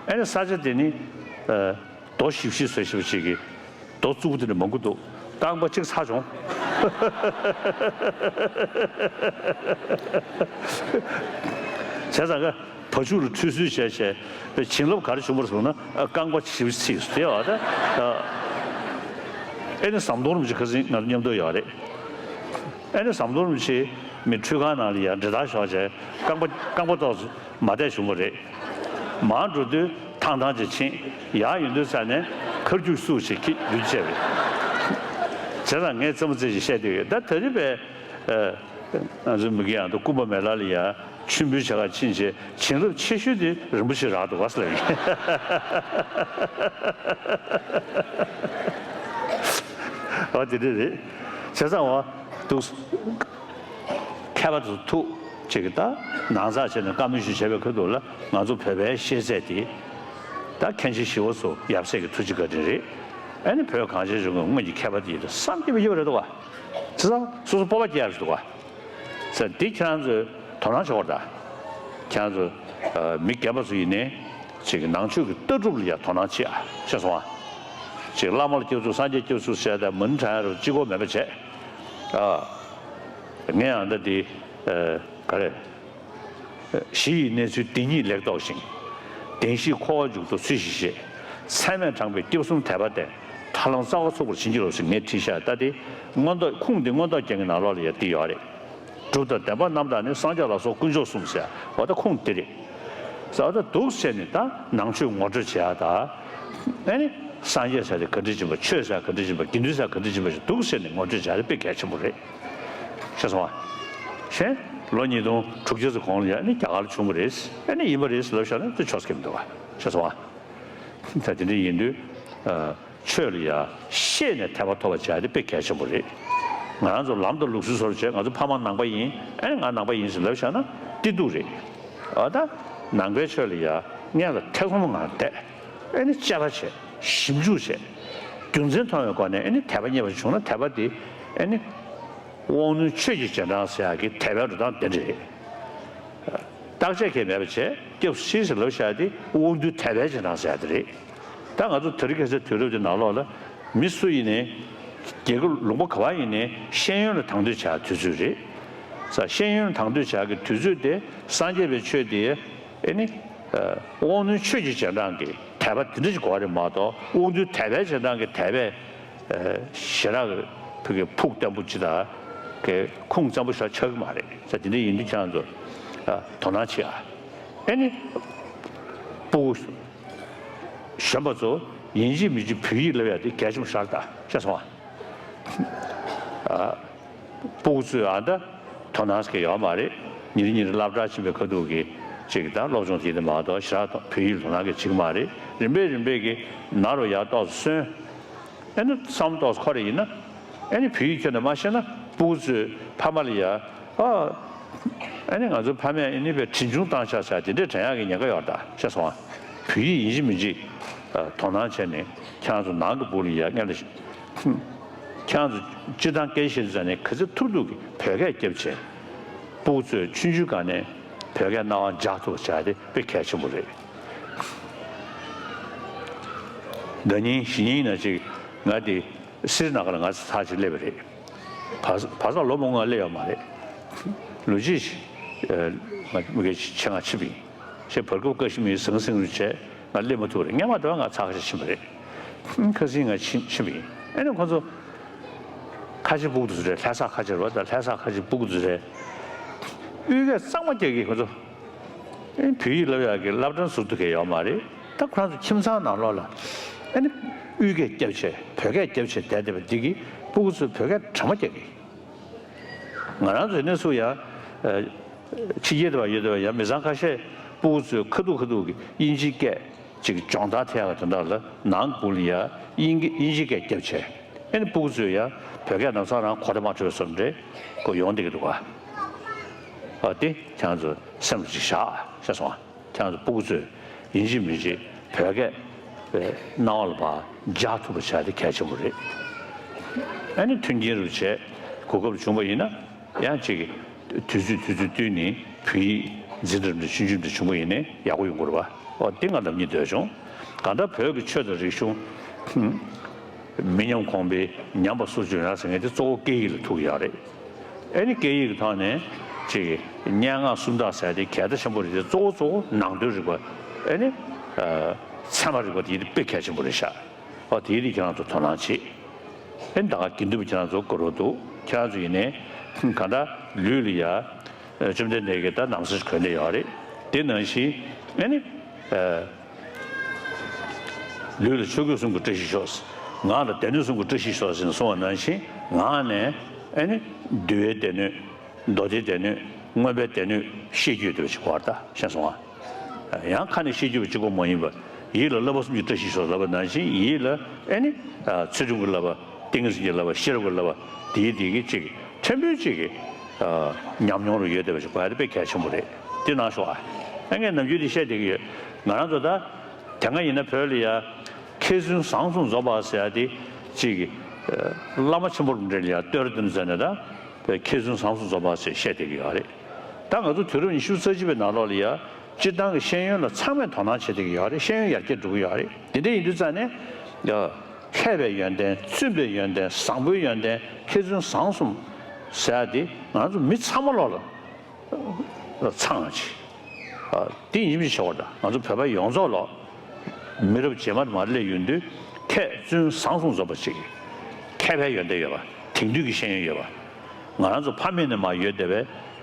ཨ་ནི་ས་ཆ་དེ་ནི་ཨ། རྡོ་ཞིབ་ཞིབ་བཟོས་ཞིབ་ཞིག་གི་རྡོ་བཙུགས་དེ་འདྲ་མང་པོ་འདུག་རྐང་པ་གཅིག་ཚ་བྱུང་། བྱས་ཙང་ཀ་བ་ཕྱུགས་ལ་ཁྲུས་གསོལ་བྱས་བྱས་བྱིན་རླབས་ག་རེ་བྱུང་བར་སོང་ན་རྐང་པ་ཞིབ་ཚིགས་སུ་དེ་བ་ད། ཨེ་ནི་ཟམ་གདོང་རིན་པོ་ཆེ་ཁ་སང་ང་ཚོ་མཉམ་དུ་ཡོད་རེད། ཨེ་ནི་ཟམ་གདོང་རིན་པོ་ཆེ་མི་ཁྲུས་ཁང་ནང་ལ་ཡར་འདྲེ་ཐག་ཤོར་བྱས་རྐང་པ་རྐང་པ་ཏོག་ཙམ་མ་བདེ་བྱུང་བ་རེད། མར་འགྲོ་དུས་ཐང་ཐང་ཅིག་ཕྱིན། ཡར་ཡོང་དུས་ས་ནས་ཁར་རྒྱུག་སུ་ཞིག་ཁྱི་རྒྱུག་བྱས་པས། བྱས་ཙང་ངས་རྩེད་མོ་རྩེ་ཞིག་བཤད་དུས་ད་ད་རེས་པའི་ང་ཚོ་མི་གི་ཡང་དུ་སྐུ་འབུམ་མེ་ལ་ལ་ཡ་མཆོད་འབུལ་བྱ་ག་ཕྱིན་བྱས་བྱིན་རླབས་ཆེ་ཤོས་དེ་རིན་པོ་ཆེ་རག་འདུག་ག་ཟེར་ལ་ཡིན། ཨ་དེ་འདྲ་རེད། བྱས་ཙང་བ་འདུག་མཁས་པ་ཚོ་ཐུག་ཅིག་གི་ད་ནང་ཚགས་བྱས་ནས་བཀའ་མོལ་ཞིག་བྱས་པའི་ཁ་ཐུག་ལ་ང་ཚོ་བོད་པའི་ཤེས་ཚད་དེ་ད་མཁན་ཆེན་ཞི་བ་འཚོ་ཡབ་སྲས་ཀྱི་ཐུགས་རྗེ་བཀའ་དྲིན་རེད། ཨ་ནི་བོད་གངས་ཅན་ལྗོངས་ཀྱི་སྔོན་གྱི་མཁས་པ་དེ་ཡིན་ད་བསམ་གྱིས་མི་ཁྱབ་པ་རེད་འདུག་བ། བྱས་ཙང་སོ་སོ་སྤོབས་པ་སྐྱེ་ཡག་རེད་འདུག་བ། ཟེར་འདི་ཁྱེད་རང་ཚོས་དོ་སྣང་བྱེད་དགོས་རེད་ད། ཁྱེད་རང་ཚོ་མི་རྒན་པ་ཚོ་ཡིན་ནའི་ཅིག་ནང་ཆོས་ཀྱི་ལྟ་གྲུབ་ལ་ཡང་དོ་སྣང་བྱེད་ཨ་ཤེས་སོང་ཨ། ཅིག་བླ་མ་ལ་སྐྱབས་སུ་སངས་རྒྱས་སྐྱབས་སུ་བྱས་ད་མུན་དྲག་རུ་ཅི་གོ་མེད་པ་བྱས། ཨ། ངས་ཨ་ད་འདི་ག་རེ། གཞི་ཡི་གནས་ཚུལ་འདི་ཉིད་ལེགས་རྟོགས་ཤིང་། བདེན་བཞིའི་འཁོར་བ་མཇུག་ཏུ་ཚུལ་བཞིན་ཤེས། ཚད་མས་དྲངས་པའི་སྐྱབས་གསུམ་དད་པ་སྟེ། ཐར་ལམ་རྩ་བ་ཚུགས་པར་བྱིན་གྱིས་རློབས་ཤིག་ངས་བྲིས་ཤག་ད་དེ་མངོན་རྟོགས་ཁུངས་འདི་མངོན་རྟོགས་རྒྱན་གྱི་ནང་ལོགས་ལ་ཡང་འདི་ཡོད་རེད། སྒྲུབ་དང་བདེན་པ་རྣམ་དག་ནི། སངས་རྒྱས་ལ་སོགས་དཀོན་མཆོག་གསུམ་ཟེར་བ་ད་ཁུངས་འདི་རེད། ཟེར་བ་ད་འདུག་བྱས་ནས་ད་ནང་ཆོས་ངོ་སྤྲོད་བྱེད་ཡ་ད། ཨ་ནི་སངས་རྒྱས་ཟེར་དེ་ག་འདྲ་ཡིན་པ། ཆོས་ཟེར་ག་འདྲ་ཡིན་པ། དགེ་འདུན་ཟེར་ག་འདྲ་ཡིན་པ་ཞིག་འདུག་བྱས་ནས་ངོ་སྤྲོད་བྱེད་ཡ་དེ་དཔེ་གལ་ཆེན་པོ་རེད། ཤེས་སོང་ཨ། གཞན་ལོ་ཉིས་སྟོང་དྲུག་ཅུ་ཙམ་གོང་ལ་ཡ་ནི་རྒྱ་གར་ལ་བྱུང་བ་རེད། ཨ་ནི་ཡིན་པ་རེད་ལབ་བཞག་ན་དེ་ཆོག་ས་གི་མི་འདུག་ཨ། ཤེས་སོང་ཨ། ད་དེ་འདྲ་ཡིན་དུས་ཨ། ཆོས་ལ་ཡ་ཤེས་ནས་ཐེག་པ་ཐོབ་པ་བྱ་ཡ་དེ་དཔེ་གལ་ཆེན་པོ་རེད། ང་རང་ཚོ་ལམ་དང་ལུགས་སྲོལ་སོར་བྱས་ང་ཚོ་ཕ་མ་ནང་པ་ཡིན། ཨ་ནི་ང་ནང་པ་ཡིན་ཟེར་ལབ་བཞག་ན་བདེ་སྡུག་རེད། ཨ་ད་ནང་པའི་ཆོས་ལ་ཡ་སྔོན་ལ་ཐེ་ཚོམ་ངང་བསྡད། ཨ་ནི་དཔྱད་པ་བྱས། ཞིབ་འཇུག་བྱས། རྒྱུ་མཚན་མཐོང་བའི་སྒོ་ནས་ཨ་ནི་དད་པ་རྙེད་པ་བྱུང་ན་དད་པ་དེ་ཨ་ནི་དབང་རྣོན་ཆོས་ཀྱི་རྗེས་འབྲང་ཟེར་ཡག་གི་དད་པའི་འགྲོ་སྟངས་དེ་འདྲ་རེད། བརྟག་དཔྱད་གང་ཡང་མེད་པ་བྱས་སྐྱབས་སུ་མཆི་ཟེར་ལབ་བཞག་དེ་དབང་རྣོན་དད་པའི་རྗེས་འབྲང་ཟེར་ཡག་དེ་རེད། ད་ང་ཚོ་དེ་རིང་ཁ་སང་དུས་རབས་འདི་ནང་ལོགས་ལ་མི་སུ་ཡིན་ནའི་རྒྱལ་ཁབ་ལུང་པ་ག་པར་ཡིན་ནའི་ཤེས་ཡོན་ལ་དང་དོད་བྱ་དུས་ཚོད་རེད། ས་ཤེས་ཡོན་ལ་དང་དོད་བྱ་གི་དུས་ཚོད་དེ་སངས་རྒྱས་པའི་ཆོས་དེ་ཨེ་ནི། དབང་རྣོན་ཆོས་ཀྱི་རྗེས་འབྲང་གི་དད་པ་དེ་འདྲ་ཞིག་དགོས་རེད་མ་གཏོགས་དབང་རྣོན་དད་པའི་རྗེས་འབྲང་གི་དད་པའི་ཞེ་དྲག་གི་ཕུགས་བརྟན་པོ་ཅིག་དང་གི་ཁུངས་བཙན་པོ་ཞིག་ཆགས་ཀྱི་མ་རེད། ས་དེ་འདྲ་ཡིན་དུས་ཁྱེད་རང་ཚོ་དོ་སྣང་བྱེད་ཨ། ཨེ་ནི། སྤུ་གུ་གཞོན་པ་ཚོ་ཡིན་གཅིག་མིན་གཅིག་བོད་ཡིག་བསླབ་ཡ་དེ་གལ་ཆེན་པོ་ཞིག་རེད་ད་ཤེས་སོང་ཨ། སྤུ་གུ་ཚོས་ཨ་ད་དོ་སྣང་ཟེར་མཁན་ཡོད་མ་རེད། ཉིན་རེ་ཉིན་རེ་སློབ་གྲྭ་ཕྱིན་པའི་ཁ་ཐུག་གི་ཅིག་ད་སློབ་སྦྱོང་དེ་དེ་མ་གཏོགས་ཞེ་དྲག་བོད་ཡིག་དོ་སྣང་གི་བྱེད་ཀྱི་མ་རེད། རིམ་པས་རིམ་པས་ཀྱི་ནང་རུ་ཡར་ཏོག་ཙམ་སོན། ཨེ་ནི་བསམ་ཏོག་ཙམ་འཁོར་རེ་ཡིན་ན་ཨེ་ནི་བོད་ཡིག་ཁྱོན་ནས་མ་ཤེས་ན་སྤུ་གུ་ཚོས་ཕ་མ་ལ་ཡ་ཨ། ཨེ་ནི་ང་ཚོ་ཕ་མས་ཨེ་ནི་བས་དྲིན་ཆུང་བཏང་ཤག་ཟེར་དེ་འདྲས་དྲན་ཡག་གི་ཉེན་ཁ་ཡོད་རེད་ད་ཤེས་སོང་ཨ། བོད་ཡིག་ཡིན་གཅིག་མིན་གཅིག་དོ་སྣང་བྱས་ནས་ཁྱེད་རང་ཚོ་ནང་གི་སྤུ་གུ་ལ་ཡ་སྔོན་ལ། ཁྱེད་རང་ཚོ་སྤྱིར་བཏང་སྐད་ཆ་བཤད་དུས་ཙམ་ནས་ག་ཚོད་ཐུབ་ཐུབ་ཀྱིས་བོད་སྐད་རྒྱབ་བྱས། སྤུ་གུ་ཚོས་ཆུང་ཆུང་སྒང་ནས་བོད་སྐད་རྣ་བར་འཇགས་ཐུབ་པ་བྱ་དེ་དཔེ་གལ་ཆེན་པོ་རེད། ཟླ་ཉིན་གཞེས་ཉིན་ན་ཅིག་ང་དེ་སི་རི་ན་གར་ལ་ང་ཚོ་ཚར་གཅིག་སླེབས་པ་རེད། བར་བར་ཐག་ལོ་མང་པོ་ང་སླེབས་ཡོད་མ་རེད། ལོ་གཅིག་ང་མི་སྐད་ཆེད་ང་ཕྱིན་པ་ཡིན། ཞེས་བར་སྐབས་ཀ་ཤི་མིར་ཟང་ཟིང་རུ་བྱས་ང་སླེབས་མ་ཐུབ་པ་རེད། སྔོན་མ་དེ་བ་ང་ཚར་ཁ་ཤས་ཕྱིན་པ་རེད། ཁ་སང་ང་ཕྱིན་ཕྱིན་པ་ཡིན། ཨེ་ནས་ཁོ་ཚོ་ཁ་ཆེ་སྤུ་གུ་ཚོ་རེད། ལྷ་ས་ཁ་ཆེ་རེད་བ། ད་ལྷ་ས་ཁ་ཆེ་སྤུ་གུ་ཚོ་རེད། དབུས་སྐད་གཙང་མ་རྒྱག་གི་ཁོ་ཚོ། ཨེ་བོད་ཡིག་བསླབ་ཡག་གི་བསླབ་གྲྭ་ཟུར་དུ་གས་ཡོད་མ་རེད། ད་ཁོ་རང་ཚོ་ཁྱིམ་ཚང་ནང་ལོགས་ལ་ཨེ་ནི་དབུས་སྐད་རྒྱབ་བྱས་བོད་སྐད་རྒྱབ་བྱས་བསྡད་བསྡད་པ་འདི་གིས་སྤུ་གུ་ཚོས་བོད་སྐད་དྲང་མོ་རྒྱག་གི། ང་རང་ཚོའི་གནས་ཚུལ་ཡང་། ཕྱི་རྒྱལ་དུ་བ་ཡོད་དུ་བ་ཡང་མི་ཚང་ཁ་ཤས་སྤུ་གུ་ཚོས་ཁ་ཐུག་ཁ་ཐུག་གི་དབྱིན་ཇིའི་སྐད་ཅིག་སྦྱོང་བརྡར་ཐེབས་པ་དོན་དག་ལ་ནང་སྒོ་ལ་ཡང་དབྱིན་སྐད་དབྱིན་ཇིའི་སྐད་རྒྱབ་བྱས། ཨེ་ནི་སྤུ་གུ་ཚོས་ཡང་བོད་སྐད་ནམ་སང་རང་གོ་བརྡ་མ་འཕྲོད་བསམ་འདྲེ་གོ་ཡོང་བསྡད་ཀྱི་འདུག་ག་ཨ་དེ་ཁྱེད་རང་ཚོ་སེམས་ལ་ཅིག་བཞག་ཤེས་སོང་ཨ། ཁྱེད་རང་ཚོ་སྤུ་གུ་ཚོས་ཡིན་གཅིག་མིན་གཅིག་བོད་སྐད་རྣ་བ་ལ་ཕར་འཇགས་ཐུབ་པ་བྱ་དེ་གལ་ཆེན་པོ་རེད། ཨ་ནི་མཐུན་རྐྱེན་རུ་བྱས་གོ་སྐབས་བྱུང་བ་ཡིན་ན་ཡང་གཅིག་གིས་དུས་ཚོད་དུས་ཚོད་བསྟུན་ནས་བོད་ཡིག་འཛིན་གྲྭ་འདྲ་ཆུང་ཆུང་འདྲ་བྱུང་བ་ཡིན་ན་ཡག་པོ་ཡོང་གི་རེད་བ། ཨོ་དེ་ང་ལབ་སྙིང་འདོད་བྱུང་། གང་ལྟར་བོད་ཀྱི་ཆོས་དང་རིག་གཞུང་། མི་ཉམས་གོང་འཕེལ་ཉམས་པ་སོར་ཆུད་ཡོང་ཡ་ཟེར་མཁན་དེ་གཙོ་བོ་སྐད་ཡིག་ལ་ཐུག་ཡོད་རེད། ཨེ་ནི་སྐད་ཡིག་གི་ཐོག་ནས་ཅིག་སྙན་ངག་སུམ་རྟགས་ཟེར་དེ་གལ་ཆེན་པོ་རེད་དེ་གཙོ་བོ་གཙོ་བོ་ནང་དོན་རིག་པ་ཨེ་ནི་ཚད་མ་རིག་པ་དེ་དཔེ་གལ་ཆེན་པོ་རེད་ཤག་ཨོ་དེ་ཡིན་དུས་ཁྱེད་རང་ཚོ་དོ་སྣང་བྱེད། ཨེ་ནི་ད་ག་དགེ་འདུན་པ་ཁྱེད་རང་ཚོ་དགའ་རོགས་འདུག་ཁྱེད་རང་ཚོ་ཡིན་ནའི་གང་ལྟར་ལུས་ལ་ཡ། བཅོམ་ལྡན་འདས་ཀྱིས་ད་ན་བཟའ་ཞིག་གོན་བསྡད་ཡོད་རེད། དེ་ནང་བཞིན་ཨེ་ནི། ལུས་ལ་ཆོས་གོས་གསུམ་གྱི་བཀྲ་ཤིས་ཤོག་ངག་ལ་སྡེ་སྣོད་གསུམ་གྱི་བཀྲ་ཤིས་ཤོག་ཟེར་ནས་གསུངས་པ་ནང་བཞིན་ངག་ནས་ཨེ་ནི་འདུལ་བའི་སྡེ་སྣོད། མདོ་སྡེའི་སྡེ་སྣོད། མངོན་པའི་སྡེ་སྣོད་ཤེས་རྒྱུ་དེ་བ་ཞིག་གོ་བ་ད་ཤེས་སོང་ང་། ཡང་ཁ་ནས་ཤེས་རྒྱུ་བ་གཅིག་པོ་མ་ཡིན་པར་ཡིད་ལ་བསླབ་པ་གསུམ་གྱི་བཀྲ་ཤིས་ཤོག་ལབ་པ་ནང་བཞིན་ཡིད་ལ་ཨེ་ནི་ཚུལ་ཁྲིམས་ཀྱི་བསླབ་པ། ཏིང་ངེ་འཛིན་གྱི་བསླབ་པ། ཤེས་རབ་ཀྱི་བསླབ་པ་དེའི་དེ་གི་གཅིག་ཕྲན་བུ་གཅིག་གི་ཉམས་མྱོང་རུ་ཡོད་བསྡད་པ་ཞིག་གོ་ཡ་དེ་དཔེ་གལ་ཆེན་པོ་རེད། དེ་གནང་ཤོག་ཨ། ཨ་ངས་ནམ་རྒྱུན་དེ་བཤད་བསྡད་ཀྱི་ཡོད། ང་རང་ཚོ་ད་དེ་སྔ་ཡིན་ན་བོད་ལ་ཡ་མཁས་བཙུན་བཟང་གསུམ་འཛོམས་པ་ཟེར་ཡ་དེ་གཅིག་གི་བླ་མ་ཆེན་པོ་རུ་འདྲེ་ལ་ཡ་བསྟོད་ར་འདོན་ཟེར་ནས་ད་མཁས་བཙུན་བཟང་གསུམ་འཛོམས་པ་ཟེར་བཤད་བསྡད་ཀྱི་ཡོད་རེད། ད་ང་ཚོ་དུས་རབས་ཉི་ཤུ་རྩ་གཅིག་པའི་ནང་ལོགས་ལ་ཡ་སྤྱིར་བཏང་གི་ཤེས་ཡོན་ལ་ཚང་མས་དོ་སྣང་བྱེད་བསྡད་ཀྱི་ཡོད་རེད། ཤེས་ཡོན་ཡར་རྒྱས་འགྲོ་གི་ཡོད་རེད། དེ་འདྲ་ཡིན་དུས་ཙང་ནས་ཡ། མཁས་པའི་ཡོན་ཏན། བཙུན་པའི་ཡོན་ཏན། བཟང་པོའི་ཡོན་ཏན། མཁས་བཙུན་བཟང་གསུམ་ཟེར་ཡ་དེ་ང་ཚོ་མི་ཚང་མ་ལོག་ལ་ཚང་བ་ཅིག་དེ་ཡིན་གཅིག་བྱ་བ་དང་ང་ཚོ་བོད་པ་ཡོངས་རྫོགས་ལོག་མི་རབས་རྗེས་མ་དུ་མ་སླེབས་ཡོང་དུས་མཁས་བཙུན་བཟང་གསུམ་འཛོམས་པ་ཅིག་མཁས་པའི་ཡོན་ཏན་ཡོད་པ། དེང་དུས་ཀྱི་ཤེས་ཡོན་ཡོད་པ། ང་རང་ཚོ་ཕ་མེས་ནས་མར་ཡོད་བསྡད་པའི་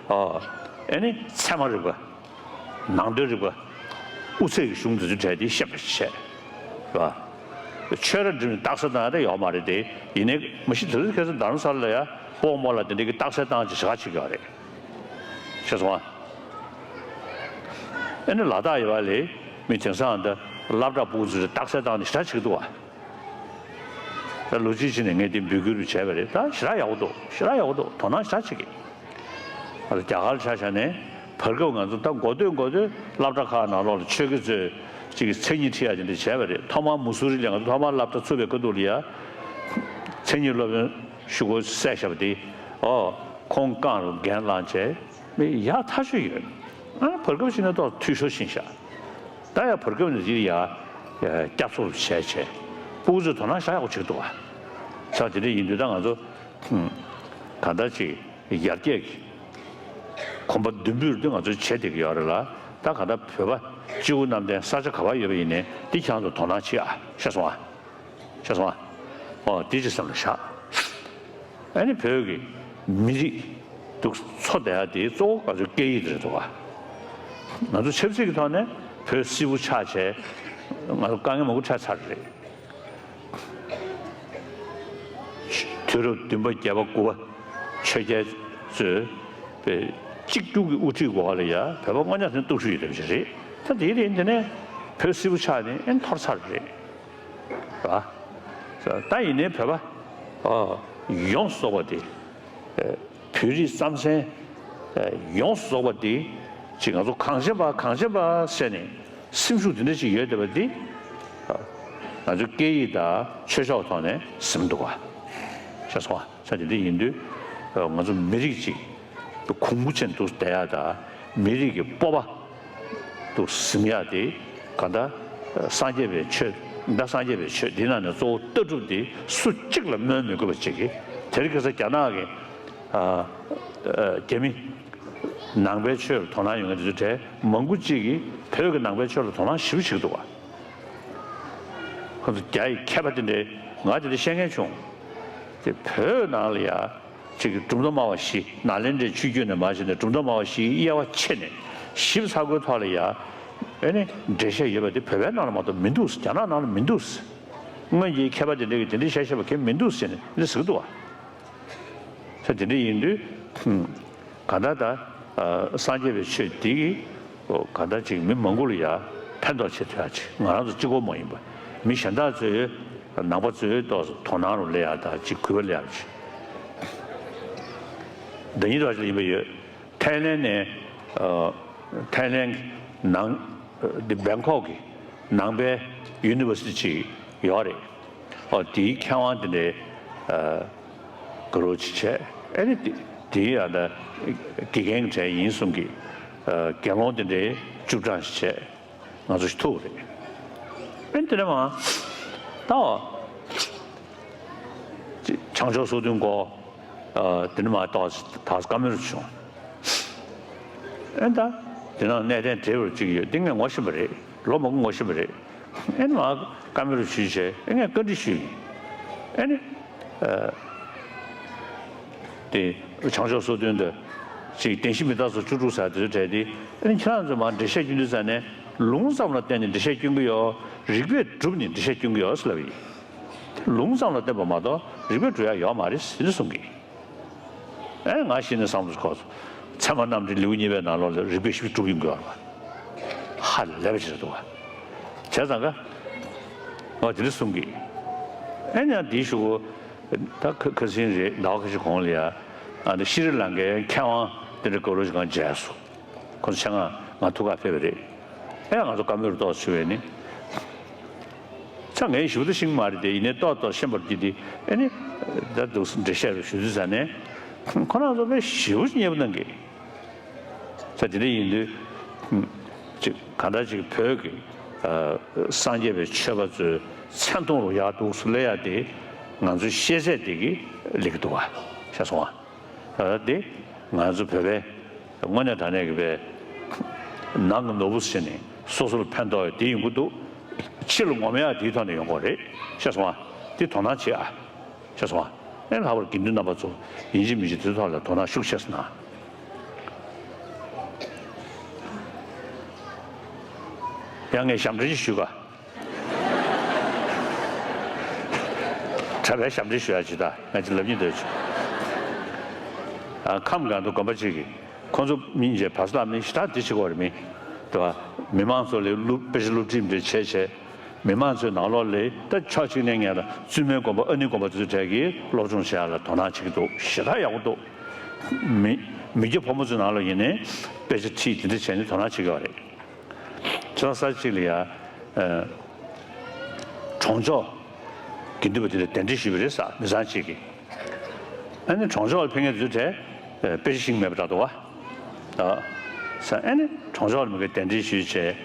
ཨ་ནི་ཚད་མ་རིག་པ། ནང་དོན་རིག་པ། དབུ་ཚད་ཀྱི་གཞུང་འདི་ཚོའི་གྲས་དེ་ཤེས་པ་ཞིག་བྱས། རེད་པ། ཆོས་ར་འགྲིམ་ནས་རྟགས་གསལ་བཏང་ཡ་དེ་ཡོད་མ་རེད་དེ། ཡིན་ནའི་མ་གཞི་དེ་ཚོ་ཁ་སང་རྡ་རམ་ས་ལ་ལ་ཡ་སྤོ་མོ་ལ་དེ་འདྲའི་གི་རྟགས་གསལ་བཏང་ཅིག་ཞེ་དྲག་བྱེད་ཀྱི་ཡོད་རེད། ཤེས་སོང་ཨ། ཨ་ནི་ལ་དྭགས་ཡོད་པ་ལས་མི་དེང་སང་འདི་སློབ་གྲྭ་སྤུ་གུ་ཚོས་རྟགས་གསལ་བཏང་ནས་ཞེ་དྲག་བྱེད་ཀྱི་འདུག་བ། ད་ལོ་གཅིག་ཕྱིན་ནས་ངས་དེ་འབོད་སྐུལ་རུ་བྱས་པ་རེད། ད་ཞེ་དྲག་ཡག་པོ་འདུག་ཞེ་དྲག་ཡག་པོ་འདུག་དོ་སྣང་ཞེ་དྲག་བྱེད་ཀྱི། ཨ་ལ་རྒྱ་གར་ཆ་བཞག་ནས་བར་སྐབས་ང་ཚོ་ད་འགོ་སྟོད་འགོ་སྟོད་སློབ་གྲྭ་ཁག་ནང་ལོགས་ལ་ཆོས་དགེ་ཚོས་ ཅིག་གིས་མཚན་ཉིད་ཁྲིད་ཡ་དེ་འདྲ་བྱས་པ་རེད། ཐོག་མར་མུ་སུ་རི་ལ་ང་ཚོ་ཐོག་མར་སློབ་གྲྭ་ཚུགས་པའི་སྐབས་དུས་ལ་ཡ། མཚན་ཉིད་སློབ་དཔོན་ཞུ་སྒོ་བསད་བཞག་པ་དེ། ཨོ། ཁོང་རྐང་རུ་འགན་བླངས་བྱས། མི་ཡག་ཐག་ཆོད་ཡོད། ཨ་ནི་བར་སྐབས་ཤིག་ན་ཏོག་འཐུས་ཤོར་ཕྱིན་ཤག་ད་ཡ་བར་སྐབས་ནས་དེ་ཡ། སྐྱབས་གསོ་བྱས་བྱས། སྤུ་གུ་ཚོས་དོ་སྣང་བྱ་ཡག་པོ་བྱེད་ཀྱི་འདུག་བ། ས་དེ་འདྲ་ཡིན་དུས་ད་ང་ཚོ། གང་ལྟར་ཅིག་ཡར་རྒྱས་ཀྱི་གོམ་པ་མདུན་སྤོས་དེ་ང་ཚོས་བྱེད་བསྡད་ཀྱི་ཡོད་རེད་ལ། ད་གང་ལྟར་བོད་པ་སྤྱི་བོ་གནམ་བསྟན་ས་ཆ་ག་པར་ཡོད་པ་ཡིན་ནའི་འདི་ཁྱེད་རང་ཚོ་དོ་སྣང་བྱེད་ཨ། ཤེས་སོང་ཨ། ཤེས་སོང་ཨ། ཨོ་འདི་ཅིག་སེམས་ལ་བཞག་ཨ་ནི་བོད་ཀྱི་མི་རིགས་འདུག་འཚོ་བསྡད་ཡ་དེ་གཙོ་བོ་ང་ཚོའི་སྐད་ཡིག་དེ་རེད་འདུག་ག་ང་ཚོ་ཆབ་སྲིད་ཀྱི་ཐོག་ནས་བོད་སིལ་བུ་ཆགས་བྱས། ང་ཚོ་དཀའ་ངལ་མང་པོ་འཕྲད་ཚར་རེད། དུས་རབས་བདུན་པ་བརྒྱད་པ་དགུ་པ་ཆོས་རྒྱལ་ཚོས་པའི་གཅིག་གྱུར་གྱི་དབུ་ཁྲིད་འོག་ལ་ཡ་བོད་པ་དངོས་གནས་དེ་སྟོབས་ཤུགས་ཡོད་བསྡད་པ་ཞིག་རེད། ད་དེའི་རིང་དེ་ནས་བོད་སིལ་བུ་ཆགས་ནས་ཨེ་འཐོར་ཚར་རེད། ར། ད་ཡིན་ནའི་བོད་པ་ཨ་ཡོངས་སུ་རྫོགས་པ་དེ། བོད་རིགས་རྩམ་ཟན་ཡོངས་སུ་རྫོགས་པ་འདི་ཅིག་ང་ཚོ་གངས་ཅན་པ་གངས་ཅན་པ་ཟེར་ནས་སེམས་ཤུགས་འདི་འདྲ་ཅིག་ཡོད་བསྡད་པ་འདི། ང་ཚོའི་སྐད་ཡིག་དང་ཆོས་ཕྱོགས་ཐོག་ནས་ཟིན་འདུག་ག་ཤེས་སོང་ཨ། ས་དེ་འདྲ་ཡིན་དུས་ང་ཚོ་མི་རིགས་ཅིག་གོང་བུ་ཅན་དུ་བསྡད་ཡ་དང་མི་རིགས་ཀྱི་སྤོབས་པ། དུ་ཟིན་ཡ་དེ་ག་ད་སངས་རྒྱས་པའི་ཆོས། ད་སངས་རྒྱས་པའི་ཆོས་འདི་ནང་ནས་གཙོ་བོ་ལྟ་གྲུབ་འདི་སུ་གཅིག་ལ་སྨོན་མི་དགོས་པ་ཅིག་གིས། དེ་རིང་ཁ་སང་རྒྱ་ནག་གི་ཨ་ཨ་རྒྱ་མི་ནང་པའི་ཆོས་ལ་དོ་སྣང་ཡོད་མཁན་དེ་ཚོ་གྲས་མང་པོ་ཅིག་གིས་བོད་ཀྱི་ནང་པའི་ཆོས་ལ་དོ་སྣང་ཞེ་པོ་བྱེད་ཀྱི་འདུག་བ། ཁོ་ཚོ་རྒྱ་ཡི་མཁས་པ་དེ་འདྲས་ང་དེ་འདྲ་བཤད་མཁན་བྱུང་། དེ་བོད་ནང་ལ་ཡ། ཅིག་གྲུབ་མཐའ་སྨྲ་བ་བཞི་ནཱ་ལེནྡྲའི་ཆོས་བརྒྱུད་ནས་མར་བྱས་ནས་གྲུབ་མཐའ་སྨྲ་བ་བཞིའི་དབྱེ་བ་ཕྱེ་ནས་ཞིབ་ཚགས་པོའི་ཐོག་ལ་ཡ། ཨེ་ནི་འགྲེལ་བཤད་ཡོད་པ་དེ་བོད་པའི་ནང་ལ་མ་གཏོགས་མི་འདུག་རྒྱ་ནག་ནང་ལ་མི་འདུག་སྔོན་གྱི་མཁས་པ་དེ་འདྲ་གིས་དེ་འདྲའི་བཤད་བཤད་པ་གང་མི་འདུག་ཟེར་ནས་འདི་ཟེར་གི་འདུག་བ། ས་དེ་འདྲ་ཡིན་དུས། ག་ད་ད། སངས་རྒྱས་པའི་ཆོས་འདི་གིས། ག་ད་ཅིག་མི་མང་པོ་ལ་ཡ་ཕན་ཐོགས་བྱེད་ཐུབ་ཡ་ཅིག་ང་རང་ཚོ་གཅིག་པོ་མ་ཡིན་པ། མི་གཞན་དག་ཚོས་ནང་པ་ཚོས་ཏོག་ཙམ་དོ་སྣང་རུ་སླེབས་ཡ་དང་ཅིག་གུས་པ་སླེབས་ཡ་ཅིག་ཟླ་ཉིན་དུ་བ་ཞིག་ལ་ཡིན་པ་ཡོད། ཐའི་ལན་ནས། ཐའི་ལན་གྱི་ནང་། འདི་བེང་ཀོག་གི་ནང་པའི་ཡུ་ནི་ཝར་སི་ཊི་ཅིག་ཡོད་རེད། ཨོ་དེའི་མཁས་དབང་དེ་འདྲའི། དགའ་རོགས་ཅིག་བྱས། ཨེ་ནི་དེ་དེའི་ཨ་ད་དགེ་རྒན་གྱི་གྲས་ཡིན་གསུང་གི། དགེ་སློང་དེ་འདྲའི་བཅུ་གྲངས་ཤིག་བྱས། ང་ཚོ་ཞིག་ཐུག་རེད། ཨེ་དེ་ནས་མ། ད་བ། བྱང་ཕྱོགས་སོ་བདུན་སྐོར། དེ་ནས་མ་ཏོག་ཙམ་བཀའ་མོལ་བྱུང་། ཨེ་ད། དེ་ནང་གནས་བརྟན་བགྲེས་པོ་གཅིག་ཡོད་དེ་ངས་ངོ་ཤེས་པ་རེད། ལོ་མང་པོ་ངོ་ཤེས་པ་རེད། ཨེ་ནི་མ་བཀའ་མོལ་ཞུས་བྱས་ཨེ་ངས་བཀའ་འདྲི་ཞུས་ཡིན། ཨེ་ནི། དེ་བྱང་ཕྱོགས་སོ་བདུན་དུ་ཅིག་བདེན་བཞི་མི་རྟག་སོགས་བཅུ་དྲུག་ཟེར་དེ་ཚོ་བྲལ་ཏེ་ཨེ་ནི་ཁྱེད་རང་ཚོ་མར་འགྲེལ་བཤད་སྐྱོན་དུས་ཙང་ནས་ལུང་ཙམ་ལ་བརྟེན་ནས་འགྲེལ་བཤད་སྐྱོན་གྱི་ཡོད། རིགས་པས་བསྒྲུབས་ནས་འགྲེལ་བཤད་སྐྱོན་གྱི་ཡོད་ཟེར་ལབ་ཡིན། ལུང་ཙམ་ལ་བརྟེན་པ་མ་གཏོགས་རིགས་པས་སྒྲུབ་ཡ་ཡོད་མ་རེད་ཟེར་ནས་གསུང་གི། ཨེ་ང་ཤི་ནས་བསམ་བློ་ཁོག་སོང་། ཚད་མ་རྣམ་འགྲེལ་ལེའུ་གཉིས་པའི་ནང་ལོགས་ལ་རིགས་པས་ཞིབ་སྒྲུབ་ཡོང་གི་ཡོད་རེད་པ། ཧ་ལས་པ་ཞིག་རེད་འདུག་བ། བྱས་ཙང་ཀ། ང་དེ་འདྲ་གསུང་གི། ཨེ་ཡང་དེའི་གཞུག་གུ། ད་ཁ་ཁ་སང་རེད་ཟླ་བ་ཁ་ཤས་གོང་ལ་ཡ། ཨ་ནི་ཤི་རི་ལང་ཀའི་མཁས་དབང་དེ་འདྲ་དགའ་རོགས་ཅིག་གང་མཇལ་སོང་། ཁོ་ཚོ་ཆེད་མངགས་ང་ཐུག་ག་ཕེབས་པ་རེད། ཨེ་ང་ཚོ་བཀའ་མོལ་ཏོག་ཙམ་ཞུ་བས་ནི། ཚ་ངས་ཞིབ་ཏུ་ཤེས་ཀྱི་མ་རེད་དེ་ཡིན་ནའི་ཏོག་ཏོག་ཤེས་པར་གྱིས་ཏེ་ཨེ་ནི། ད་འདུག་སེ་འགྲེལ་བཤད་རེ་ཞུ་དུས་ཙང་ནས། ཁོ་རང་ཚོ་དཔེ་ཞེ་པོ་ཅིག་མཉེས་པོ་གནང་གི། ས་དེ་འདྲ་ཡིན་དུས། ཅིག་གང་ལྟར་ཅིག་བོད་ཀྱི་སངས་རྒྱས་པའི་ཆོས་པ་ཚོའི་མཚན་མཐོང་རུ་ཡག་འདུག་སེ་སླེབས་ཡ་དེ་ང་ཚོའི་ཤེས་ཚད་དེ་གིས་སླེབས་ཀྱི་འདུག་བ། ཤེས་སོང་བ། ད་དེ་ང་ཚོ་བོད་པའི་དངོས་གནས་དྲང་གནས་ཀྱི་བའི་ནང་གི་ནོར་བུ་ཟེར་ནས་སོ་སོ་ལ་ཕན་ཐོགས་ཡ་དེ་ཡོང་གི་འདུག་ཕྱི་ལ་ངོམ་ཡ་དེའི་ཐོག་ནས་ཡོང་གི་རེད། ཤེས་སོང་བ། དེ་དོ་སྣང་བྱེད་ཨ། ཤེས་སོང་ཨ། ཨེ་ལྷག་པར་དགེ་འདུན་རྣམ་པ་ཚོ་ཡིན་གཅིག་མིན་གཅིག་དེ་ཚོ་ཐོག་ལ་དོ་སྣང་ཤུགས་ཆེ་ཙམ་གནང་། ཡང་ངས་ཞབས་འདྲེན་ཞིག་ཞུ་ག་གྲྭ་པའི་ཞབས་འདྲེན་ཞུ་ཡ་ཅིག་ད་ང་ཅིག་ལབ་སྙིང་འདོད་བྱུང་། ཨ་ཁམས་སྒང་དུ་དགོན་པ་གཅིག་གིས་ཁོང་ཚོ་མི་ཉིད་བར་སླབ་ནི་ཞེ་དྲག་འདི་བྱེད་དགོས་རེད་མི། དེ་བ་མི་མང་ཚོ་ལ་སློབ་དཔེ་ཆ་སློབ་ཁྲིད་འདྲ་བྱས་བྱས། མི་མང་ཚོའི་ནང་ལོགས་ལ་ད་ཕྱོགས་གཅིག་ནས་ངས་ལ་བཙུན་མའི་དགོན་པ་ཨ་ནི་དགོན་པ་དེ་ཚོའི་གྲས་ཀྱིས་སློབ་སྦྱོང་བྱེད་ཡག་ལ་དོ་སྣང་བྱེད་ཀྱི་འདུག་ཞེ་དྲག་ཡག་པོ་འདུག་མི་མི་སྐྱ་ཕོ་མོ་ཚོའི་ནང་ལོགས་ཡིན་ནའི་དཔེ་ཆ་ཁྲིད་དེ་འདྲ་བྱས་ནས་དོ་སྣང་བྱེད་ཀྱི་ཡོད་རེད། ཁྱེད་རང་ས་གཅིག་ལ་ཡ་ ཨ་གྲོང་ཆོག་དགེ་འདུན་པ་དེ་ལ་གདན་འདྲེན་ཞུས་པ་རེད་ཟེར། མི་ཚང་གཅིག་གིས། ཨ་ནི་གྲོང་ཆོག་ལ་ཕེབས་མཁན་དེ་ཚོའི་གྲས་ཨ་དཔེ་ཆ་ཤེས་མེད་པ་འདྲ་འདུག་བ། ཨ་ཟེར། ཨ་ནི་གྲོང་ཆོག་ལ་མི་དགེ་གདན་འདྲེན་ཞུས་བྱས།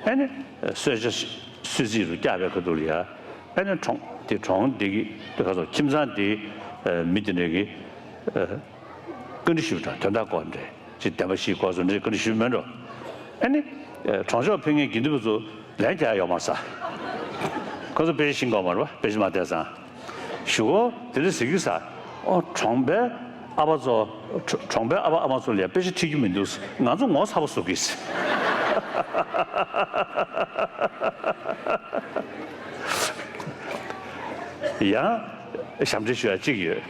ཨ་ནི་གསོལ་ཇ་གསོལ་ཚིགས་རུ་བཀྱག་པའི་ཁ་ཐུག་ལ་ཡ། ཨ་ནི་གྲོང་དེ་གྲོང་འདི་གི་དེ་ག་ཚོ་ཁྱིམ་ཚང་འདི་ཨ་མི་དེ་འདྲ་གི་ཨ་བཀའ་འདྲི་ཞུས་པ་དང་དོན་དག་སྐོར་འདྲ་ཅིག་བདེན་པ་བཞིའི་སྐོར་སོགས་འདྲ་བཀའ་འདྲི་ཞུས་མེད་འགྲོ། ཨ་ནི་ཨ་གྲོང་ཆོག་ཕེབས་མཁན་དགེ་འདུན་པ་ཚོ་ལན་རྒྱག་ཡ་ཡོད་མ་རེད་ས། ཁོ་ཚོ་དཔེ་ཆ་ཤེས་དགོས་མ་རེད་པ། དཔེ་ཆ་མ་བལྟས་ཙང་། གཞུག་གུ་དེ་འདྲ་ཟེར་གི་ས། ཨོ་གྲོང་པའི་ཨ་ཕ་ཚོ། གྲོ་གྲོང་པའི་ཨ་ཕ་ཨ་མ་ཚོ་ལ་ཡ་དཔེ་ཆ་ཁྲིད་རྒྱུ་མི་འདུག་ང་ཚོ་ངོ་ཚ་པོ་བཟོ་གི་ས། ཡང་ཞབས་འདྲེན་ཞུ་ཡ་གཅིག་ཡོད།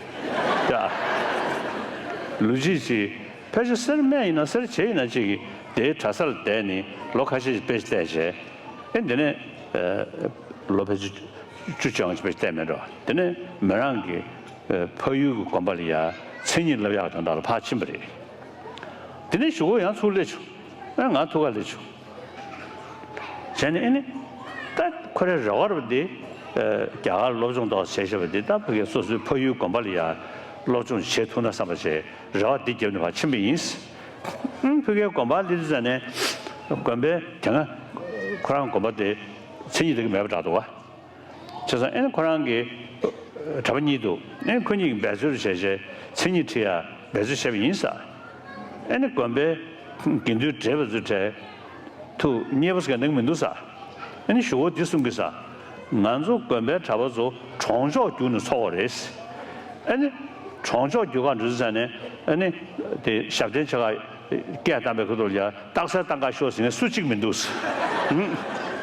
ཡ། ལོ་གཅིག་ཅིག་ཕལ་ཆེར་སེར་སྨད་ཡིན་ན་སེར་བྱེས་ཡིན་ན་གཅིག་གིས་དེའི་གྲྭ་སར་བསྡད་ནས་ལོ་ཁ་ཤས་ཤིག་དཔེ་ཆ་བལྟས་བྱས། ཨེ་འདི་ནས་ཨ་ལོ་ཕལ་ཆེར་བཅུ་བཅོ་ལྔ་ཅིག་དཔེ་ཆ་བལྟས་མེད་འགྲོ། དེ་ནས་མོ་རང་གི་ཨ་ཕ་ཡུལ་གྱི་དགོན་པ་ལ་ཡ་མཚན་ཉིད་བསླབ་ཡག་དོན་དག་ལ་ཕར་ཕྱིན་པ་རེད། དེ་ནས་གཞུག་གུ་ཡང་ཚུར་སླེབས་བྱུང་། ཨ་ང་ཐུག་ག་སླེབས་བྱུང་། བྱས་ནས་ཨེ་ནི། ད་ཁོ་རའི་རེ་བ་རེད་པ་འདི། ཨ་རྒྱ་གར་སློབ་སྦྱོང་ཏོག་ཙམ་བྱས་བཞག་པ་འདི་ད་ཕ་གིར་སོ་སོའི་ཕ་ཡུལ་དགོན་པ་ལ་ཡ་སློབ་སྦྱོང་བྱེད་ཐུབ་ན་བསམ་པ་བྱས་རེ་བ་འདི་བརྒྱབ་ནས་ཕར་ཕྱིན་པ་ཡིན། ཨང་ཕ་གིའི་དགོན་པར་སླེབས་དུས་ཙམ་ནས་དགོན་པའི་དེ་སྔ་ཁོ་རང་དགོན་པ་དེ་མཚན་ཉིད་དེ་ག་མེད་པ་འདྲ་འདུག་བ། བྱས་ཙང་ཨེ་ནི་ཁོ་རང་གི་གྲྭ་པ་གཉིས་འདུག་ཨེ་ཁོ་གཉིས་ཀྱིས་འབད་རྩོལ་བྱས་བྱས་མཚན་ཉིད་ཁྲིད་ཡ་འབད་རྩོལ་བྱས་པ་ཡིན་ས། ཨེ་ནི་དགོན་པའི་དགེ་འདུན་བགྲེས་པ་ཚོའི་གྲས་ཐུགས་མཉེས་པོ་ཟེར་གནང་མི་འདུག་ས། ཨེ་ནི་གཞུག་གུ་འདི་གསུང་གི་ས། ང་ཚོ་དགོན་པའི་གྲྭ་པ་ཚོ་གྲོང་ཆོག་བརྒྱུགས་ནས་འཚོགས་པ་རེད། ཨེ་ནི་གྲོང་ཆོག་བརྒྱུགས་ག་འགྲོ་དུས་ཙམ་ནས་ཨེ་ནི་དེ་ཞབས་བརྟན་ཆེ་ཁག་སྐད་བཏང་པའི་ཁ་ཐུག་ལ་ཡ་རྟགས་གསལ་བཏང་ག་ཤོག་ཟེར་མཁན་སུ་གཅིག་མི་འདུག་ས། ཧུམ།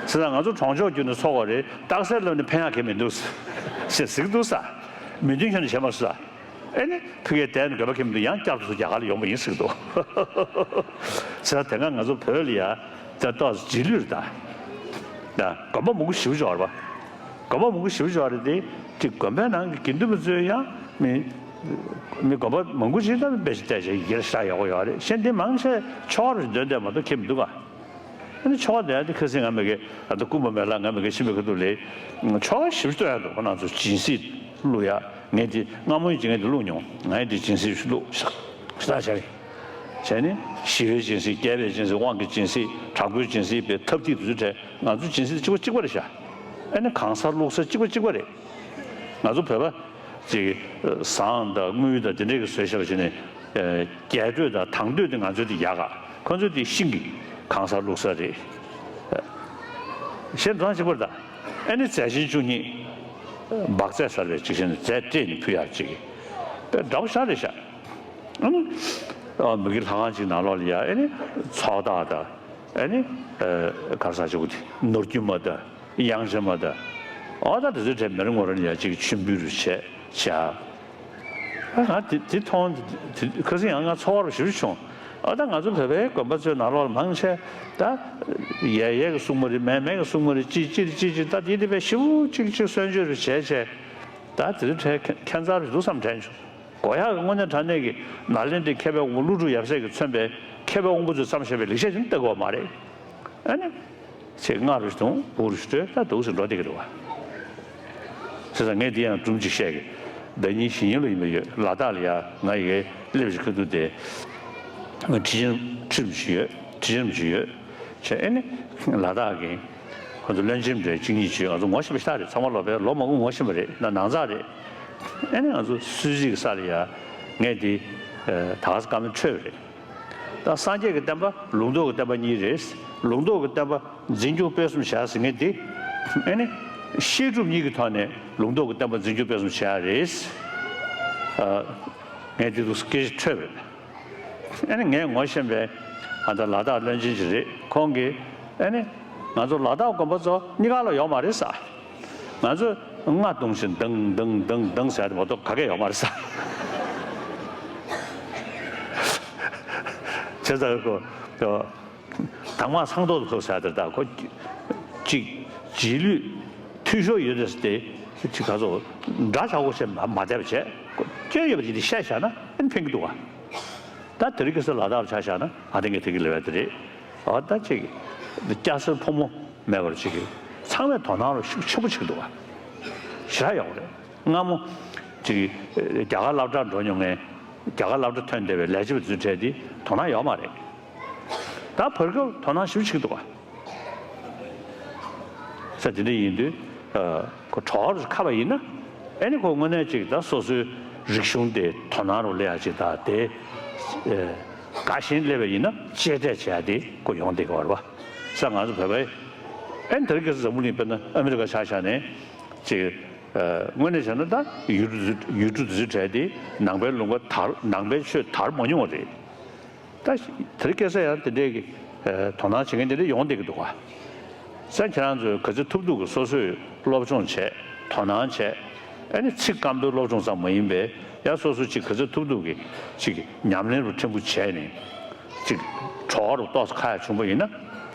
ཟེར་ན་ང་ཚོ་གྲོང་ཆོག་བརྒྱུགས་ནས་འཚོགས་པ་རེད། རྟགས་གསལ་ལབ་ནས་ཕན་ཡག་གང་ཡང་མི་འདུག་ཟེར་ཟེར་གི་འདུག་ས། མི་མཐུན་ཁྱོན་ནས་བྱས་མ་སོང་ས། ཨེ་ནི་ཕ་གིར་བསྡད་ནས་དགོན་པ་ཁེ་མི་འདུག་ཡང་བསྐྱར་དུ་རྒྱ་གར་ལ་ཡོང་པ་ཡིན་ཟེར་གི་འདུག་ཟེར་ན་དེ་སྔ་ང་ཚོ་བོད་ལ་ཡ་ད་ཏོག་ཙམ་རྗེས་ལུས་རེད་ད། ད་དགོན་པ་མང་པོ་ཞེ་པོ་ཅིག་ཡོད་རེད་པ། དགོན་པ་མང་པོ་ཞེ་པོ་ཅིག་ཡོད་རེད་དེ། ཅིག་དགོན་པའི་ནང་གི་དགེ་འདུན་པ་ཚོས་ཡང་མི་མི་དགོན་པ་མང་པོ་ཞིག་ད་དཔེ་ཆ་བལྟས་བྱས་ཡི་གེ་ཤ་ཡག་པོ་ཡོད་རེད། གཞན་དེ་མང་ཆེ་ཆོ་ག་རུ་འདོན་བསྡད་མ་གཏོགས་ཁེ་མི་འདུག་ག་ཨ་ནི་ཆོ་ག་དེ་ཡང་དེ་ཁ་སང་ང་མ་གི་ཨ་ད་སྐུ་འབུམ་མེ་ལགས་ང་མ་གི་ཕྱིན་པའི་ཁ་ཐུག་ལ་ཆོ་ག་ཞིབ་ཏུ་ཡང་འདུག་ཁོ་རང་ཚོ་སྦྱིན་སྲེག་བླུག་ཡ། ངས་དེ་སྔ་མོ་ཡིན་ཅིག་ངས་དེ་བླུག་མྱོང་། ངས་དེ་སྦྱིན་སྲེག་བླུག་ཤག་ཤ་ཤ་རེད། བྱས་ནས་ཞི་བའི་སྦྱིན་སྲེག་བརྒྱད་པའི་སྦྱིན་སྲེག་དབང་གི་སྦྱིན་སྲེག་དྲག་པོའི་སྦྱིན་སྲེག་པའི་ཐབས་ཐིག་དེ་ཚོ་གྲས་ང་ཚོ་སྦྱིན་སྲེག་གཅིག་པ་གཅིག་པ་རེད་ཤག་ཨ་ནི་གང་ཟག་བླུག་ས་གཅིག་པ་གཅིག་པ་རེད། ང་ཚོ་བོད་པ་ཅིག་ཟངས་དང་དངུལ་དང་དེ་འདྲས་ཀྱི་བཟོས་བཞག་པ་བྱས་ནས་རྒྱས་སྤྲོས་དང་དང་སྤྲོས་དེ་ང་ཚོའི་དེ་ཡག་ག་ཁོ་ཚོའི་དེ་ཤིང་གི་གང་ཟག་བླུག་ས་རེད། གཞན་དོན་གཅིག་པ་རེད་ད། ཨ་ནི་རྫས་ཆེན་བཅུ་གཉིས། འབག་རྫས་ཟེར་བའི་ཅིག་བྱས་ནས་རྫས་སྤྲད་ནས་ཕུལ་ཡག་ཅིག་དཔེ་འདྲ་པོ་ཞེ་དྲག་རེད་ཤག་ཨ་ནི་ཨ་མ་གི་ལྷ་ཁང་ཅིག་ནང་ལོགས་ལ་ཡ་ཨ་ནི་ཚོགས་བདག་དང་། ཨ་ནི་ཨ་ག་རེ་ཟེར་ཅིག་དེ་ནོར་རྒྱུན་མ་དང་། དབྱངས་ཅན་མ་དང་། འོ་ད་དེ་ཚོའི་གྲས་མེ་རི་ངོ་ར་ནི་ཡ་གཅིག་མཆོད་འབུལ་རུ་བྱས་བྱས། ཨ་ང་དེ་དེ་མཐོང་དེ་ཁ་སང་ཡང་ང་ཚོར་བ་ཞེ་པོ་བྱུང་། ཨ་ད་ང་ཚོ་བོད་པའི་དགོན་པ་ཚོའི་ནང་ལོགས་ལ་མང་ཆེ་ད་ཡས་ཡས་ཀྱི་སྲུང་མ་རེད། མས་མས་ཀྱི་སྲུང་མ་རེད། ཅི་ཅི་ཅི་ཅི་ད་དེ་དེ་བས་ཞེ་པོ་གཅིག་གཅིག་གསོལ་མཆོད་རུ་བྱས་བྱས། ད་དེ་ཚོའི་གྲས་ཁྱད་མཚར་རུ་འདུག་བསམ་དྲན་བྱུང་། དགོས་ཡག་གི་དངོས་གནས་དྲང་གནས་ཀྱི་ནཱ་ལེནྡྲའི་མཁས་པའི་དབང་པོ་ཀླུ་སྒྲུབ་ཡབ་སྲས་ཀྱིས་མཚོན་པའི་མཁས་པའི་དབང་པོ་ཚོས་བརྩམས་བཞག་པའི་ལེགས་བཤད་ཅིག་ལྟ་དགོས་པ་མ་རེད། ཨ་ནི། ཚེ་སྔ་རུ་གཏོང་བུ་རུ་སྤྲོད་ད་འདུག་སེ་འགྲོ་བསྡད་ཀྱི་འདུག་བ། བྱས་ཙང་ངས་འདི་ཡང་སྒྲུང་ཅིག་བཤད་ཀྱི། ཟླ་ཉིན་གཞེས་ཉིན་ལོ་ཡིན་པ་ཡོད། ལ་དྭགས་ལ་ཡ་ང་ཡི་གེ་སླེབས་ཀྱི་ཁ་ཐུག་དེ། ཁྲི་ཆེན་ཁྲི་རིན་པོ་ཆེ་ཡོད། ཁྲི་ཆེན་རིན་པོ་ཆེ་ཡོད། བྱས་ཨ་ནི། ལ་དྭགས་ཀྱི། ཁོ་ཚོ་བློན་ཆེན་འདྲ་གཅིག་གཉིས་བྱས་ང་ཚོ་ངོ་ཤེས་པ་ཞེ་དྲག་རེད། ཚང་མ་ལོ་པའི་ལོ་མང་པོ་ངོ་ཤེས་པ་རེད། ན་ནང་ཚགས་རེད། ཨ་ནི་ང་ཚོ་སུད་སི་གི་ས་ལ་ཡ། ངས་འདི། ད་ག་ས་བཀའ་མོལ་འཕྲོད་པ་རེད། ད་སངས་རྒྱས་ཀྱི་བསྟན་པ་ལུང་རྟོགས་ཀྱི་བསྟན་པ་གཉིས་རེད། ལུང་རྟོགས་ཀྱི་བསྟན་པ་འཛིན་སྐྱོང་སྤེལ་གསུམ་བྱ་ཟེར་མཁན་དེ། ཨེ་ནི། བཤད་སྒྲུབ་གཉིས་ཀྱི་ཐོག་ནས་ལུང་རྟོགས་ཀྱི་བསྟན་པ་འཛིན་སྐྱོང་སྤེལ་གསུམ་བྱ་རེད། ཨ། ངས་འདི་འདུག་སྐད་ཆ་འཕྲོད་པས། ཨེ་ནི་ངས་ངོ་ཤེས་པའི་ཨ་ད་ལ་དྭགས་བློན་ཆེན་ཞིག་རེད། ཁོང་གིས་ཨེ་ནི་ང་ཚོ་ལ་དྭགས་དགོན་པ་ཚོ་གཉིས་ཀ་ལ་ཡོད་མ་རེད་ས། ང་ཚོས་རྔ་བརྡུངས་ཤིང་དང་དང་དང་དང་ཟེར་ཡ་དེ་མ་གཏོགས་ག་གེ་ཡོད་མ་རེད་ས། བྱས་ཙང་ཁོ་དང་མ་ཚང་ཐོག་ཏུ་ཁོ་ཟེར་ཡ་དེ་ད་ཁོ་གཅིག་རྗེས་ལུས་འཐུས་ཤོར་ཡོད་དེ་ཟེར་ཏེ་ཅིག་ག་ཚོད་འདྲ་ཆགས་པོ་བྱས་མ་མ་བསྡད་པ་བྱས་ཁོ་སྐྱོན་ཡོད་པ་ཅིག་དེ་བཤད་བཞག་ན་ཨེ་ཕན་གི་འདུག་ག་ད་དེ་རིང་ཁ་སང་ལ་དྭགས་ལ་ཆ་བཞག་ན་ཨ་དེ་ངས་དེ་གི་ལབ་ཡ་དེ་རེད། ཨ་ད་ཅིག་སྐྱ་སེར་ཕོ་མོ་མེད་པར་ཅིག་ ཚང་མས་དོ་སྣང་རུ་ཤུགས་ཆེན་པོ་བྱེད་ཀྱི་འདུག་བ། ཞེ་དྲག་ཡག་པོ་རེད། སྔ་མོ་ཅིག་རྒྱ་གར་སློབ་གྲྭར་འགྲོ་མྱོང་མཁན། རྒྱ་གར་སློབ་གྲྭ་ཐོན་བསྡད་པའི་ལས་བྱེད་པ་ཚོའི་གྲས་དེ་དོ་སྣང་ཡོད་མ་རེད། ད་བར་སྐབས་དོ་སྣང་ཞེ་པོ་བྱེད་ཀྱི་འདུག་བ། ས་དེ་འདྲ་ཡིན་དུས། ཁོ་གྲོགས་རུ་ཁ་བ་ཡིན་ན། ཨེ་ནི་ཁོ་དངོས་གནས་ཅིག་ད་སོ་སོའི་རིག་གཞུང་དེ་དོ་སྣང་རུ་སླེབས་ཡ་ཅིག་ད་དེ། དགའ་ཞེན་སླེབས་པ་ཡིན་ན་གཅེས་སྤྲས་བྱེད་ཡ་དེ་ཁོ་ཡོང་བསྡད་ཀྱི་ཡོད་རེད་བ། ས་ང་ཚོ་བོད་པའི། ཨེ་ནི་དེ་རིང་ཁ་སང་འཛམ་བུ་གླིང་དཔེར་ན་ཨ་མི་རི་ཀ་ཆ་བཞག་ནས་ཅིག་དངོས་གནས་བྱས་ན་ད་ཡུལ་གྲུ་ཡུལ་གྲུ་དེ་ཚོའི་གྲས་དེ་ནང་པའི་ལུང་པ་དར། ནང་པའི་ཆོས་དར་མ་མྱོང་བ་རེད། ད་དེ་རིང་ཁ་སང་ཡང་དེ་འདྲའི་གི་དོ་སྣང་བྱེད་མཁན་དེ་འདྲ་ཡོང་བསྡད་ཀྱི་འདུག་ག་ས་ཁྱེད་རང་ཚོས་ག་ཚོད་ཐུབ་ཐུབ་ཀྱི་སོ་སོས་སློབ་སྦྱོང་བྱས། དོ་སྣང་བྱས། ཨ་ནི་ཚིག་སྐམ་པོའི་སློབ་སྦྱོང་ཙམ་མ་ཡིན་པའི་ཡང་སོ་སོ་ཅིག་ག་ཚོད་ཐུབ་ཐུབ་ཀྱི་ཅིག་ཉམས་ལེན་རུ་ཕྲན་བུ་བྱས་ནས་ཅིག་གྲོགས་རུ་ཏོག་ཙམ་ཁ་ཡ་བྱུང་པ་ཡིན་ན།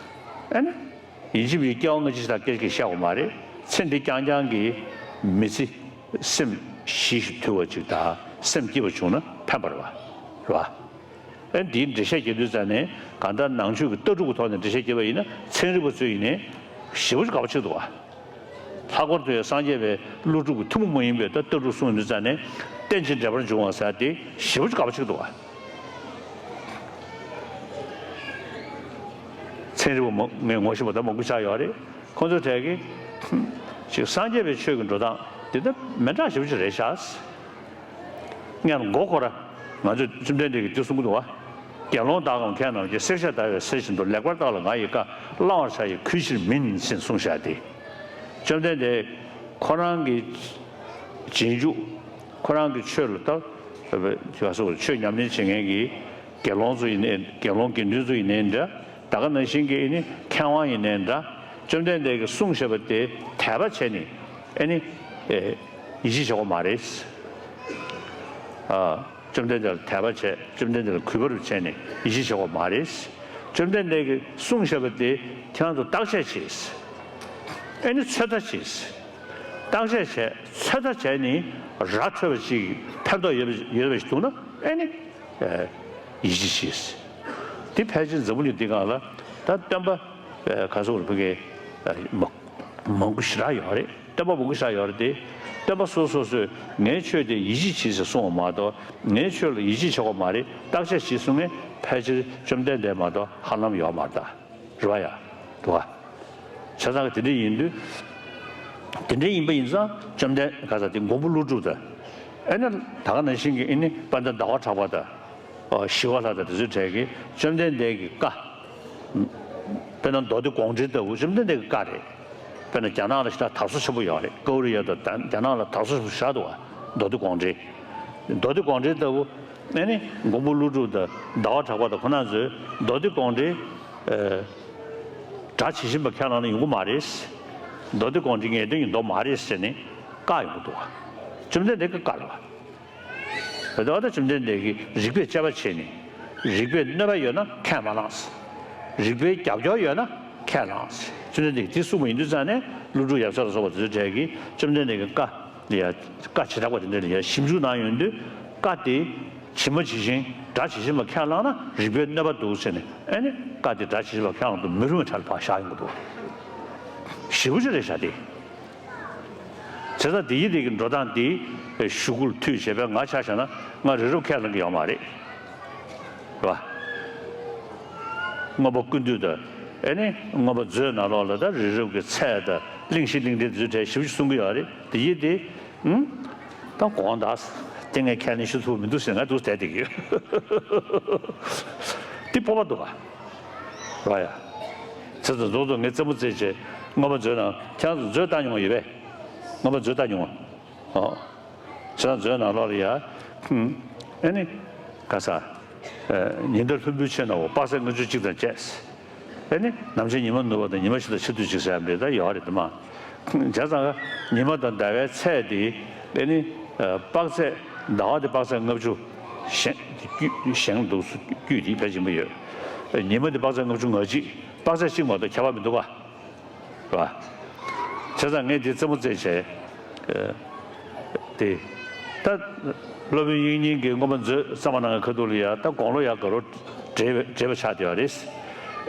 ཨ་ནི་ཡིན་གཅིག་མིན་གཅིག་སྐྱེ་བ་སྔ་ཕྱི་ཞིག་ད་སྐད་ཆ་བཤད་དགོས་མ་རེད། ཚེ་འདི་རྐྱང་རྐྱང་གི་མི་ཚེ་སེམས་ཞི་ཞིང་དུལ་བ་ཅིག་དང་སེམས་སྐྱིད་པ་བྱུང་ན་ཕན་པ་རེད་བ། རེད་བ། ཨེ་འདིའི་འགྲེལ་བཤད་རྒྱག་དུས་ཙང་ནས་གང་ལྟར་ནང་ཆོས་ཀྱི་ལྟ་གྲུབ་ཀྱི་ཐོག་ནས་འགྲེལ་བཤད་བརྒྱབ་པ་ཡིན་ན་ཚན་རིག་པ་ཚོས་ཡིན་ནའི་ཞེ་པོ་ཅིག་དགའ་པོ་བྱེད་འདུག་བ། ལྷག་པར་དུ་ཡང་སངས་རྒྱས་པའི་ཀླུ་སྒྲུབ་ཀྱི་ཐུན་མོང་མ་ཡིན་པའི་ད་ལྟ་གྲུབ་གསུངས་ཡོང་དུས་ཙང་ནས་རྟེན་ཅིང་འབྲེལ་པར་འབྱུང་བ་ཟེར་དེ་ཞེ་པོ་ཅིག་དགའ་པོ་བྱེད་འདུག་བ། ཚན་རིག་པ་མང་ངས་ངོ་ཤེས་པ་ད་མང་པོ་ཆགས་ཡོད་རེད། ཁོང་ཚོའི་གྲས་ཀྱིས་ཅིག་སངས་རྒྱས་པའི་ཆོས་ཀྱི་འགྲོ་སྟངས་འདི་ད་མི་འདྲ་ཞེ་པོ་ཅིག་རེད་ཤག་སྔོན་མགོ་འཁོར། ང་ཚོས་བཅོམ་ལྡན་འདས་ཀྱིས་འདི་གསུང་གི་འདུག་བ། དགེ་སློང་དག་གམ་མཁས་རྣམས་ཀྱིས། བསྲེག་བཅད་ཟླ་བའི་ཟེར་བཞིན་དུ། ལེགས་པར་བརྟགས་ལ་ང་ཡི་བཀའ། བླང་བར་བྱ་ཡི་གུས་ཕྱིར་མིན། ཞེས་གསུངས་བཞག་སྟེ། བཅོམ་ལྡན་འདས་ཁོ་རང་གི་རྗེས་འཇུག་ཁོ་རང་གི་ཆོས་ལ་ལྟ། ག་སོགས་ཆོས་ཉམས་ལེན་བྱེད་མཁན་གྱི་དགེ་སློང་ཚོ་ཡིན་ནའི་དགེ་སློང་དགེ་འདུན་ཚོ་ཡིན་ནའི་འདྲ། ད་ག་ནང་བཞིན་གྱི་ཨེ་ནི་མཁས་དབང་ཡིན་ནའི་འདྲ། བཅོམ་ལྡན་འདས་ཀྱིས་གསུངས་བཞག་པ་དེ་དད་པ་བྱས་ནས་ཨེ་ནི་ཡིད་ཆེས་བྱེད་དགོས་མ་རེད། ཨ། བཅོམ་ལྡན་འདས་ལ་དད་པ་བྱས། བཅོམ་ལྡན་འདས་ལ་གུས་པ་རུ་བྱས་ནས་ཡིད་ཆེས་བྱེད་དགོས་མ་རེད། བཅོམ་ལྡན་འདས་ཀྱིས་གསུངས་བཞག་པ་དེ་ཁྱེད་རང་ཚོ་བརྟག་དཔྱད་བྱས། ཨེ་ནི་ཚོད་ལྟ་བྱས། བརྟག་དཔྱད་བྱས། ཚོད་ལྟ་བྱས་ནས་ར་འཕྲོད་པ་ཅིག་ཕན་ཐོགས་ཡོད་པ་ཡོད་པ་ཞིག་འདུག་ན་ཨེ་ནི་ཡིད་ཆེས་བྱས། འདི་ཕལ་ཆེར་འཛམ་བུ་གླིང་འདི་སྒང་ལ་ད་སྟོན་པ་ག་ཚོད་རེད་ཕ་གི་མང་པོ་ཞེ་དྲག་ཡོད་རེད། སྟོན་པ་མང་པོ་ཞེ་དྲག་ཡོད་རེད་དེ། སྟོན་པ་སོ་སོ་སོས་ངའི་ཆོས་དེ་ཡིད་ཆེས་བྱེད་ཟེར་གསུངས་པ་མ་གཏོགས་ངའི་ཆོས་ལ་ཡིད་ཆེས་བྱེད་དགོས་མ་རེད། བརྟག་དཔྱད་བྱེད་གསུང་མཁན་ཕལ་ཆེར་བཅོམ་ལྡན་འདས་མ་གཏོགས་ཧ་ལམ་ཡོད་མ་རེད་ད། རེད་བ་ཡ། འདུག་ག་བྱས་ཙང་དེ་འདྲ་ཡིན་དུས། དེ་འདྲ་ཡིན་པ་ཡིན་ཙང་བཅོམ་ལྡན་ག་ས་དེ་མགོན་པོ་ཀླུ་སྒྲུབ་དང་། ཨེ་ནི་ད་ག་ནང་བཞིན་གྱི་ཨེ་ནི་དཔལ་ལྡན་ཟླ་བ་གྲགས་པ་དང་། ཨོ་ཞི་བ་ལྷ་དང་དེ་ཚོའི་གྲས་ཀྱིས་བཅོམ་ལྡན་འདས་ཀྱི་བཀའ། དཔེར་ན་མདོ་སྡེ་དགོངས་འགྲེལ་ལྟ་བུ་བཅོམ་ལྡན་འདས་ཀྱི་བཀའ་རེད། དཔེར་ན་རྒྱ་ནག་ལ་ཞེ་དྲག་དར་སོ་ཆེན་པོ་ཡོད་རེད། ཀོ་རི་ཡ་དང་རྒྱ་ནག་ལ་དར་སོ་ཆེན་པོ་ཞེ་དྲག་འདུག་བ། མདོ་སྡེ་དགོངས་འགྲེལ། མདོ་སྡེ་དགོངས་འགྲེལ་ལྟ་བུ། ཨེ་ནི་མགོན་པོ་ཀླུ་སྒྲུབ་དང་ཟླ་བ་གྲགས་པ་དང་ཁོ་རང་ཚོས་མདོ་སྡེ་དགོངས་འགྲེལ། ཨེ། སྒྲ་ཇི་བཞིན་པ་ཁས་བླངས་ན་ཡོང་གི་མ་རེད། མདོ་སྡེ་དགོངས་འགྲེལ་ངེས་དོན་ཡིན་མདོག་མ་རེད་ཟེར་ནས་བཀག་ཡོང་གི་འདུག་བ། བཅོམ་ལྡན་འདས་ཀྱི་བཀའ་རེད་བ། དེ་ལྟར་བཅོམ་ལྡན་འདས་ཀྱིས་རིགས་པས་དཔྱད་པ་བྱས་ནས། རིགས་པས་གནོད་པ་ཡོད་ན་ཁས་མ་བླངས། རིགས་པའི་རྒྱབ་སྐྱོར་ཡོད་ན་ཁས་བླངས། བཅོམ་ལྡན་འདས་ཀྱིས་དེ་གསུངས་པ་ཡིན་དུས་ཙང་ནས་ཀླུ་སྒྲུབ་ཡབ་སྲས་ལ་སོགས་པ་དེ་ཚོའི་གྲས་ཀྱིས་བཅོམ་ལྡན་འདས་ཀྱི་བཀའ་ལ་ཡང་། བཀའ་བྱེ་བྲག་པ་དེ་འདྲ་ལ་ཡང་ཞིབ་འཇུག་གནང་ཡོང་དུས་བཀའ་དེ་ཇི་མ་ཇི་བཞིན་སྒྲ་ཇི་བཞིན་པ་ཁས་བླངས་ན་རིགས་པའི་གནོད་པ་འདུག་ཟེར་ནས་ཨེ་ནི་བཀའ་དེ་སྒྲ་ཇི་བཞིན་པ་ཁས་བླངས་དུ་མི་རུང་བའི་གྲལ་ལ་ཕར་བཞག་ཡོང་གི་འདུག་ཞེ་པོ་ཅིག་རེད་ཤག་དེ། བྱས་ཙང་དེ་ཡི་དེ་གི་འགྲོ་སྟངས་དེ་གཞུག་གུ་ལ་མཐུད་བྱས་པས་ང་ཆ་བཞག་ན་ང་རི་རབ་ཁས་བླངས་ཀྱི་ཡོད་མ་རེད། རེད་བ། མངོན་པ་ཀུན་བཏུས་དང་ཨེ་ནི་མངོན་པ་མཛོད་ནང་ལོགས་ལ་ད་རི་རབ་ཀྱི་ཚད་དང་གླེང་གཞི་གླེང་འགྲེལ་དེ་ཚོའི་གྲས་ཞིབ་ཅིག་གསུང་གི་ཡོད་རེད། དེ་ཡི་དེ། ཨུམ། ད་དགོངས་དག་དེ་ངས་ཁས་ལེན་ཞུ་ཐུབ་མི་འདུག་ཟེར་ང་འདུག་བསྡད་བསྡད་ཀྱི་ཡོད། དེ་སྤོབས་པ་འདུག་ག་རེད་བ་ཡ། བྱས་ཙང་རྫོགས་རྫོགས་ངས་རྩེད་མོ་རྩེ་བྱས་མངོན་པ་མཛོད་ནང་ཁྱེད་རང་ཚོ་མཛོད་བལྟ་མྱོང་བ་ཡོད་པས། མངོན་པ་མཛོད་བལྟ་མྱོང་བ། ཨོ། བྱས་ཙང་མཛོད་ནང་ལོགས་ལ་ཡ། ཨུམ། ཨེ་ནི། ག་ས། ཨེ། ཉི་ཟླ་ལྷུན་པོའི་ཕྱེད་ནང་འོ་དཔག་ཚད་ལྔ་བཅུ་གཅིག་དང་བཅས། ཨེ་ནི། ནམ་ཕྱེད་ཉི་མ་ནུབ་པ་དང་ཉི་མ་ཤར་དང་ཕྱེད་དུས་གཅིག་ཟེར་ཡ་འདི་ད་ཡོད་རེད་དེ་མ། བྱས་ཙང་ཉི་མ་དང་ཟླ་བའི་ཚད་དེ་ཨེ་ནི། ཨ། དཔག་ཚད་ཟླ་བ་དེ་དཔག་ཚད་ལྔ་བཅུ། བཞེངས་བཞེངས་འདུག་རྒྱུད་དེ་ཕལ་ཆེན་པོ་ཡོད། ཨ། ཉི་མ་དེ་དཔག་ཚད་ལྔ་བཅུ་ང་གཅིག་དཔག་ཚད་གཅིག་མ་གཏོགས་ཁྱད་པར་མི་འདུག་ག་རེད་བ། བྱས་ཙང་ངས་འདི་རྩེད་མོ་རྩེ་བྱས། ཨ། དེ། ད། སློབ་དཔོན་དབྱིག་གཉེན་གྱིས་མངོན་པ་མཛོད་བརྩམས་པ་ནང་གི་ཁ་ཐུག་ལ་ཡ་ད་དགུང་ལོ་ཡ་ག་རོ་བགྲེས་པ་བགྲེས་པ་ཆགས་བསྡད་པ་རེད།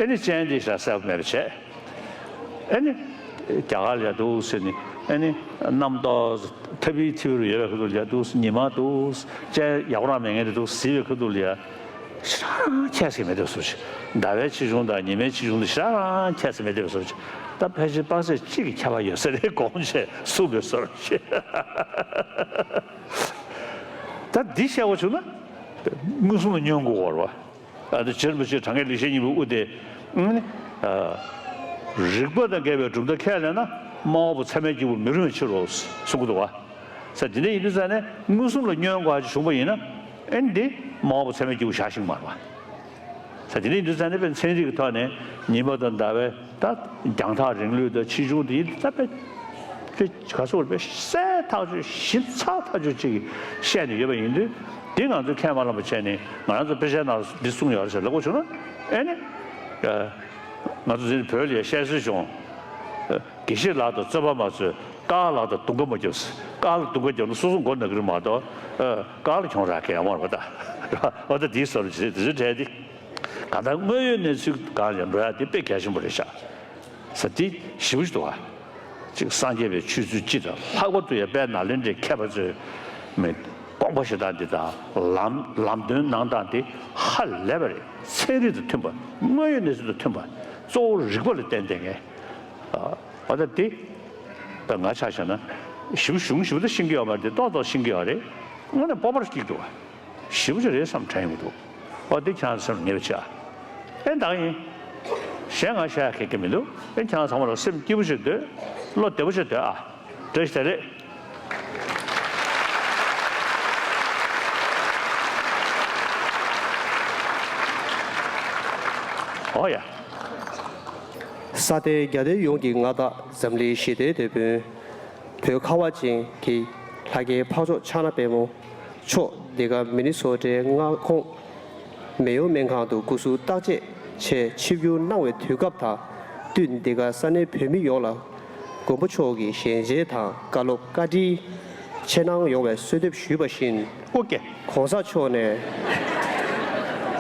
ཨེ་ནི་སྤྱན་དེ་ཞག་གསལ་པོ་མེད་པ་བྱས། ཨེ་ནི། རྒྱ་གར་ལ་ཡ་འདུག་ཟེར་ནས། ཨ་ནི་གནམ་ཏོག་ཐ་བི་ཐི་བི་རུ་ཡོད་པའི་ཁ་ཐུག་ལ་ཡ་འདུག་ཉི་མ་འདུག་ཅན་ཡག་པོ་རང་མེད་མཁན་དེ་འདུག་གཟིགས་པའི་ཁ་ཐུག་ལ་ཡ། ཞེ་དྲག་ཁྱད་བསད་མེད་དེ་བཟོ་ཞིག་ཟླ་བའི་ཆེ་ཆུང་དང་ཉི་མའི་ཆེ་ཆུང་དེ་ཞེ་དྲག་ཁྱད་བསད་མེད་དེ་བཟོ་ཞིག་ད་ཕལ་ཆེར་དཔག་ཚད་གཅིག་གི་ཁྱད་པར་ཡོད་ས་རེད། དགོངས་བྱས་སུ་བས་སོར་ཞེས། ད་འདི་བཤད་དགོས་བྱུང་ན། མངོན་སུམ་ལ་བསྙོན་དགོས་པ་རེད་བ། ཨ་ནི་རྗེ་རིན་པོ་ཆེས་དྲང་ངེས་ལེགས་བཤད་སྙིང་པོའི་དབུ་དེ། ཨ་ནི། ཨ། རིགས་པ་དང་འགལ་བའི་གྲུབ་མཐའ་ཁས་ལེན་ན། སྨྲ་བ་པོ་ཚད་མའི་སྐྱེས་བུ་མི་རུང་བའི་ཕྱིར་རོ། གསུང་གི་འདུག་བ། ས་དེ་འདྲ་ཡིན་དུས་ཙང་ནས་མངོན་སུམ་ལ་བསྙོན་དགོས་ཅིག་བྱུང་བ་ཡིན་ན། ཨ་ནི་འདི་སྨྲ་བ་པོ་ཚད་མའི་སྐྱེས་བུ་བཞག་ཤེས་ཀྱི་མ་རེད་བ། ས་དེ་འདྲ་ཡིན་དུས་ཙང་ནས་དཔེ་ཚན་རིག་གི་ཐོག་ནས་ཉི་མ་དང་ཟླ་བའི་ད་རྒྱང་ཐག་རིང་ལུས་དང་ཆེ་ཆུང་དེ་ཡིན་ད་དཔེ། དཔེ་ག་ཚོད་དཔེ་གསལ་ཐག་ཆོད་ཞིབ་ཚགས་ཐག་ཆོད་ཅིག་བཤད་ནས་ཡོད་པ་ཡིན་དུས། འདི་ང་ཚོས་ཁས་མ་བླངས་པ་བྱས་ནས་ང་རང་ཚོ་དཔེ་ཆའི་ནང་འདི་གསུངས་ཡོད་རེད་ཟེར་ལབ་དགོས་བྱུང་ན། ཨེ་ནི། ང་ཚོ་འཛིན་བོད་ལ་བཤད་སྲོལ་བྱུང་། དགེ་བཤེས་ལགས་དང་རྩོད་པ་མ་རྩོད། དཀར་ལགས་དང་རྡུང་ཁ་མ་རྒྱབ། དཀར་ལ་རྡུང་ཁ་རྒྱབ་ན་སོ་སོ་མགོ་ན་གི་རེད་མ་གཏོགས། དཀར་ལ་གྱོང་རག་གི་ཡོད་མ་རེད་པ་ད། འོ་ད་དེའི་བཟོ་འདྲ་ཞིག་རེད། དེ་ཚོའི་གྲས་དེ། གང་ལྟར་དངོས་ཡོད་གནས་ཚུལ་སྒང་ལ་འགྲོ་ཡ་དེ་དཔེ་གལ་ཆེན་པོ་རེད་ཤག་ས་དེ་ཞེ་པོ་ཞིག་འདུག་ག་ཅིག་སངས་རྒྱས་པའི་ཆོས་ཚུལ་སྤྱི་དང་ལྷག་པར་དུ་ཡང་དཔལ་ནཱ་ལེནྡྲའི་མཁས་པ་ཚོས་མི་དགོངས་པ་བཞེས་སྟངས་འདི་དང་ལམ་ལམ་སྟོན་གནང་སྟངས་འདི་ཧ་ལས་པ་རེད། ཚན་རིག་དང་མཐུན་པ། དངོས་ཡོད་གནས་ཚུལ་དང་མཐུན་པ། གཙོ་བོ་རིག་པ་ལ་བརྟེན་བསྡད་མཁན། འོ་ད་དེ། ད་ང་ཆ་བཞག་ན། ཞེ་པོ་གཞུང་ཞེ་པོ་ད་ཤེས་ཀྱི་ཡོད་མ་རེད་དེ་ཏོག་ཏོག་ཤེས་ཀྱི་ཡོད་རེད། དངོས་གནས་སྤོབས་པ་སྐྱེ་གི་འདུག་ག་ཞེ་པོ་ཅིག་རེད་བསམ་དྲན་ཡོང་གི་འདུག་འོ་དེ་ཁྱེད་རང་ཚོ་སེམས་ལ་ངེས་པ་བྱེད་ཨ། ཨེ་ད་ག་ཡིན། གཞན་ང་བཤད་ཡག་གི་མི་འདུག་ཨེ་ཁྱེད་རང་ཚང་མ་ལ་སེམས་སྐྱིད་པོ་བྱེད་སྡོད། བློ་བདེ་པོ་བྱེད་སྡོད་ཨ། བཀྲ་ཤིས་བདེ་ལེགས། འོ་ཡ། ས་སྟེང་རྒྱ་སྡེ་ཡོངས་ཀྱི་མངའ་བདག་འཛམ་གླིང་ཞི་བདེའི་དེད་དཔོན། བོད་ཁ་བ་ཅན་གྱི་ལྷ་སྐལ་འཕགས་མཆོག་ཕྱག་ན་པདྨོ་མཆོག་འདི་ག་མི་ནི་སོ་ཊའི་མངའ་ཁོངས་མེ་ཡོ་སྨན་ཁང་དུ་སྐུ་གཟུགས་བརྟག་དཔྱད་ཆེད་ཆིབས་བསྒྱུར་གནང་བའི་དུས་སྐབས་དང་བསྟུན། འདི་ག་ས་གནས་བོད་མི་ཡོངས་ལ་མགོན་པོ་མཆོག་གི་ཞལ་མཇལ་དང་བཀའ་སློབ་བཀའ་དྲིན་ཆེ་གནང་ཡོང་བའི་གསོལ་འདེབས་ཞུས་པ་བཞིན། ཨོ་ཀེ། ༸གོང་ས་མཆོག་ནས་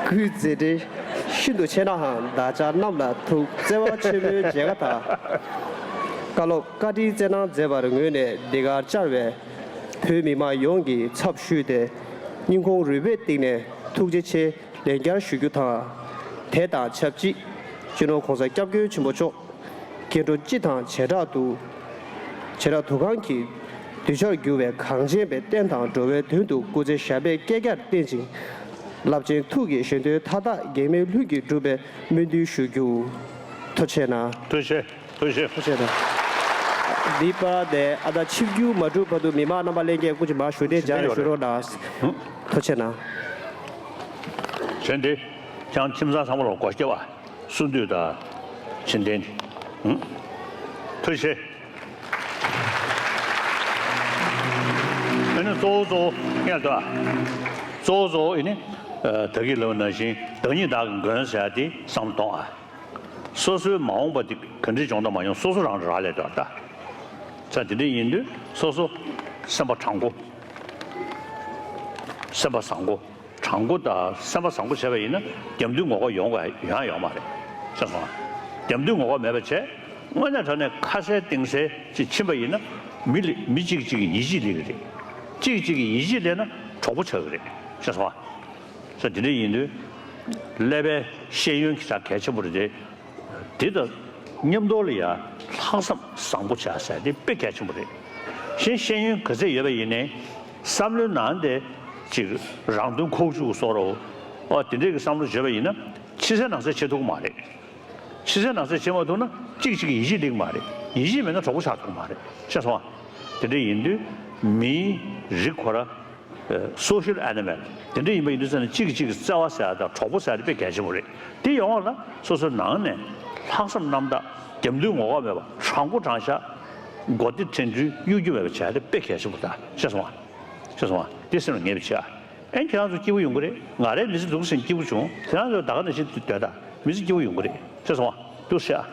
སྐུའི་མཛད་འཕྲིན་ཤིན་ཏུ་ཆེ་ནའང་བདག་ཅག་རྣམས་ལ་ཐུགས་བརྩེ་བ་ཆེན་པོའི་མཇལ་ཁ་དང་བཀའ་སློབ་བཀའ་དྲིན་བསྩལ་གནང་མཛད་པར་ངོས་ནས་འདི་གར་བཅར་བའི་བོད་མི་མང་ཡོངས་ཀྱི་ཚབ་ཞུས་ཏེ་སྙིང་ཁོང་རུས་པའི་གཏིང་ནས་ཐུགས་རྗེ་ཆེ་ལན་བསྐྱར་ཞུ་རྒྱུ་དང་། དེ་དང་ཆབས་ཅིག་སྤྱི་ནོར་༸གོང་ས་༸སྐྱབས་མགོན་ཆེན་པོ་མཆོག་སྐྱེ་འགྲོ་སྤྱི་དང་བྱེ་བྲག་ཏུ། བྱེ་བྲག་ཏུ་གང་གི་གདུལ་བྱར་གྱུར་པའི་གངས་ཅན་པའི་བསྟན་དང་འགྲོ་བའི་དོན་དུ་སྐུ་ཚེ་ཞབས་པད་བསྐལ་བརྒྱར་བརྟན་ཅིང་། རླབས་ཆེན་ཐུགས་ཀྱི་བཞེད་དོན་མཐའ་དག་གེགས་མེད་ལྷུན་གྱིས་འགྲུབ་པའི་སྨོན་འདུན་ཞུ་རྒྱུ། ཐུགས་རྗེ་གནང་། ཐུགས་རྗེ་ཆེ། ཐུགས་རྗེ་ཆེ། ཐུགས་རྗེ་གནང་། འདི་པར་དེ་ཨ་ད་ཆིབས་བསྒྱུར་མ་གྲུབ་བར་དུ་མི་མང་རྣམ་པ་ལྷན་རྒྱས་སྐུ་མཁྱེན་མར་ཞུ་གཏན་འཇགས་ནས་བཞུགས་རོགས་གནང་། ཐུགས་རྗེ་གནང་། གཞན་དེ་ཁྱེད་རང་ཁྱིམ་ཚང་ཚང་མ་ལ་སྒོ་ཕྱེ་བ། གསུང་དུས་དང་། ཕྱི་འཐེན། ཐུགས་རྗེ་ཆེ། ཨ་ནི་གཙོ་བོ་གཙོ་བོ་ངས་ལྟ་བ། གཙོ་བོ་གཙོ་བོ་ཨེ་ནི། བདག་གིས་ལབ་པ་ནང་བཞིན་བདག་ཉིད་བདག་གི་མགོན་ཟེར་ཡ་དེ་བསམ་བློ་གཏོང་ཨ། སོ་སོའི་མ་འོངས་པ་དེ་ག་འདྲའི་འབྱུང་དང་མ་འོངས་སོ་སོ་རང་རང་ལས་དོར་ད། ས་དེ་འདྲ་ཡིན་དུས་སོ་སོ་སེམས་པ་དྲང་པོ། སེམས་པ་བཟང་པོ། དྲང་པོ་དང་སེམས་པ་བཟང་པོ་བྱས་པ་ཡིན་ན་རྒྱབ་མདུན་ངོ་ཁ་ཡོང་བ་ཡོང་ཡ་ཡོད་མ་རེད། ཤེས་སོང་ཨ། རྒྱབ་མདུན་ངོ་ཁ་མེད་པ་བྱས། དངོས་གནས་དྲང་གནས་ཁ་གསལ་གཏིང་གསལ་ཅིག་ཕྱིན་པ་ཡིན་ན་མི་ལ་མི་གཅིག་གཅིག་གི་ཡིད་ཆེས་སླེབས་ཀྱི་རེད། གཅིག་གཅིག་གི་ཡིད་ཆེས་སླེབས་ན་གྲོགས་པོ་ཆགས་ཀྱི་རེད། ཤེས་སོང་ཨ། ས་དེ་འདྲ་ཡིན་དུས། ཀླད་པའི་ཤེས་ཡོན་གྱི་ཆ་གལ་ཆེན་པོ་རེད་དེ། དེ་དང་མཉམ་དུ་ལ་ཡ་ལྷག་བསམ་བཟང་པོ་བྱ་ཟེར་དེ་དཔེ་གལ་ཆེན་པོ་རེད། གཞན་ཤེས་ཡོན་ག་ཚད་ཡོད་པ་ཡིན་ནའི་བསམ་བློའི་ནང་དེ་ཅིག་རང་དོན་ཁོག་བཅུག་བཟོ་འདྲ་བོ། ཨ་དེ་འདྲས་ཀྱི་བསམ་བློ་བརྗོད་པ་ཡིན་ན་ཕྱི་གསལ་ནང་གསལ་བྱེད་ཐུབ་ཀྱི་མ་རེད། ཕྱི་གསལ་ནང་གསལ་བྱེད་མ་ཐུབ་ན་གཅིག་གཅིག་གི་ཡིད་ཆེས་སླེབས་ཀྱི་མ་རེད། ཡིད་ཆེས་མེད་ན་གྲོགས་པོ་ཆགས་ཐུབ་ཀྱི་མ་རེད། ཤེས་སོང་ཨ། དེ་འདྲ་ཡིན་དུས་མིའི་རིགས་ཁོ་ར་social animal དེ་འདྲ་ཡིན་པ་ཡིན་དུས་ཙང་ནས་གཅིག་གིས་གཅིག་གི་བརྩེ་བ་ཟེར་ཡ་དང་གྲོགས་པོ་ཟེར་ཡ་དེ་དཔེ་གལ་ཆེན་པོ་རེད། དེ་ཡོང་བ་ལ་སོ་སོའི་ནང་ནས་ལྷག་བསམ་རྣམ་དག་རྒྱབ་མདུན་ངོ་ཁ་མེད་པ་དྲང་པོ་དྲང་བཞག་མགོ་བདེ་དྲན་འཕྲུལ་གཡོ་སྒྱུ་མེད་པ་བྱས་ཏེ་དཔེ་གལ་ཆེན་པོ་རེད། ཤེས་སོང་ཨ། ཤེས་སོང་ཨ། དེ་སེམས་ལ་ངེས་པ་བྱས་ཨ། ཨེ་ཁྱེད་རང་ཚོ་སྐྱིད་པོ་ཡོང་གི་རེད། ང་རའི་མི་ཚེ་འདུག་ཟིན་སྐྱིད་པོ་བྱུང་། ཁྱེད་རང་ཚོ་ད་ག་ནང་བཞིན་སྡོད་དང་མི་ཚེ་སྐྱིད་པོ་ཡོང་གི་རེད། ཤེས་སོང་ཨ། འདུག་ཟེར་ཨ།